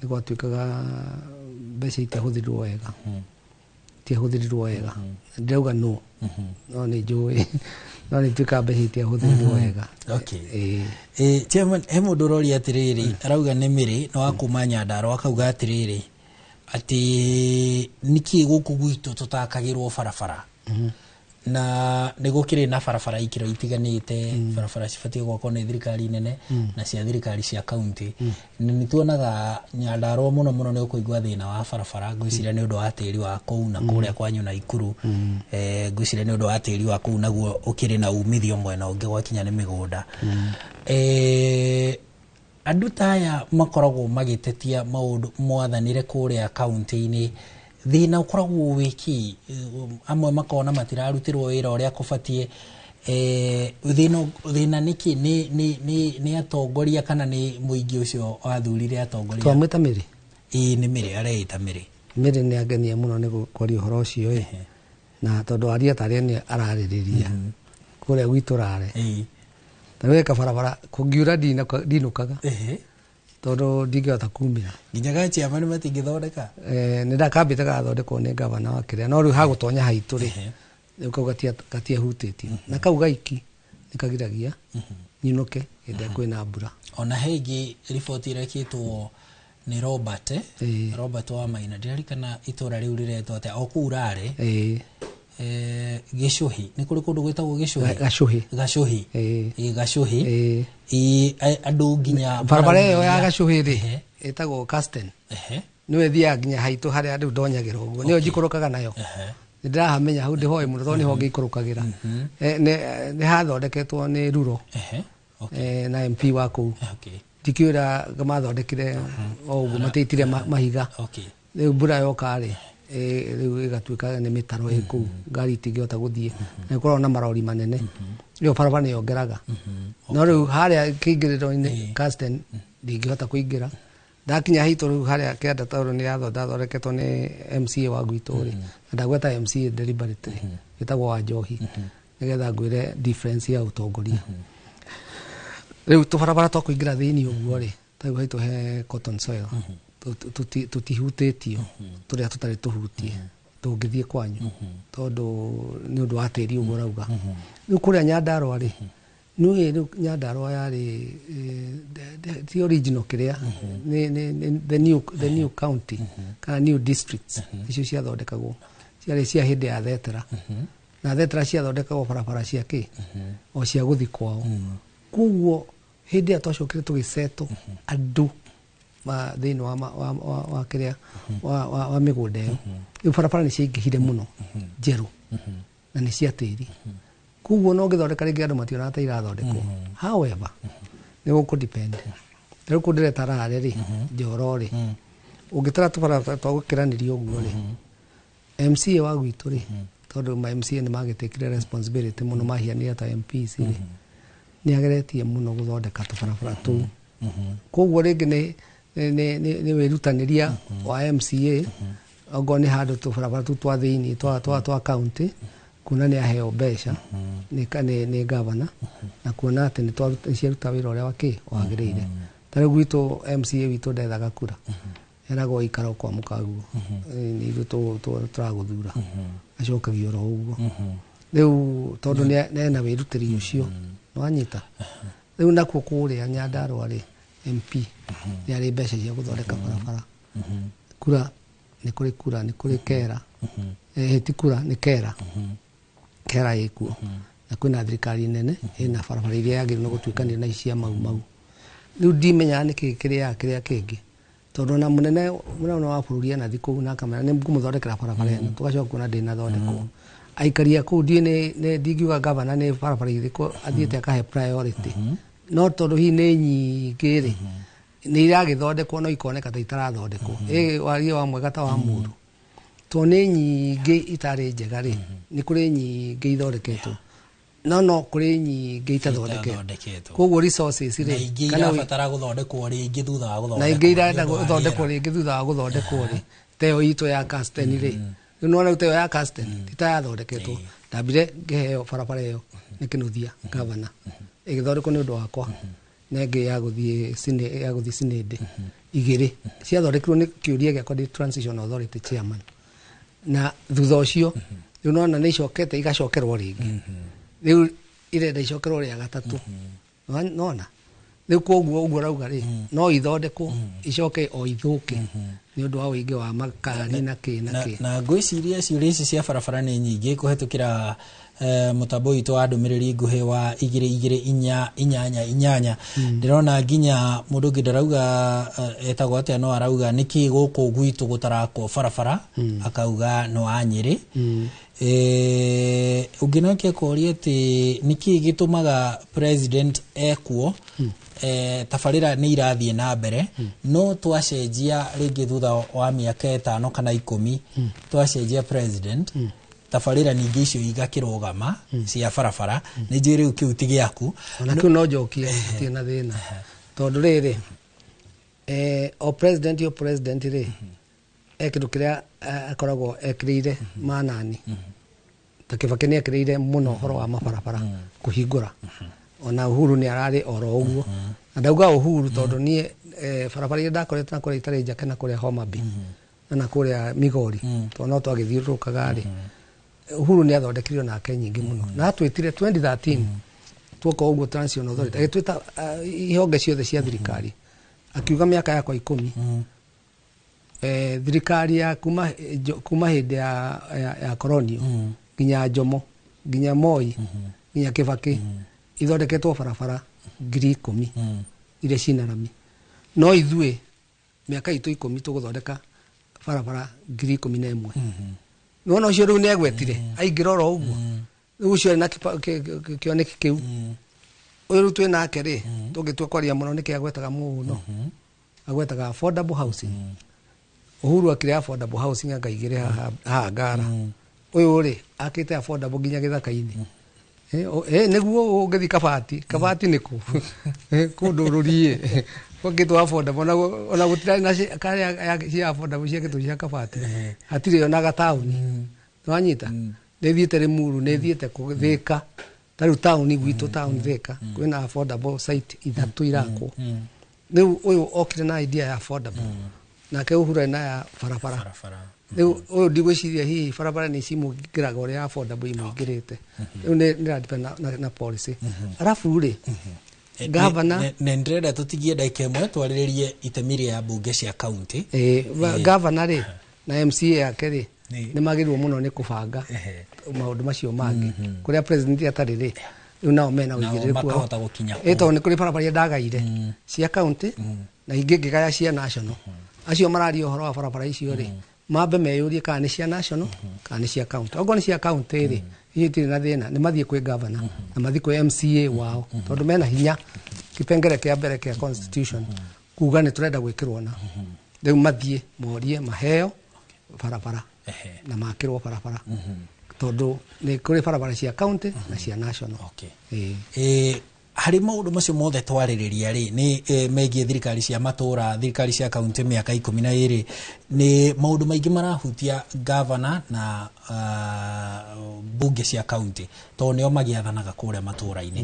Nĩ gwatuĩkaga mbeca itiahũthĩrirwo wega. Itiahũthĩrirwo wega. Ndĩrauga no. No nĩ njũĩ. No nĩ ituĩkaga mbeca itiahũthĩrirwo wega. Chairman, he mũndũ ũroria atĩrĩrĩ, arauga nĩ Mĩrĩ, nĩ wa kuma Nyandarũa, akauga atĩrĩrĩ, atĩ nĩkĩ gũkũ gwitũ tũtakagĩrwo barabara? Na nĩ gũkĩrĩ na barabara ikĩro itiganĩte, barabara cibatiĩ gwakwo nĩ thirikari nene na cia thirikari cia kaunti. Na nĩ tuonaga Nyandarũa mũno mũno nĩ ũkũigua thĩna wa barabara, ngwĩciria nĩ ũndũ wa tĩri wa kũu na kũrĩa kwanyu Naikuru. Ngwĩciria nĩ ũndũ wa tĩri wa kũu naguo ũkĩrĩ na umithio mwena ũngĩ gwakinya nĩ mĩgũnda. Andũ ta aya makoragwo magĩtetia maũndũ mwathanire kũrĩa kaunti-inĩ, thĩna ũkoragwo wĩ kĩ? Amwe makona matirarutĩrwo wĩra ũrĩa kũbatiĩ. Thĩna nĩ kĩ? Nĩ atongoria kana nĩ mũingĩ ũcio wathurire atongoria? Twamwĩta Mĩrĩ? Ĩĩ, nĩ Mĩrĩ, areĩta Mĩrĩ. Mĩrĩ nĩ angenia mũno nĩ kwaria ũhoro ũcio ĩ. Na tondũ aria tarĩa nĩ ararĩrĩria kũrĩa gwitũ rare. Ta rĩu barabara kũngiura ndinũkaga. Tondũ ndingĩhota kumĩra. Nginya gachiama nĩ matingĩthondeka? Nĩ ndakambĩte gathondekwo nĩ gavana wa kĩrĩa, no rĩu hagũtonya haitũ rĩ, rĩu kau gatiahutĩtio. Na kau gaiki nĩ kagiragia nyinũke hĩndĩ ĩrĩa kwĩna mbura. Ona he ĩngĩ riboti ĩrekĩtwo nĩ Robert, Robert wa Maina, ndiririkana itũra rĩu rĩretwo atĩa, o kũu Rare. Gĩcũhĩ, nĩ kũrĩ kũndũ gwĩtagwo Gĩcũhĩ? Gacũhĩ. Gacũhĩ. Gacũhĩ. Andũ nginya barabara ĩyo ya Gacũhĩ rĩ, ĩtagwo Casten. Nĩyo ĩthiaga nginya haitũ harĩa rĩu ndonyagĩra ũguo, nĩyo njikũrũkaga nayo. Nĩ ndĩrahamenya hau ndĩhoe mũno tondũ nĩho ngĩikũrũkagĩra. Nĩ hathondeketwo nĩ Ruro. Na MP wa kũu. Ndikĩũra mathondekire o ũguo, matiitire mahiga. Rĩu mbura yoka rĩ, rĩu ĩgatuĩka nĩ mĩtaro ĩ kũu, ngari itingĩhota gũthiĩ. Na ĩkoragwo na marori manene. Ĩyo barabara nĩyo ngeraga. No rĩu harĩa kĩingĩrĩro-inĩ Casten ndingĩhota kũingĩra. Ndakinya haitũ rĩu harĩa kĩanda tondũ nĩ yathondeketwo nĩ MCA wa gwitũ rĩ, na ndagweta MCA deliberately, ĩtagwo wa Njohi, nĩgetha ngwĩre difference ya ũtongoria. Rĩu tũbarabara twa kũingĩra thĩinĩ ũguo rĩ, ta rĩu haitũ he cotton soil, tũtihutĩtio, tũrĩa tũtarĩ tũhutie, tũngĩthiĩ kwanyu, tondũ nĩ ũndũ wa tĩri ũguo ũrauga. Rĩu kũrĩa Nyandarũa rĩ, nĩũĩ rĩu Nyandarũa yarĩ, ti original kĩrĩa, nĩ the new county, kana new districts, icio ciathondekagwo, ciarĩ cia hĩndĩ ya Thetera. Na Thetera ciathondekagwo barabara cia kĩ? O cia gũthiĩ kwao. Koguo hĩndĩ ĩrĩa twacokire tũgĩsetwo andũ thĩinĩ wa kĩrĩa, wa mĩgũnda ĩyo, rĩu barabara nĩ ciaingĩhire mũno njerũ, na nĩ cia tĩri. Koguo no ũngĩthondeka rĩngĩ andũ mationaga ta irathondekwo. However, nĩ gũkũ depend. Rĩu kũu ndĩreta Rare rĩ, Njoro rĩ, ũngĩtara tũbarabara twa gũkĩranĩria ũguo rĩ, MCA wa gwitũ rĩ, tondũ ma MCA nĩ magĩtĩkire responsibility mũno mahianire ta MPs rĩ, nĩ ageretie mũno gũthondeka tũbarabara tũu. Koguo rĩngĩ nĩ wĩrutanĩria wa MCA Okorwo nĩ handũ tũbarabara tũu twa thĩinĩ twa county, kuona nĩ aheo mbeca nĩ gavana, na kuona atĩ nĩ ciaruta wĩra ũrĩa wakĩ wagĩrĩire. Ta rĩu gwitũ MCA witũ ndethaga kura, eragwo ikara kwa mũkaguo, nĩ ithuĩ tũragũthura, acokagia oro ũguo. Rĩu tondũ nĩ ena wĩrutĩri ũcio, nĩwanyita. Rĩu nakuo kũrĩa Nyandarũa rĩ, MP nĩ arĩ mbeca cia gũthondeka barabara. Kura nĩ kũrĩ, kura nĩ kũrĩ kera, ti kura nĩ kera, kera ĩkuo, na kwĩna thirikari nene ĩna barabara iria yagĩrĩirwo nĩ gũtuĩkanĩria na cia mau mau. Rĩu ndimenyaga nĩkĩ kĩrĩaga kĩrĩa kĩngĩ, tondũ ona mũnene wa bũrũri anathi kũu na akamera nĩ ngũmũthondekera barabara ĩno, tũgacoka kuona ndĩnathondekwo. Aikari a kũu ndiĩ nĩ ndingiuga gavana nĩ barabara irĩkũ athiĩte akahe priority, no tondũ hihi nĩ nyingĩ rĩ, nĩ iragĩthondekwo no ikoneka ta itarathondekwo. Ĩ warie wa mwega ta wa mũru, tondũ nĩ nyingĩ itarĩ njega rĩ, nĩ kũrĩ nyingĩ ithondeketwo, no kũrĩ nyingĩ itathondeketwo. Koguo resources na rĩ, ingĩ kana irabatara gũthondekwo rĩngĩ thutha wa gũthondekwo na ingĩ irenda nĩ ũndũ wa gũthondekwo rĩera. Rĩngĩ thutha wa gũthondekwo rĩ, ta ĩyo itũ ya Casten rĩ, rĩu nĩwona rĩu ta ĩyo ya Casten ti ta yathondeketwo, ndambire ngĩheo barabara ĩyo nĩ Kĩnuthia gavana, ĩgĩthondekwo nĩ ũndũ wakwa, na ĩngĩ ya gũthiĩ ya gũthiĩ Sinĩndĩ, igĩrĩ ciathondekirwo nĩ kĩũria gĩakwa ndĩ Transition Authority chairman. Na thutha ũcio rĩu nona nĩ icokete igacokerwo rĩngĩ, rĩu irenda icokerwo rĩa gatatũ. Nona rĩu koguo ũguo rauga rĩ, no ithondekwo icoke o ithũke nĩ ũndũ wa ũingĩ wa makari na kĩ na kĩ. Na ngwĩciria ciũria ici cia barabara nĩ nyingĩ kũhetũkĩra mũtambo witũ wa ndũmĩrĩri nguhĩ wa 22488. Ndĩrona nginya mũndũ ũngĩ ndarauga etagwo atĩa, no arauga nĩkĩ gũkũ gwitũ gũtarakwo barabara, akauga no wa Nyĩrĩ. Ũngĩ nake akoria atĩ nĩkĩ gĩtũmaga president ekuo, tabarĩra nĩ irathiĩ na mbere, no twacenjia rĩngĩ thutha wa mĩaka 5 kana 10, twacenjia president, tabarĩra ningĩ icio igakĩrũgama cia barabara. Nĩ njũĩ rĩu kĩu ti gĩaku. Ona kĩu no njokie, gũtirĩ na thĩna, tondũ rĩrĩ, o president rĩ, e kĩndũ kĩrĩa akoragwo ekĩrĩire manani. Ta Kĩbakĩ nĩ ekĩrĩire mũno ũhoro wa mabarabara kũhingũra, ona Uhuru nĩ ararĩ oro ũguo. Na ndauga Uhuru tondũ niĩ barabara iria ndakoretwo na kũrĩa itarĩ njake na kũrĩa Homa Bay na kũrĩa Migori, tondũ no twagĩthiũrũrũkaga rĩ, Uhuru nĩ athondekire nake nyingĩ mũno, na atwĩtire 2013 tuoka ũguo Transition Authority, agĩtwĩta ihonge ciothe cia thirikari, akiuga mĩaka yakwa 10, thirikari ya kuma hĩndĩ ya colonial nginya Jomo nginya Moi nginya Kĩbakĩ, ithondeketwo barabara 10,000 iria cina rami, no ithuĩ mĩaka itũ 10 tũgũthondeka barabara 11,000. Nĩwona ũcio rĩu nĩegwetire aingĩra oro ũguo, rĩu ũcio arĩ na kĩoneki kĩu. Ũyũ rĩu twĩ nake rĩ, tũngĩtua kwaria mũno nĩkĩ agwetaga mũno, agwetaga affordable housing. Uhuru akĩrĩ affordable housing anga igĩrĩ haha Ngara, ũyũ rĩ akĩte affordable nginya gĩthaka-inĩ. Nĩguo ũngĩthiĩ Kabati nĩkũ kũndũ rũriĩ gwakĩtwo affordable, ona gũtirarĩ na karĩa cia affordable ciakĩtwo cia Kabati, hatirĩ ona gataũni. Nĩwanyita, nĩ thiĩte Limuru, nĩ thiĩte Thika, ta rĩu taũni gwitũ, taũni Thika kwĩna affordable site 3 irakwo. Rĩu ũyũ okire na idea ya affordable, nake Uhuru arĩ na ya barabara. Rĩu ũyũ ndigwĩciria hihi barabara nĩ cimũingĩraga ũrĩa affordable imũingĩrĩte. Rĩu nĩ ĩra depend na policy. Arabu rĩ, gavana Nĩ ndĩrenda tũtigie ndagĩka 1 twarĩrĩrie itemi rĩa mbunge cia kaunti. Gavana rĩ na MCA yake rĩ, nĩ magĩrĩirwo mũno nĩ kũbanga maũndũ macio mangĩ kũrĩa president atarĩ rĩ, rĩu nao mena Nao ũigĩrĩrĩku wao. makahota gũkinya Tondũ nĩ kũrĩ barabara iria ndagaire cia county na ingĩ ngĩgaya cia national. Acio mararia ũhoro wa barabara icio rĩ, mambe meyũrie kana nĩ cia national kana nĩ cia county. Okorwo nĩ cia county rĩ, icio itirĩ na thĩna, nĩ mathiĩ kwĩ governor na mathiĩ kwĩ MCA wao, tondũ mena hinya kĩpengere kĩa mbere kĩa constitution kuga nĩ tũrenda gwĩkĩrwo, na rĩu mathiĩ morie maheo barabara na makĩrwo barabara, tondũ nĩ kũrĩ barabara cia county na cia national. Harĩ maũndũ macio mothe twarĩrĩria rĩ, nĩ megiĩ thirikari cia matũra, thirikari cia kaunti mĩaka 12, nĩ maũndũ maingĩ marahutia gavana na bunge cia kaunti, tondũ nĩo magĩathanaga kũrĩa matũra-inĩ.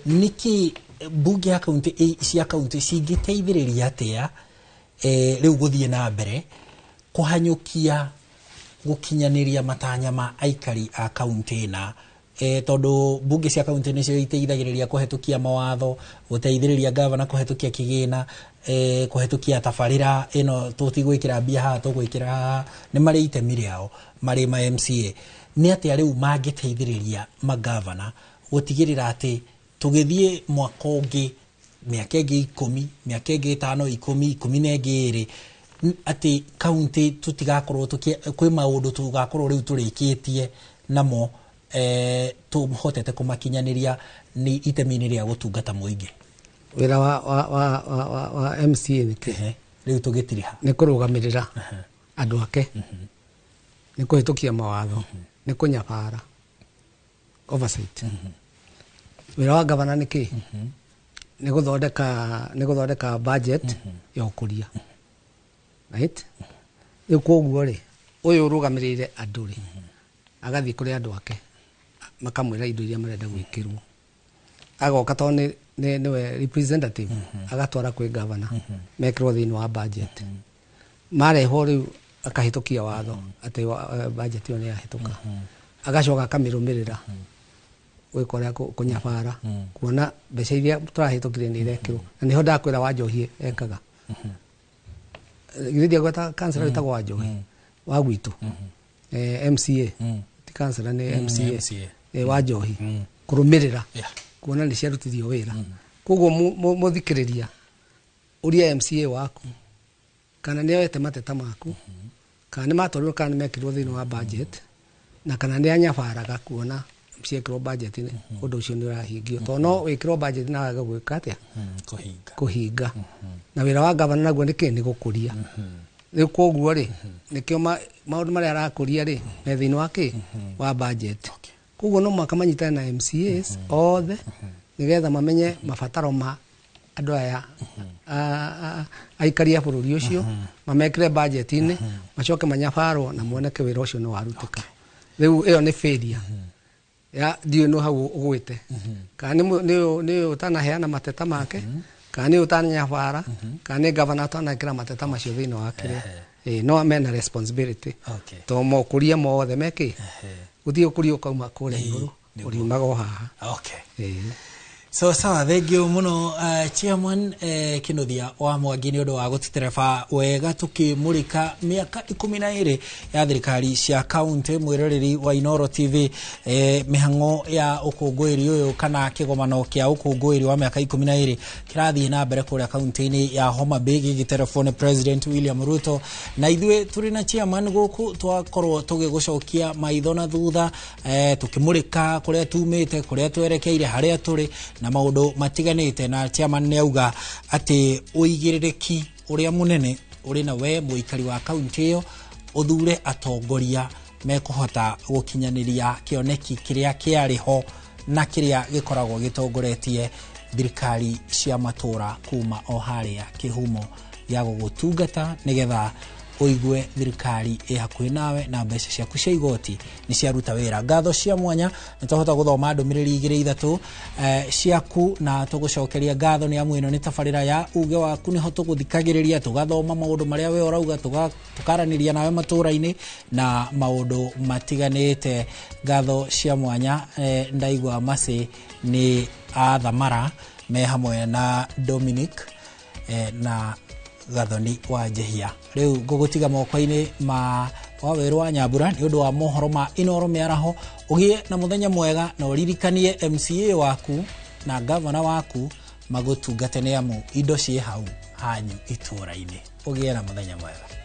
Nĩkĩ bunge ya kaunti cia kaunti cingĩteithĩrĩria atĩa rĩu gũthiĩ na mbere kũhanyũkia gũkinyanĩria matanya ma aikari a kaunti ĩna, tondũ bunge cia kaunti nĩcio iteithagĩrĩria kũhetũkia mawatho, gũteithĩrĩria gavana kũhetũkia kĩgĩna, kũhetũkia tabarĩra ĩno tũtigwĩkĩra mbia haha tũgwĩkĩra haha, nĩ marĩ itemi rĩao marĩ ma MCA. Nĩ atĩa rĩu mangĩteithĩrĩria magavana gũtigĩrĩra atĩ tũgĩthiĩ mwaka ũngĩ, mĩaka ĩngĩ 10, mĩaka ĩngĩ 5, 10, 12, atĩ kaunti tũtigakorwo kwĩ maũndũ tũgakorwo rĩu tũrĩkĩtie namo, tũhotete kũmakinyanĩria nĩ itemi-inĩ rĩa gũtungata mũingĩ. Wĩra wa MCA nĩ kĩ? Rĩu tũgĩtiriha nĩ kũrũgamĩrĩra andũ ake, nĩ kũhĩtũkia mawatho, nĩ kũnyabara oversight. Wĩra wa gavana nĩ kĩ? Nĩ gũthondeka budget ya ũkũria, right? Rĩu koguo rĩ, ũyũ ũrũgamĩrĩire andũ rĩ, agathiĩ kũrĩ andũ ake makamwĩra indo iria marenda gwĩkĩrwo, agoka tondũ nĩwe representative, agatwara kwĩ gavana mekĩrwo thĩinĩ wa budget, marehwo rĩu akahĩtũkia watho atĩ budget ĩyo nĩ yahĩtũka, agacoka akamĩrũmĩrĩra gwĩka ũrĩa kũnyabara kuona mbeca iria tũrahĩtũkire nĩ irekĩrwo. Na nĩho ndakwĩra Wanjohi ekaga, githĩ ndiagweta kansela wĩtagwo Wanjohi wa gwitũ, MCA ti kansela, nĩ MCA Wanjohi, kũrũmĩrĩra kuona nĩ ciarutithio wĩra. Koguo mũthikĩrĩria, ũria MCA waku kana nĩ oete mateta maku, kana nĩ matwarirwo, kana nĩ mekĩrirwo thĩinĩ wa budget, na kana nĩ anyabaraga kuona ciekĩrwo budget-inĩ ũndũ ũcio nĩ ũrahingio, tondũ no wĩkĩrwo budget na wage gwĩka atĩa? Kũhinga. Na wĩra wa gavana naguo nĩ kĩ? Nĩ gũkũria. Rĩu koguo rĩ, nĩkĩo maũndũ marĩa arakũria rĩ me thĩinĩ wa kĩ? Wa budget. Koguo no mũhaka manyitane na MCAs othe nĩgetha mamenye mabataro ma andũ aya aikari a bũrũri ũcio, mamekĩre budget-inĩ, macoke manyabarwo na moneke wĩra ũcio nĩ warutĩka. Rĩu ĩyo nĩ failure ya ndiũĩ nũ hau ũgwĩte, kana nĩ ũtanaheana mateta make, kana nĩ ũtananyabara, kana nĩ gavana atanekĩra mateta macio thĩinĩ wa kĩrĩa. No mena responsibility, to mokũria mothe mekĩ gũthiĩ ũkũria ũkauma kũrĩa igũrũ, ũriumaga o haha. So sawa, thank you muno chairman Kinuthia wa Mwangi nĩ ũndũ wa gũtũtereba wega tũkĩmũrĩka mĩaka 12 ya thirikari cia kaunti. Mwĩroreri wa Inooro TV, mĩhang'o ya ũkũngũĩri ũyũ kana kĩgomano kĩa ũkũngũĩri wa mĩaka 12 kĩrathiĩ na mbere kũrĩa kaunti-inĩ ya Homa Bay gĩgĩterebwo nĩ President William Ruto, na ithuĩ tũrĩ na chairman gũkũ twakorwo tũgĩgũcokia maitho na thutha, tũkĩmũrĩka kũrĩa tumĩte, kũrĩa twerekeire, harĩa tũrĩ na maũndũ matiganĩte. Na chairman nĩ auga atĩ ũigĩrĩrĩki ũrĩa mũnene ũrĩ na we mũikari wa kaunti ĩyo, ũthure atongoria mekũhota gũkinyanĩria kĩoneki kĩrĩa kĩarĩ ho na kĩrĩa gĩkoragwo gĩtongoretie thirikari cia matũra kuma o harĩa kĩhumo gĩa gũgũtungata, nĩgetha ũigue thirikari ĩ hakuhĩ nawe na mbeca ciaku cia igoti nĩ ciaruta wĩra. Ngatho cia mwanya nĩ twahota gũthoma ndũmĩrĩri 2 3 ciaku na tũgũcokeria ngatho nĩ amu ĩno nĩ tabarĩra ya uge waku, nĩho tũgũthikagĩrĩria tũgathoma maũndũ marĩa we ũrauga, tũkaranĩria nawe matũra-inĩ na maũndũ matiganĩte. Ngatho cia mwanya ndaigua Mercy nĩ athamara me hamwe na Dominic na Gathoni wa Njehia. Rĩu ngũgũtiga moko-inĩ ma Wawerũ wa Nyambura nĩ ũndũ wa mohoro ma Inooro mĩaraho. Ũgĩe na mũthenya mwega na ũririkanie MCA waku na gavana waku magũtungate nĩ amu indo ciĩ hau hanyu itũra-inĩ. Ũgĩe na mũthenya mwega.